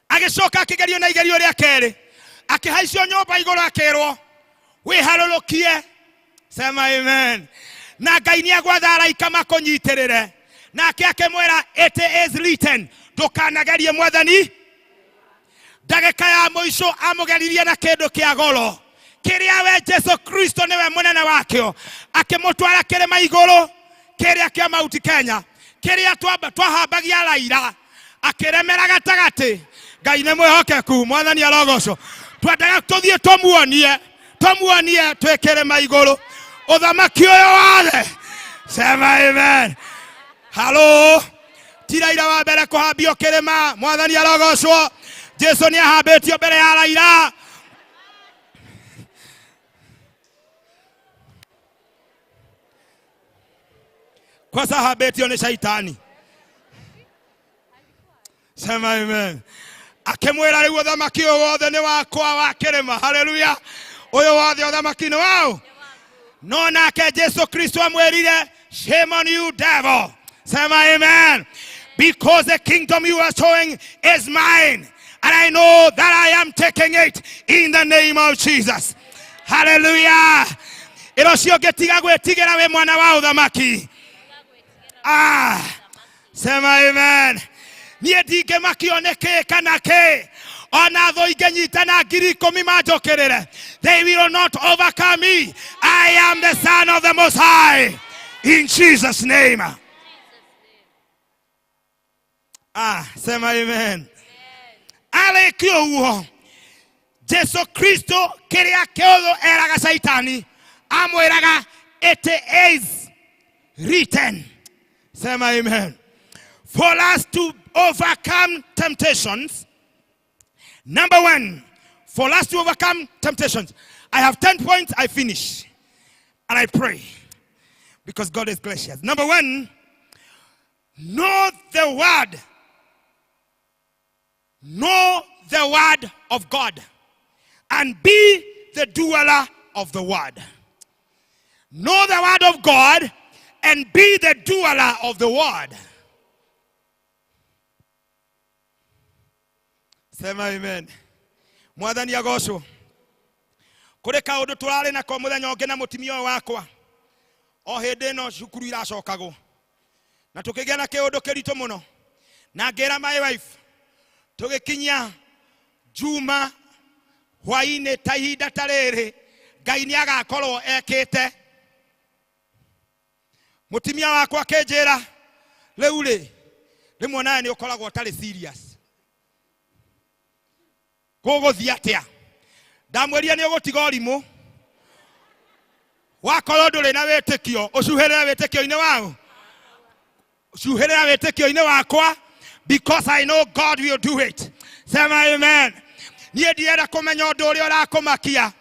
Agĩcoka akĩgerio na igerio rĩa kerĩ, akĩhaicio nyũmba igũrũ, akĩrwo wĩharũrũkie. Sema amen. Na Ngai nĩ agwatha araika makũnyitĩrĩre. Nake akĩmwĩra, it is written, ndũkanagerie mwathani. Ndagĩka ya mũico amũgeririe na kĩndũ kĩa goro kĩrĩa we Jesu Kristo nĩwe mũnene wakĩo, akĩmũtwara kĩrĩma igũrũ kĩrĩa kĩa Mount Kenya, kĩrĩa twahambagia Raila, akĩremera gatagatĩ. Ngai nĩ mwĩhokeku, mwathani arogocwo. Twendaga tũthiĩ tũmuonie, tũmuonie twĩ kĩrĩma igũrũ ũthamaki ũyũ wothe. Sema amen. Halo, ti Raila wa mbere kũhambio kĩrĩma, mwathani arogocwo. Jesu nĩ ahambĩtio mbere ya Raila. Kwanza ahambĩtio nĩ caitani. Sema amen. Akĩmwĩra, rĩu ũthamaki ũyũ wothe nĩ wakwa wa kĩrĩma. Haleluya. Ũyũ wothe ũthamaki nĩ wao. No nake Jesu Kristo amwĩrire, shame on you, devil. Sema amen. Because the kingdom you are showing is mine, and I know that I am taking it in the name of Jesus. Hallelujah. Ĩro ũcio ũngĩtiga gwĩtigĩra wĩ mwana wa ũthamaki. Ah, sema amen. Niĩ ndingĩmakio nĩ kĩ kana kĩ. Ona thũ ingĩnyitana 10,000 manjũkĩrĩre, they will not overcome me. I am the son of the Most High, in Jesus' name. Ah, sema amen. Arĩkia ũguo, Jesu Kristo kĩrĩa kĩũthũ eraga Caitani, amwĩraga, "It is written." Sema amen. For us to overcome temptations, number one, for us to overcome temptations, I have 10 points. I finish and I pray because God is gracious. Number one, know the word. Know the word of God and be the doer of the word. Know the word of God and be the doer of the word. Sema amen. Mwathani agocwo. Kũrĩ kaũndũ tũrarĩ nako mũthenya ũngĩ na mũtumia ũyũ wakwa, o hĩndĩ ĩno cukuru iracokagwo, na tũkĩgĩa na kĩũndũ kĩritũ mũno, na ngĩra my wife, tũgĩkinyia juma hwainĩ ta ihinda ta rĩrĩ, Ngai nĩ agakorwo ekĩte. Mũtumia wakwa akĩnjĩra, "Rĩu rĩ, rĩmwe nawe nĩ ũkoragwo ũtarĩ serious, gũgũthiĩ atĩa?" Ndamwĩrire, "Nĩ ũgũtiga ũrimũ, wakorwo ndũrĩ na wĩtĩkio, ũcuhĩrĩre wĩtĩkio-inĩ wao, cuhĩrĩra wĩtĩkio-inĩ wakwa, because I know God will do it." Sema amen. Niĩ ndirenda kũmenya ũndũ ũrĩa ũrakũmakia.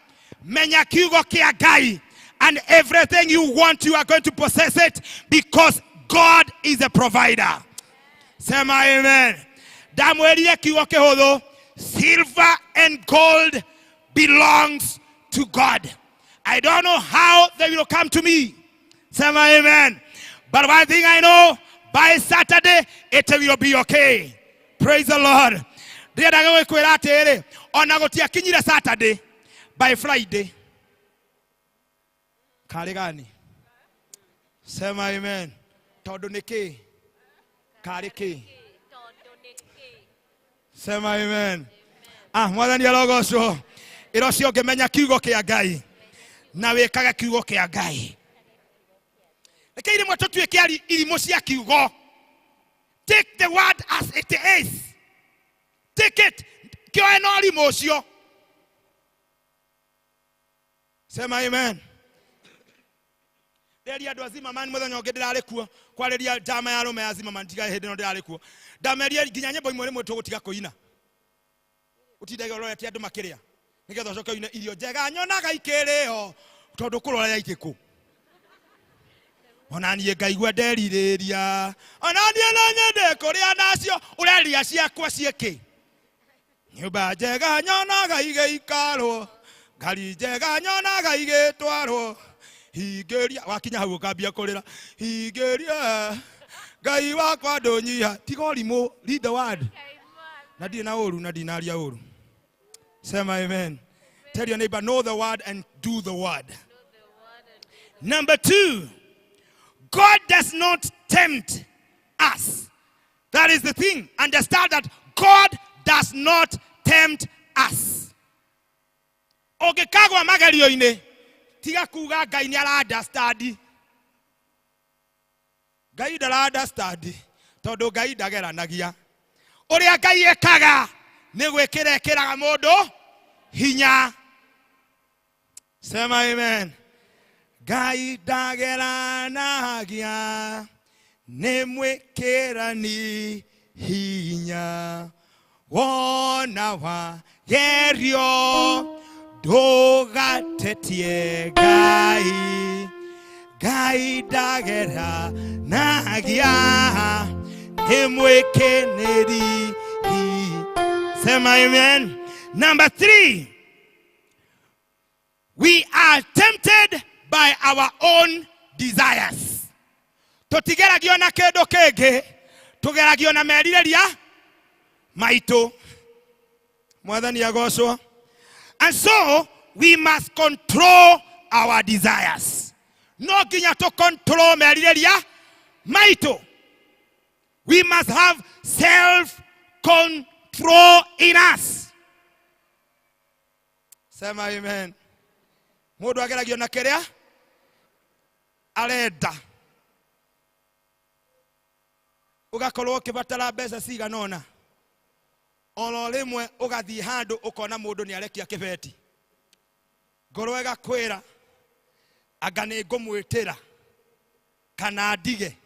Menya kiugo kĩa Ngai, and everything you want, you are going to possess it, because God is a provider. Sema amen. Ndamwĩrire kiugo kĩhũthũ, silver and gold belongs to God. I don't know how they will come to me. Sema amen. But one thing I know, by Saturday it will be okay. Praise the Lord. Ndĩrendaga gwĩkwĩra atĩrĩ, ona gũtiakinyire Saturday, by Friday karĩ gani? Sema amen. Tondũ nĩ kĩ karĩ kĩ? Sema amen. Ah, Mwathani arogocwo. Ĩro cio ũngĩmenya kiugo kĩa Ngai na wĩkage kiugo kĩa Ngai. Reke rĩmwe tũtuĩke irimũ cia kiugo. Take the word as it is. Take it. Kĩoe na ũrimũ ũcio. Sema amen. Nderia andũ a Zimmerman mũthenya ũngĩ, ndĩrarĩ kuo kwarĩria njama ya arũme ya Zimmerman, tiga hĩndĩ ĩno ndĩrarĩ kuo, ndamerie nginya nyĩmbo imwe rĩmwe tũgũtiga kũina, ũtindage ũrorete andũ makĩrĩa nĩgetha ũcoke ũine irio njega nyonaga ikĩrĩo, tondũ kũrorera ikĩkũ. Ona niĩ ngaigua nderirĩria, ona niĩ no nyende kũrĩa nacio. Ũreria ciakwa ciĩkĩ? Nyũmba njega nyonaga igĩikarwo, ngari njega nyonaga igĩtwarwo, hingĩria. Wakinya hau ũkambia kũrĩra, "Hingĩria Ngai wakwa ndũnyiha." Tiga ũrimũ. Read the word. Na ndirĩ na ũru na ndinaria ũru. Sema amen. Tell your neighbor, know the word and do the word. Number two, God does not tempt us. That is the thing. Understand that God does not tempt us. Ũngĩkagwa magerio-inĩ, tiga kuga Ngai nĩ ara understand. Ngai ndara understand, tondũ Ngai ndageranagia. Ũrĩa Ngai ekaga nĩ gwĩkĩra ĩkĩraga mũndũ hinya. Sema amen. Ngai ndageranagia, nĩ mwĩkĩrani hinya. Wona wagerio, ndũgatetie Ngai. Ngai ndageranagia, nĩ mwĩkĩnĩri. Sema amen. Number three, we are tempted by our own desires. Tũtigeragio na kĩndũ kĩngĩ, tũgeragio na merirĩria maitũ. Mwathani agocwo. And so we must control our desires. No nginya tũ control merirĩria maitũ. We must have self control in us. Sema amen. Mũndũ ageragio na kĩrĩa arenda. Ũgakorwo ũkĩbatara mbeca cigana ũna, oro rĩmwe ũgathiĩ handũ ũkona mũndũ nĩ arekia kĩbeti, ngoro ĩgakwĩra anga nĩ ngũmwĩtĩra kana ndige.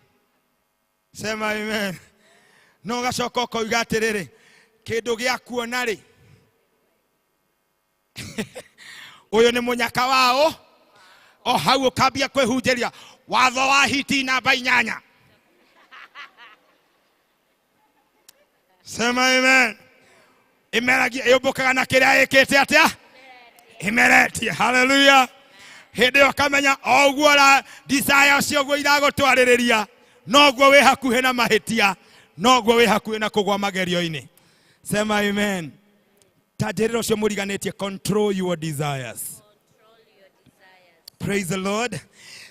Sema amen. No ũgacoka ũkoiga atĩrĩrĩ, kĩndũ gĩa kuona rĩ, ũyũ nĩ mũnyaka wao. O hau ũkambia kwĩhunjĩria watho wa hiti namba 8. Sema amen. Imeragia yũmbũkaga na kĩrĩa ĩkĩte atĩa? Imeretie. Hallelujah. Hĩndĩ ĩyo ũkamenya o ũguo ra desire ũcio ũguo iragũtwarĩrĩria, noguo wĩ hakuhĩ na mahĩtia, noguo wĩ hakuhĩ na kũgwa magerio-inĩ. Sema amen. Ta njĩrĩra ũcio mũriganĩtie, control your desires. Praise the Lord.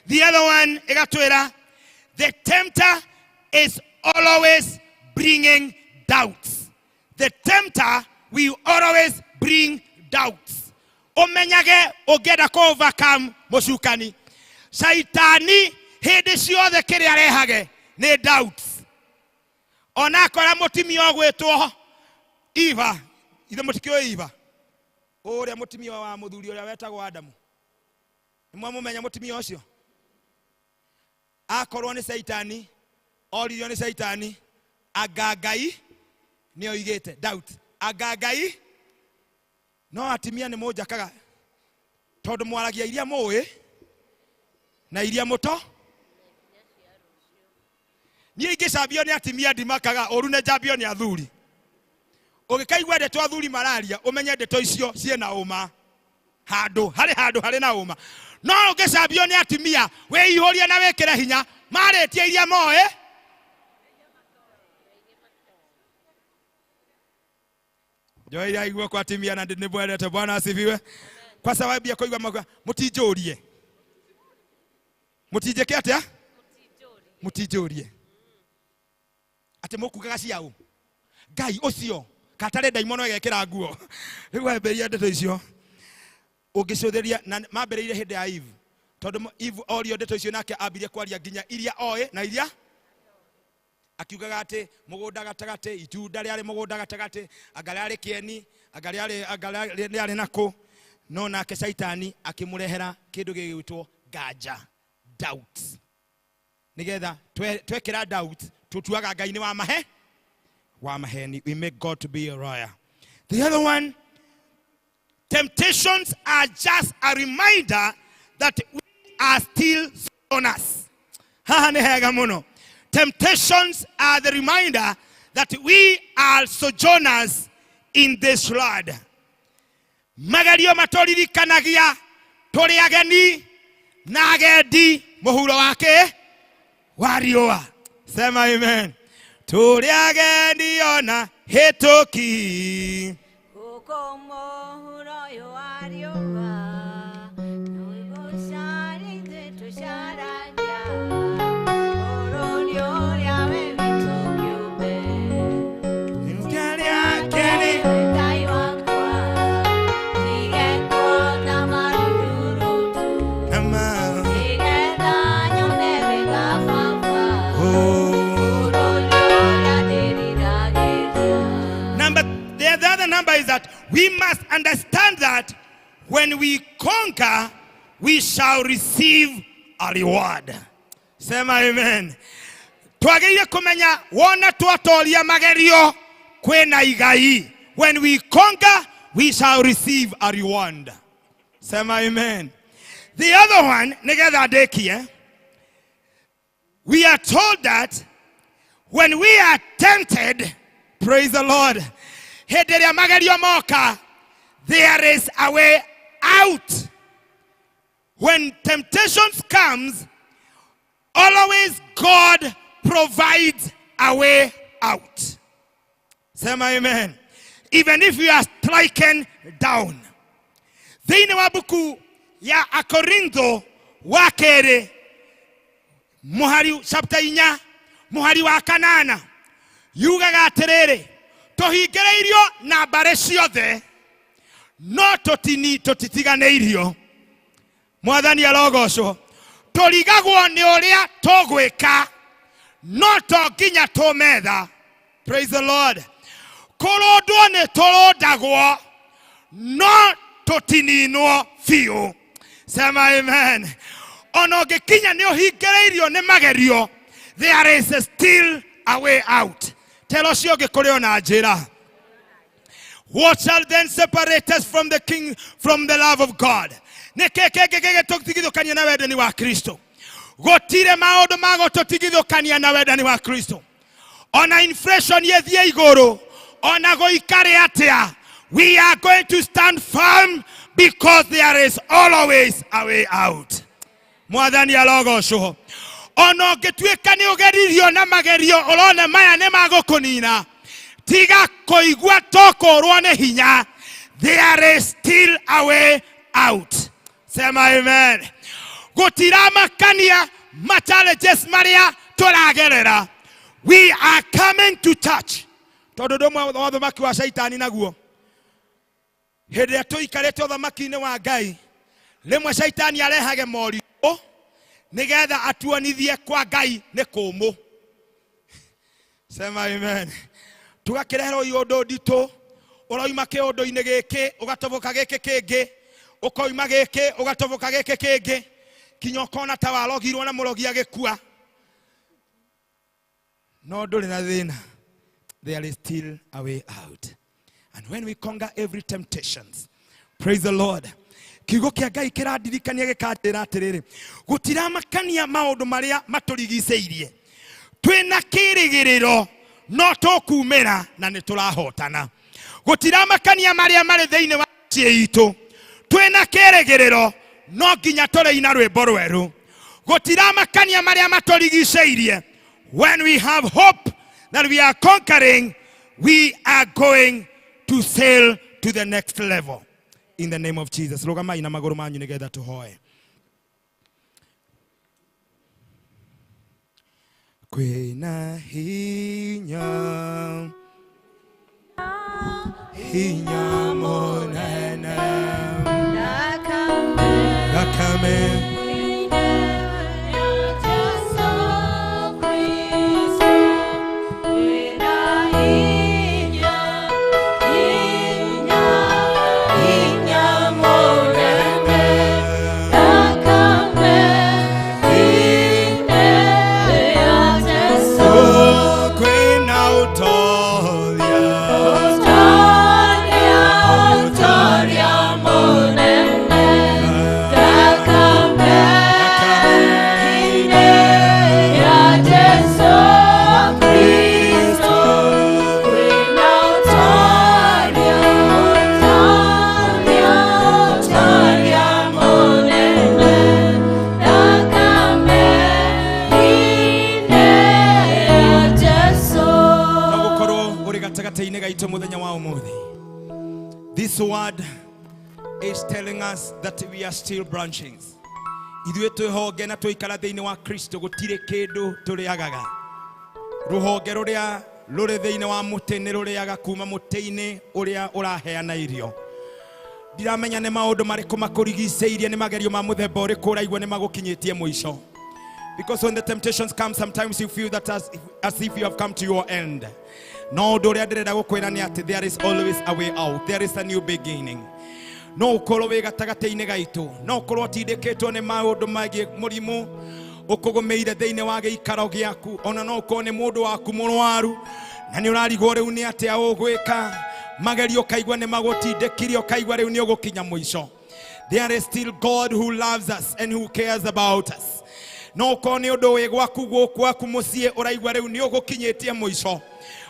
The other one ĩgatwĩra, the tempter is always bringing doubts. The tempter will always bring doubts. Ũmenyage ũngĩenda kũ overcome mũcukani, caitani hĩndĩ ciothe kĩrĩa arehage nĩ doubts. Ona akora mũtumia ũgwĩtwo Eva, ithe mũtikĩũĩ Eva, ũrĩa mũtumia wa mũthuri ũrĩa wetagwo Adamu, nĩ mwamũmenya mũtumia ũcio? Akorwo nĩ caitani, oririo nĩ caitani, anga Ngai nĩ oigĩte, doubt, anga Ngai. No atumia nĩ mũnjakaga tondũ mwaragia iria mũĩ na iria mũto. Niĩ ingĩcambio nĩ atumia ndimakaga, ũru nĩ njambio nĩ athuri. Ũgĩkaigua ndeto athuri mararia, ũmenye ndeto icio ciĩna ũma. Handũ harĩ handũ harĩ na ũma. No ũngĩcambio nĩ atumia, wĩihũrie na wĩkĩre hinya, marĩtie iria moĩ. Njoe iria igua kwa atumia na nĩ mwendete. Bwana asifiwe. Kwa sababu ya kũigua mauga, mũtinjũrie. Mũtinjĩke atĩa? Mũtinjũrie. Atĩ mũkugaga cia ũ? Ngai ũcio katarĩ ndaimono ĩgekĩra nguo. Rĩu wambĩrĩria ndeto icio ũngĩcũthĩria, na mambĩrĩirie hĩndĩ ya Eve, tondũ Eve orio ndeto icio nake ambirie kwaria nginya iria oĩ na iria akiugaga atĩ mũgũnda gatagatĩ, itunda rĩarĩ mũgũnda gatagatĩ, anga rĩarĩ kĩeni, anga rĩarĩ, anga rĩarĩ nakũ. No nake caitani akĩmũrehera kĩndũ gĩgwĩtwo nganja, doubt. Nĩgetha twekĩra doubt, tũtuaga Ngai nĩ wa mahe, wa maheni. We make God to be a liar. The other one, temptations are just a reminder that we are still sinners. Haha nĩ hega mũno. Temptations are the reminder that we are sojourners in this world. Magerio matũririkanagia tũrĩ ageni na agendi mũhuro wake wa riũa. Sema amen. Tũrĩ ageni ona hĩtũki. Gũkũ mũhuro ũyũ wa riũa, tũgũcaria ithuĩ tũcaragia bũrũri ũrĩa we witũ kĩũmbe. Ngai wakwa, ndige kuona maruturutu, nĩgetha nyone wega baba, bũrũri ũrĩa ndĩriragĩria. Number, the other number is that we must understand that when we conquer, we shall receive a reward. Sema amen. Twagĩrĩire kũmenya wona twatoria magerio kwĩna igai. When we conquer, we shall receive a reward. Sema amen. The other one, nĩgetha ndĩkie, we are told that when we are tempted, praise the Lord, hĩndĩ ĩrĩa magerio moka, there is a way out. When temptations comes, always God provides a way out. Sema amen. Even if you are stricken down. Thĩinĩ wa buku ya Akorintho wa kerĩ, mũhari chapter 4, mũhari wa 8, yugaga atĩrĩrĩ, tũhingĩrĩirio na mbarĩ ciothe, No tũtini tũtitiganĩirio. Mwathani arogocwo. Tũrigagwo nĩ ũrĩa tũgwĩka no to nginya tũmetha. Praise the Lord. Kũrũndwo nĩ tũrũndagwo no tũtininwo biũ. Sema amen. Ona ũngĩkinya nĩ ũhingĩrĩirio nĩ magerio, there is still a way out. Tera ũcio ũngĩ kũrĩ ona njĩra. What shall then separate us from the king, from the love of God? Nĩ kĩĩ kĩngĩ gĩgĩtũtigithũkania na wendani wa Kristo? Gũtirĩ maũndũ ma gũtũtigithũkania na wendani wa Kristo. Ona inflation ĩthiĩ igũrũ, ona gũikare atĩa, we are going to stand firm because there is always a way out. Mwathani arogocwo. Ona ũngĩtuĩka nĩ ũgeririo na magerio ũrona maya nĩ magũkũnina, tiga kũigua tũkũrwo nĩ hinya, there is still a way out. Sema amen. Gũtiramakania ma challenges marĩa tũragerera, we are coming to church tondũ ũndũ ũmwe wa ũthamaki wa caitani naguo hĩndĩ ĩrĩa tũikarĩte ũthamaki-inĩ wa Ngai, rĩmwe caitani arehage moritũ nĩgetha atuonithie kwa Ngai nĩ kũmũ. Sema amen. Tũgakĩreherwo iũndũ nditũ, ũroima kĩũndũ-inĩ gĩkĩ ũgatoboka gĩkĩ kĩngĩ, ũkoima gĩkĩ ũgatoboka gĩkĩ kĩngĩ, kinya ũkona ta warogirwo na mũrogi agĩkua. No ndũrĩ na thĩna, there is still a way out. And when we conquer every temptations, praise the Lord. Kiugo kĩa Ngai kĩrandirikania gĩkanjĩra atĩrĩrĩ, gũtiramakania maũndũ marĩa matũrigicĩirie, twĩna kĩrĩgĩrĩro no tũkumĩra na nĩ tũrahotana. Gũtiramakania marĩa marĩ thĩinĩ wa mĩciĩ itũ, twĩna kĩrĩgĩrĩro no nginya tũrĩina rwĩmbo rwerũ. Gũtiramakania marĩa matũrigicĩirie, when we have hope that we are conquering, we are going to sail to the next level. In the name of Jesus. Rũgamai na magũrũ manyu nĩgetha tũhoe. Kwĩna hinya, hinya mũnene, thakame kwĩna ũtoria, no gũkorwo ũrĩ gatagatĩ-inĩ gaitũ mũthenya wa ũmũthĩ. This word is telling us that we are still branchings. Ithuĩ twĩ honge na twaikara thĩinĩ wa Kristo gũtirĩ kĩndũ tũrĩagaga. Rũhonge rũrĩa rũrĩ thĩinĩ wa mũtĩ nĩ rũrĩaga kuma mũtĩ-inĩ ũrĩa ũraheana irio. Ndiramenya nĩ maũndũ marĩkũ makũrigicĩirie, nĩ magerio ma mũthemba ũrĩkũ ũraigua nĩ magũkinyĩtie mũico. Because when the temptations come, sometimes you feel that as if you have come to your end. No ũndũ ũrĩa ndĩrenda gũkwĩra nĩ atĩ there is always a way out. There is a new beginning. No ũkorwo wĩ gatagatĩ-inĩ gaitũ, no ũkorwo ũtindĩkĩtwo nĩ maũndũ megiĩ mũrimũ ũkũgũmĩire thĩinĩ wa gĩikaro gĩaku, ona no ũkorwo nĩ mũndũ waku mũrwaru na nĩ ũrarigwo rĩu nĩ atĩa ũgwĩka. Magerio ũkaigua nĩ magũtindĩkire, ũkaigua rĩu nĩ ũgũkinya mũico. There is still God who loves us and who cares about us. No ũkorwo nĩ ũndũ wĩ gwaku gũkũ gwaku mũciĩ ũraigua rĩu nĩ ũgũkinyĩtie mũico,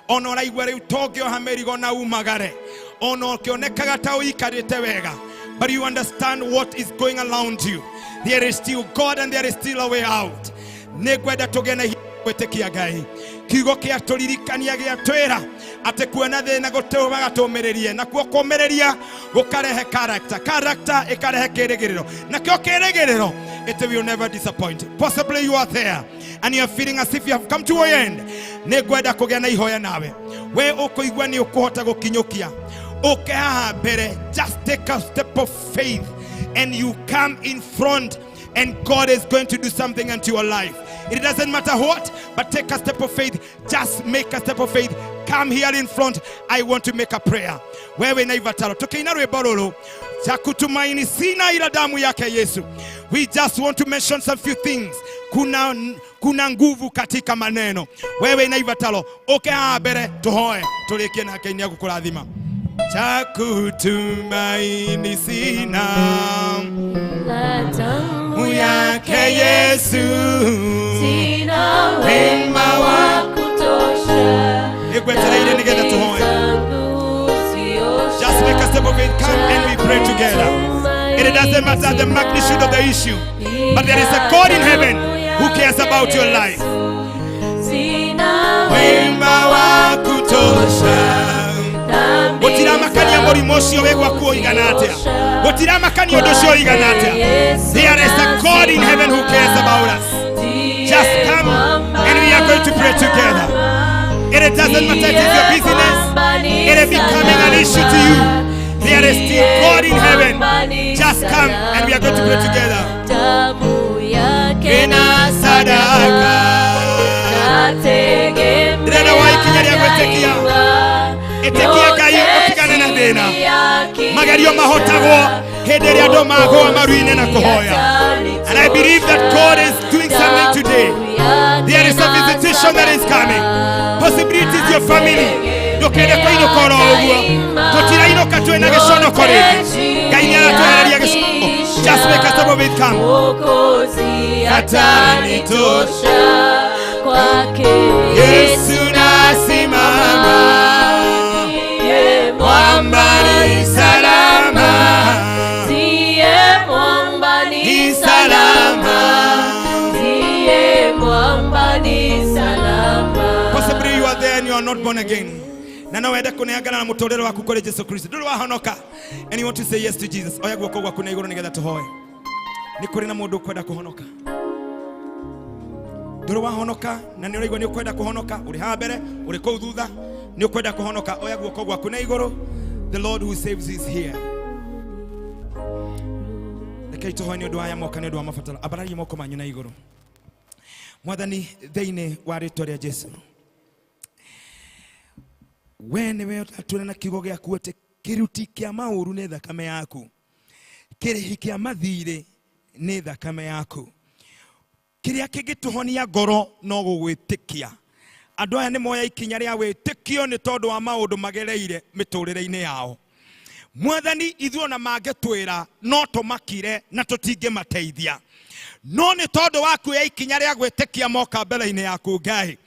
ona ũraigua rĩu tongĩoha mĩrigo na umagare, ona ũkĩonekaga ta ũikarĩte wega, but you understand what is going around you. There is still God and there is still a way out. Nĩ ngwenda tũgĩe na hinya gwĩtĩkia Ngai. Kiugo kĩa tũririkania gĩa twĩra atĩ kuona thĩna gũtũmaga tũmĩrĩrie, nakuo kũmĩrĩria gũkarehe character, character ĩkarehe kĩrĩgĩrĩro, nakĩo kĩrĩgĩrĩro it will never disappoint. Possibly you are there and you are feeling as if you have come to your end. Nĩ ngwenda kũgĩa na ihoya nawe, we ũkũigua nĩ ũkũhota gũkinyũkia. Ũke haha mbere. Just take a step of faith and you come in front, and God is going to do something unto your life. It doesn't matter what, but take a step of faith. Just make a step of faith. Come here in front. I want to make a prayer. Wewe na ivataro. Tukiina rwĩmbo rũrũ, cha kutumaini sina ila damu yake Yesu. We just want to mention some few things. Kuna nguvu katika maneno. Wewe na ivataro. Oke haha mbere tuhoe. Tũrĩkie nake nĩ egũkũrathima. Cha kutumaini sina Damu yake Yesu, sina wema wa kutosha. Nĩngwetereire nĩgetha tũhoe. Just make a step of faith. Come and we pray together. It doesn't matter the magnitude of the issue, but there is a God in heaven who cares about your life. Sina Wema wa kutosha. Gũtiramakania mũrimũ ũcio wĩ gwaku ũigana atĩa. Gũtiramakania ũndũ ũcio ũigana atĩa. There is a God in heaven who cares about us. Just come and we are going to pray together. It doesn't matter if it's your business, it is becoming an issue to you. There is still God in heaven. Just come and we are going to pray together. Damu yake Ina sadaka. nategemea Ndĩrenda wa ikinya rĩa gwĩtĩkia. Ĩtĩkia Ngai ũtigane na thĩna. Magerio mahotagwo hĩndĩ ĩrĩa andũ magũa maru-inĩ na kũhoya. And I believe that God is doing something today. There is a visitation that is coming. Possibilities your family. Ndũkende kũinũka oro ũguo. Tũtirainũka twĩna gĩconoko rĩngĩ. Ngai nĩaratwehereria gĩconoko. Just make a step of it, come. Mwokozi atanitosha kwake Yesu nasimama. Ndiye Mwamba ni salama. Ndiye mwamba ni Ni salama. Ndiye mwamba ni salama. Possibly you are there and you are not born again. Na no wende kũneangana na mũtũrĩre waku kũrĩ Jesu Kristo. Ndũrĩ wahonoka and you want to say yes to Jesus. Oya guoko gwaku na igũrũ nĩgetha tũhoe. Nĩ kũrĩ na mũndũ ũkwenda kũhonoka. Ndũrĩ wahonoka na nĩ ũraigua nĩ ũkwenda kũhonoka. Ũrĩ haha mbere, ũrĩ kũu thutha, nĩ ũkwenda kũhonoka. Oya guoko gwaku na igũrũ. The Lord who saves is here. Rekei tũhoe nĩ ũndũ wa aya moka nĩ ũndũ wa mabataro. Ambararia moko manyu na igũrũ. Mwathani, thĩinĩ wa rĩtwa rĩa Jesu, we nĩwe ũratwĩra na kiugo gĩaku atĩ kĩruti kĩa maũru nĩ thakame yaku, kĩrĩhi kĩa mathirĩ nĩ thakame yaku. Kĩrĩa kĩngĩtũhonia ngoro no gũgwĩtĩkia. Andũ aya nĩ moya ikinya rĩa wĩtĩkio nĩ tondũ wa maũndũ magereire mĩtũrĩre-inĩ yao. Mwathani, ithuĩ ona mangĩtwĩra no tũmakire na tũtingĩmateithia, no nĩ tondũ wa kuoya ikinya rĩa gwĩtĩkia moka mbere-inĩ yaku Ngai,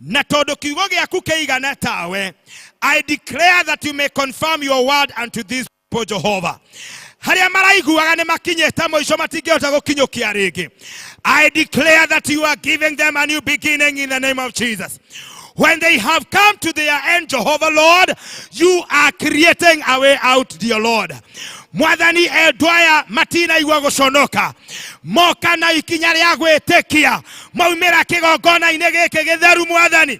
na tondũ kiugo gĩaku kĩigana tawe, I declare that you may confirm your word unto these people, Jehovah. Harĩa maraiguaga nĩ makinyĩte mũico matingĩhota gũkinyũkia rĩngĩ. I declare that you are giving them a new beginning in the name of Jesus. When they have come to their end, Jehovah Lord, you are creating a way out, dear Lord. Mwathani, endwa aya matinaigua gũconoka, moka na ikinya rĩa gwĩtĩkia, maumĩra kĩgongona-inĩ gĩkĩ gĩtheru. Mwathani,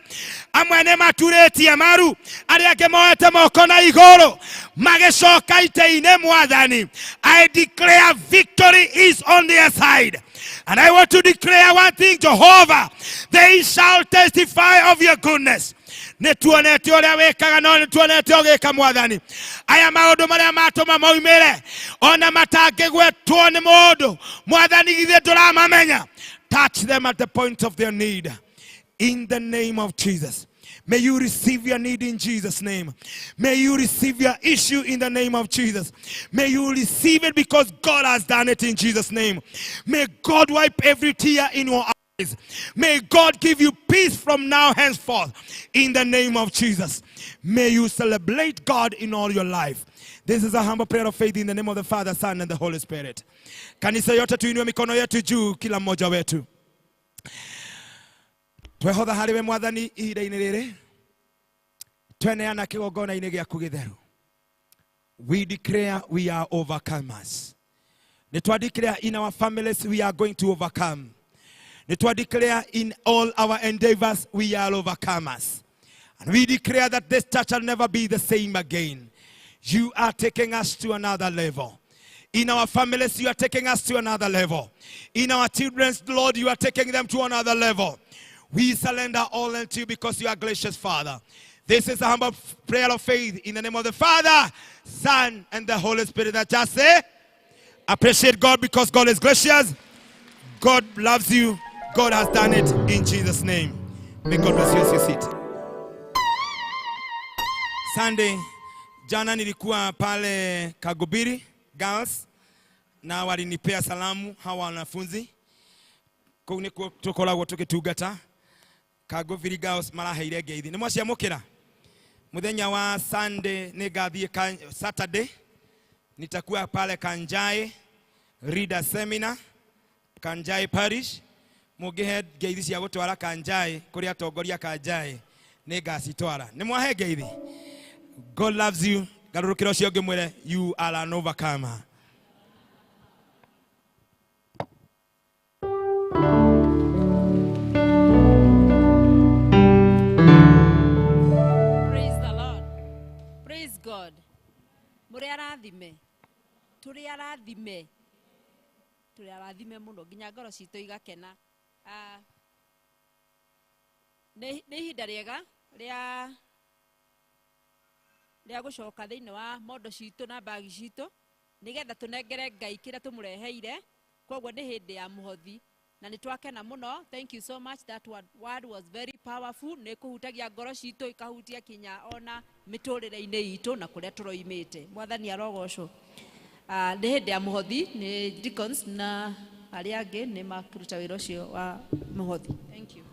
amwe nĩ maturĩtie maru, arĩa angĩ moete moko na igũrũ magĩcoka itĩ-inĩ. Mwathani, I declare victory is on their side. And I want to declare one thing, Jehovah, they shall testify of your goodness. Nĩ tuonete ũrĩa wĩkaga, no nĩ tuonete ũgĩka. Mwathani, aya maũndũ marĩa matũma maumĩre ona matangĩgwetwo nĩ mũndũ, Mwathani, githĩ ndũramamenya? Touch them at the point of their need in the name of Jesus. May you receive your need in Jesus' name. May you receive your issue in the name of Jesus. May you receive it because God has done it in Jesus' name. May God wipe every tear in your eyes. May God give you peace from now henceforth in the name of Jesus. May you celebrate God in all your life. This is a humble prayer of faith in the name of the Father, Son, and the Holy Spirit. Kanisa yote tuinue mikono yetu juu, kila mmoja wetu. Twehotha harĩ we Mwathani ihinda-inĩ rĩrĩ, tweneana kĩgongona-inĩ gĩaku gĩtheru. We declare we are overcomers. Nĩ twa declare in our families we are going to overcome. Nĩ twa declare in all our endeavors we are overcomers. And we declare that this church shall never be the same again. You are taking us to another level. In our families, you are taking us to another level. In our children's, Lord, you are taking them to another level. We surrender all unto you because you are gracious, Father. This is a humble prayer of faith in the name of the Father, Son, and the Holy Spirit. That just say, appreciate God because God is gracious. God loves you. God has done it in Jesus' name. May God bless you as you sit. Sunday, jana nilikuwa pale Kagubiri Girls na walinipea salamu hawa wanafunzi. Kuu nikuo tukoragwo tukitungata. Kagubiri Girls maraheire ngeithi. Nĩ mwaciamũkĩra? Muthenya wa Sunday nĩngathiĩ Saturday nitakuwa pale Kanjai Reader Seminar, Kanjai Parish. Mũngĩhe ngeithi cia gũtwara Kanjai kũrĩ atongoria Kanjai nĩngacitwara. Nĩ mwahe ngeithi? God loves you. Garũrũkĩra ũcio ũngĩ mwĩre you are an overcomer. Praise the Lord. Praise God. Mũrĩ arathime. Tũrĩ arathime. Tũrĩ arathime mũno nginya ngoro citũ igakena. Nĩ ihinda rĩega rĩa gũcoka thĩinĩ wa mondo citũ na mbagi citũ nĩgetha tũnengere Ngai kĩrĩa tũmũreheire. Koguo nĩ hĩndĩ ya mũhothi na nĩ twakena mũno. Thank you so much. That word was very powerful. Nĩ kũhutagia ngoro citũ ikahutia kinya ona mĩtũrĩre-inĩ itũ na kũrĩa tũroimĩte. Mwathani arogocwo. Nĩ hĩndĩ ya mũhothi, nĩ deacons na arĩa angĩ nĩ makĩruta wĩra ũcio wa mũhothi. Thank you.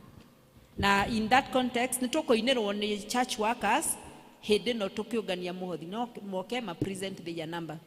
Na in that context nĩ tũkũinĩrwo nĩ church workers hĩndĩ ĩno tũkĩũngania mũhothi, no moke ma present their number.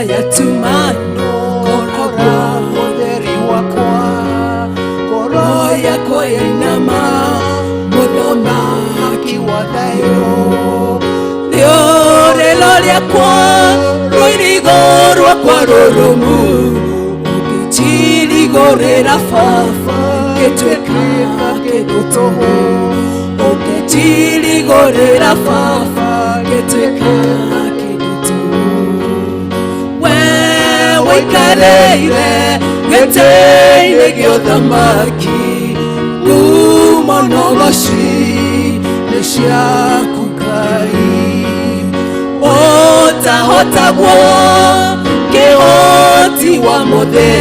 Yatuma, rĩakwa rũirigo rwakwa rũrũmu ũngĩnjirigũrĩra baba ngĩtuĩka kĩndũ tũhũ ũngĩnjirigũrĩra baba ngĩtuĩka kĩndũ tũhũ we wĩikarĩire gĩtĩ-inĩ gĩa ũthamaki ngumo na ũgoci nĩ ciaku Ngai ũtahotagwo kĩhoti wa mothe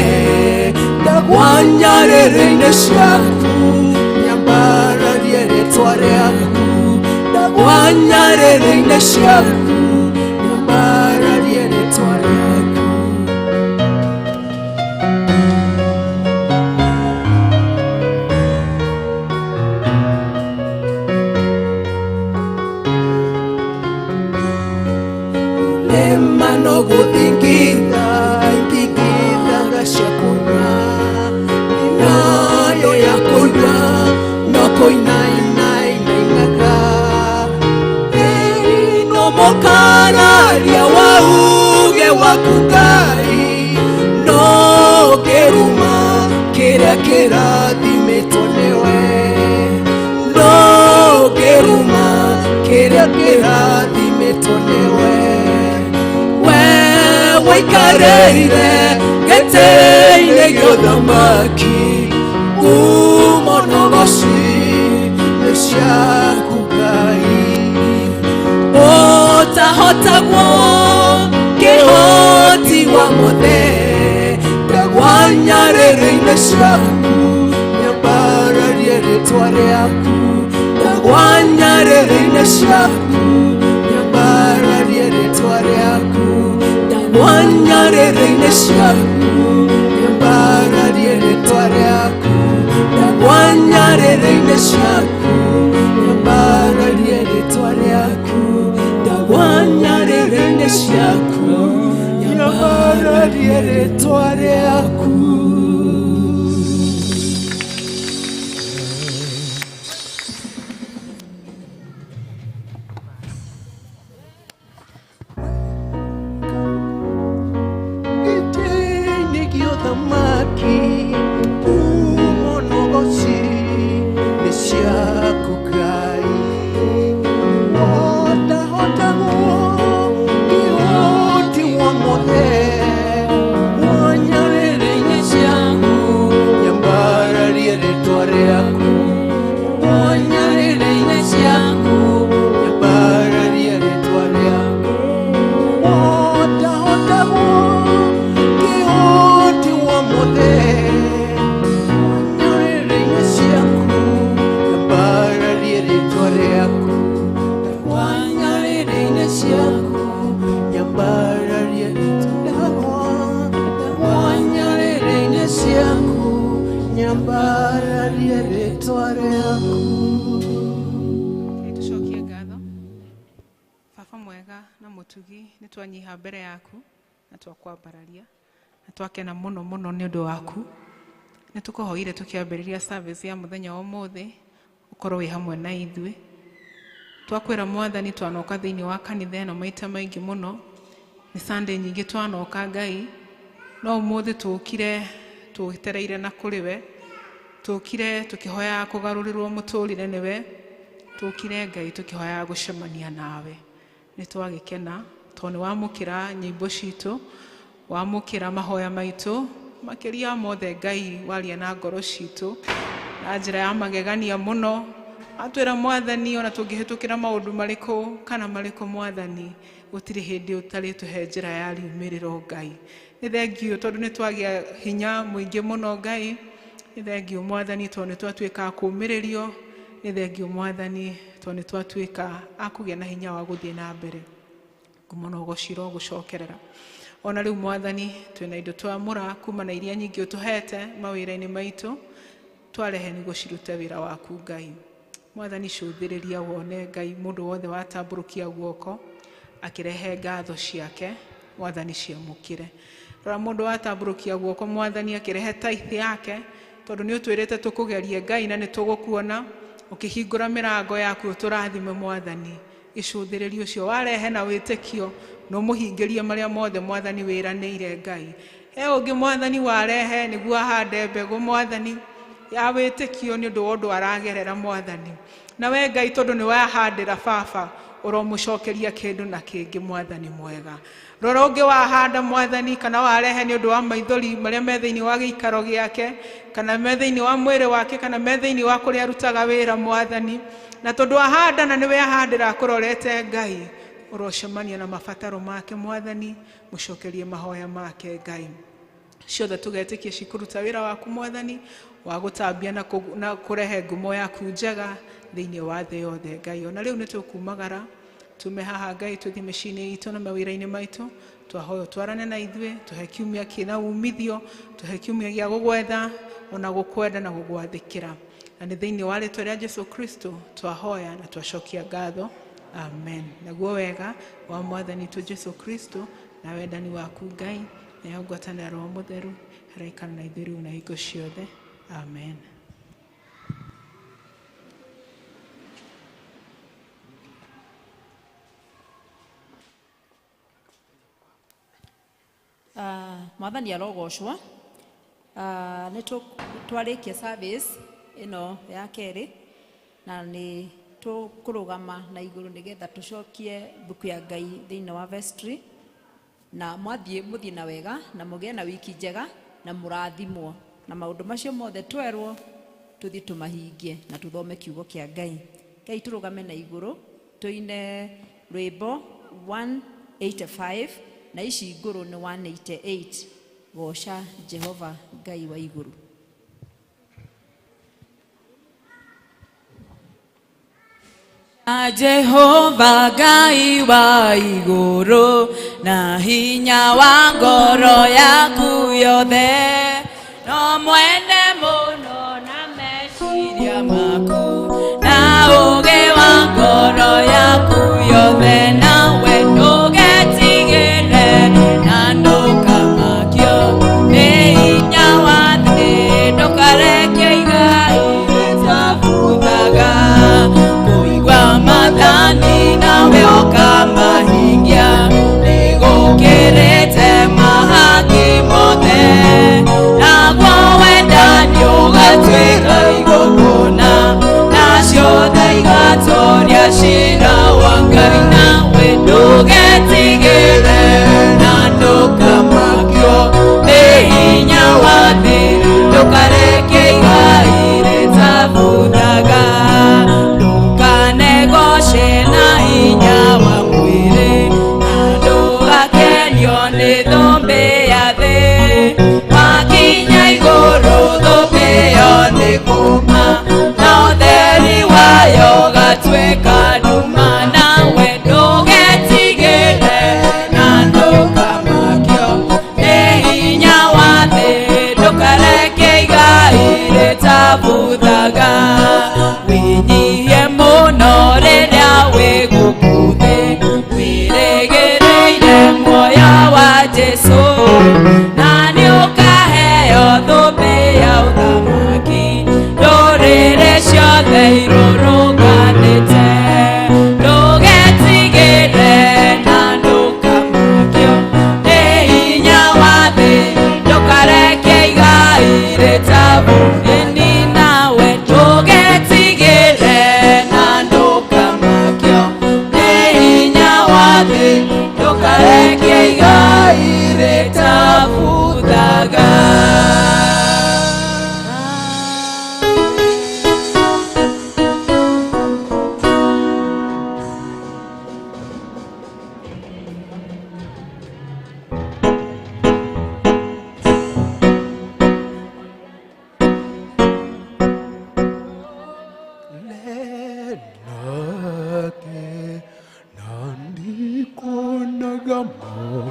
ndagwa nyarĩrĩ-inĩ ciaku nyambararie rĩtwa rĩaku ndagwa nyarĩrĩ-inĩ ciaku nyambararie rĩtwa rĩaku Irĩma no gũthingitha ithingithaga cia kũnyua nayo ya kũnyua no kũinainainainaga no mũkararia wa uge waku Ngai no kĩruma kĩrĩa kĩrathimĩtwo nĩwe no kĩruma kĩrĩa kĩrathimĩtwo nĩwe we wĩikarĩire gĩtĩ-inĩ gĩa ũthamaki ngumo na ũgoci nĩ ciaku Ngai ũtahotagwo kĩhoti wa mothe ndagwa nyarĩrĩ-inĩ ciaku nyambararie rĩtwa rĩaku ndagwa nyarĩrĩ-inĩ ciaku nyambararie rĩtwa rĩaku ndagwa nyarĩrĩ-inĩ ciaku nyambararie rĩtwa rĩaku ndagwa nyarĩrĩ-inĩ ciaku nyambararie rĩtwa rĩaku ndagwa nyarĩrĩ-inĩ ciaku nyambararie rĩtwa rĩaku. Gĩtĩ-inĩ gĩa ũthamaki ngumo na ũgoci nĩ ciaku Ngai ũtahotagwo kĩhoti wa mothe wa nyarĩrĩ-inĩ ciaku nyambararie rĩtwa rĩaku wa nyarĩrĩ-inĩ ciaku nyambararie rĩtwa rĩaku ũtahotagwo kĩhoti wa mothe nyarĩrĩ-inĩ ciaku nyambararie rĩtwa rĩaku wa nyarĩrĩ-inĩ ciaku nyambararie wa nyarĩrĩ-inĩ ciaku nyambararie rĩtwa rĩaku. Tucokie ngatho baba mwega na mũtugi nĩ twanyiha mbere yaku na twakwambararia na twakena mũno mũno nĩ ũndũ waku nĩ tũkũhoire tũkĩambĩrĩria service ya mũthenya wa ũmũthĩ ũkorwo wĩ hamwe na ithuĩ twakwĩra mwathani twanoka thĩinĩ wa kanitha ĩno maita maingĩ mũno nĩ Sunday nyingĩ twanoka Ngai no ũmũthĩ tũkire tũtereire na kũrĩ we tũkire tũkĩhoya kũgarũrĩrwo mũtũrĩre nĩwe tũkire Ngai tũkĩhoya gũcemania nawe nĩ twagĩkena tondũ nĩ wamũkĩra nyĩmbo citũ wamũkĩra mahoya maitũ makĩria mothe Ngai waria na ngoro citũ na njĩra ya magegania mũno atwĩra mwathani ona tũngĩhĩtũkĩra maũndũ marĩkũ kana marĩkũ mwathani gũtirĩ hĩndĩ ũtarĩtũhe njĩra ya riumĩrĩro Ngai nĩ thengiũ tondũ nĩ twagĩa hinya mũingĩ mũno Ngai nĩ thengiũ mwathani tondũ nĩ twatuĩka a kũũmĩrĩrio nĩ thengiũ mwathani tondũ nĩ twatuĩka a kũgĩa na hinya wa gũthiĩ na mbere ngumo na ũgoci gũcokerera ona rĩu mwathani twĩna indo twamũra kuma na iria nyingĩ ũtũhete mawĩra-inĩ maitũ twarehe nĩguo cirute wĩra waku Ngai mwathani cũthĩrĩria wone Ngai mũndũ wothe watambũrũkia guoko akĩrehe ngatho ciake mwathani ciamũkĩre rora mũndũ watambũrũkia guoko mwathani akĩrehe tithe yake tondũ nĩ ũtwĩrĩte tũkũgerie Ngai na nĩ tũgũkuona ũkĩhingũra mĩrango yaku ũtũrathime mwathani Gĩcũthĩrĩrio ũcio warehe na wĩtĩkio na ũmũhingĩrie marĩa mothe mwathani wĩranĩire Ngai. He ũngĩ mwathani warehe nĩguo ahande mbegũ mwathani ya wĩtĩkio nĩ ũndũ wa ũndũ aragerera mwathani. Na we Ngai tondũ nĩ wahandĩra baba ũromũcokeria kĩndũ na kĩngĩ mwathani mwega. Rora ũngĩ wahanda mwathani kana warehe nĩ ũndũ wa maithori marĩa me thĩinĩ wa gĩikaro gĩake kana me thĩinĩ wa mwĩrĩ wake kana me thĩinĩ wa kũrĩa arutaga wĩra mwathani. Na tondũ ahanda na nĩwe ahandĩra akũrorete Ngai, ũrocemania na mabataro make mwathani, mũcokerie mahoya make Ngai. Ciothe tũgetĩkia cikũruta wĩra waku mwathani wa gũtambia na kũrehe ngumo yaku njega thĩinĩ wa thĩ yothe Ngai. Ona rĩu nĩ tũkumagara tume haha Ngai tũthiĩ mĩciĩ-inĩ itũ na mawĩra-inĩ maitũ. Twahoya twarane na ithuĩ, tũhe kiumia kĩna umithio, tũhe kiumia gĩa gũgwetha ona gũkwenda na gũgwathĩkĩra. Na nĩ thĩinĩ wa rĩtwa rĩa Jesu Kristo twahoya na twacokia ngatho. Amen. Naguo wega wa mwathani witũ Jesu Kristo na wendani waku Ngai na ngwatanĩro ya Roho Mũtheru haraikara na ithuĩ rĩu na hingo ciothe. Amen. Mwathani arogocwo. Nĩ twarĩkia service ĩno ya kerĩ na nĩ tũkũrũgama na igũrũ nĩgetha tũcokie mbuku ya Ngai thĩinĩ wa vestry. Na mwathiĩ mũthiĩ na wega na mũgĩe na wiki njega na mũrathimwo na maũndũ macio mothe twerwo tũthiĩ tũmahingie na tũthome kiugo kĩa Ngai. Ngai tũrũgame na igũrũ tũine rwĩmbo 185 na ici ngũrũ nĩ 188. Goca Jehova Ngai wa igũrũ. Jehova Ngai wa igũrũ na hinya wa ngoro yaku yothe, no mwende mũno na meciria maku na ũũgĩ wa ngoro yaku yothe, nawe ndũgetigĩre na ndũkamakio nĩ hinya wa thĩ, ndũkareke igai rĩtabuthaga kũigua maathani nawe ũkamahingia, nĩgũkĩrĩte mahaki mothe, naguo wendani ũgatuĩka igongona, nacio tha igatoria ciira wa Ngai, nawe ndũgetigĩre na ndũkamakio nĩ hinya wa thĩ, ndũkareke igai rĩtabuthaga, ndũkanegoce na hinya wa mwĩrĩ, na ndũgakenio nĩ thũmbĩ ya thĩ, wakinya igũrũ thũmbĩ ĩyo nĩ kũma, na ũtheri wayo ũgatuĩka nduma, nawe ndũgetigĩre na ndũkamakio nĩ hinya wa thĩ, ndũkareke igai rĩtabuthaga, wĩnyihie mũno rĩrĩa wĩ gũkũ thĩ, wĩrĩgĩrĩire muoyo wa Jesũ, na nĩũkaheo thũmbĩ ya ũthamaki, ndũrĩrĩ ciothe irũrũnganĩte, ndũgetigĩre na ndũkamakio nĩ hinya wa thĩ, ndũkareke igai rĩtabuthe, nawe ndũgetigĩre na ndũkamakio nĩ hinya wa thĩ, ndũkareke igai rĩtabuthaga. Nandiko nagamo.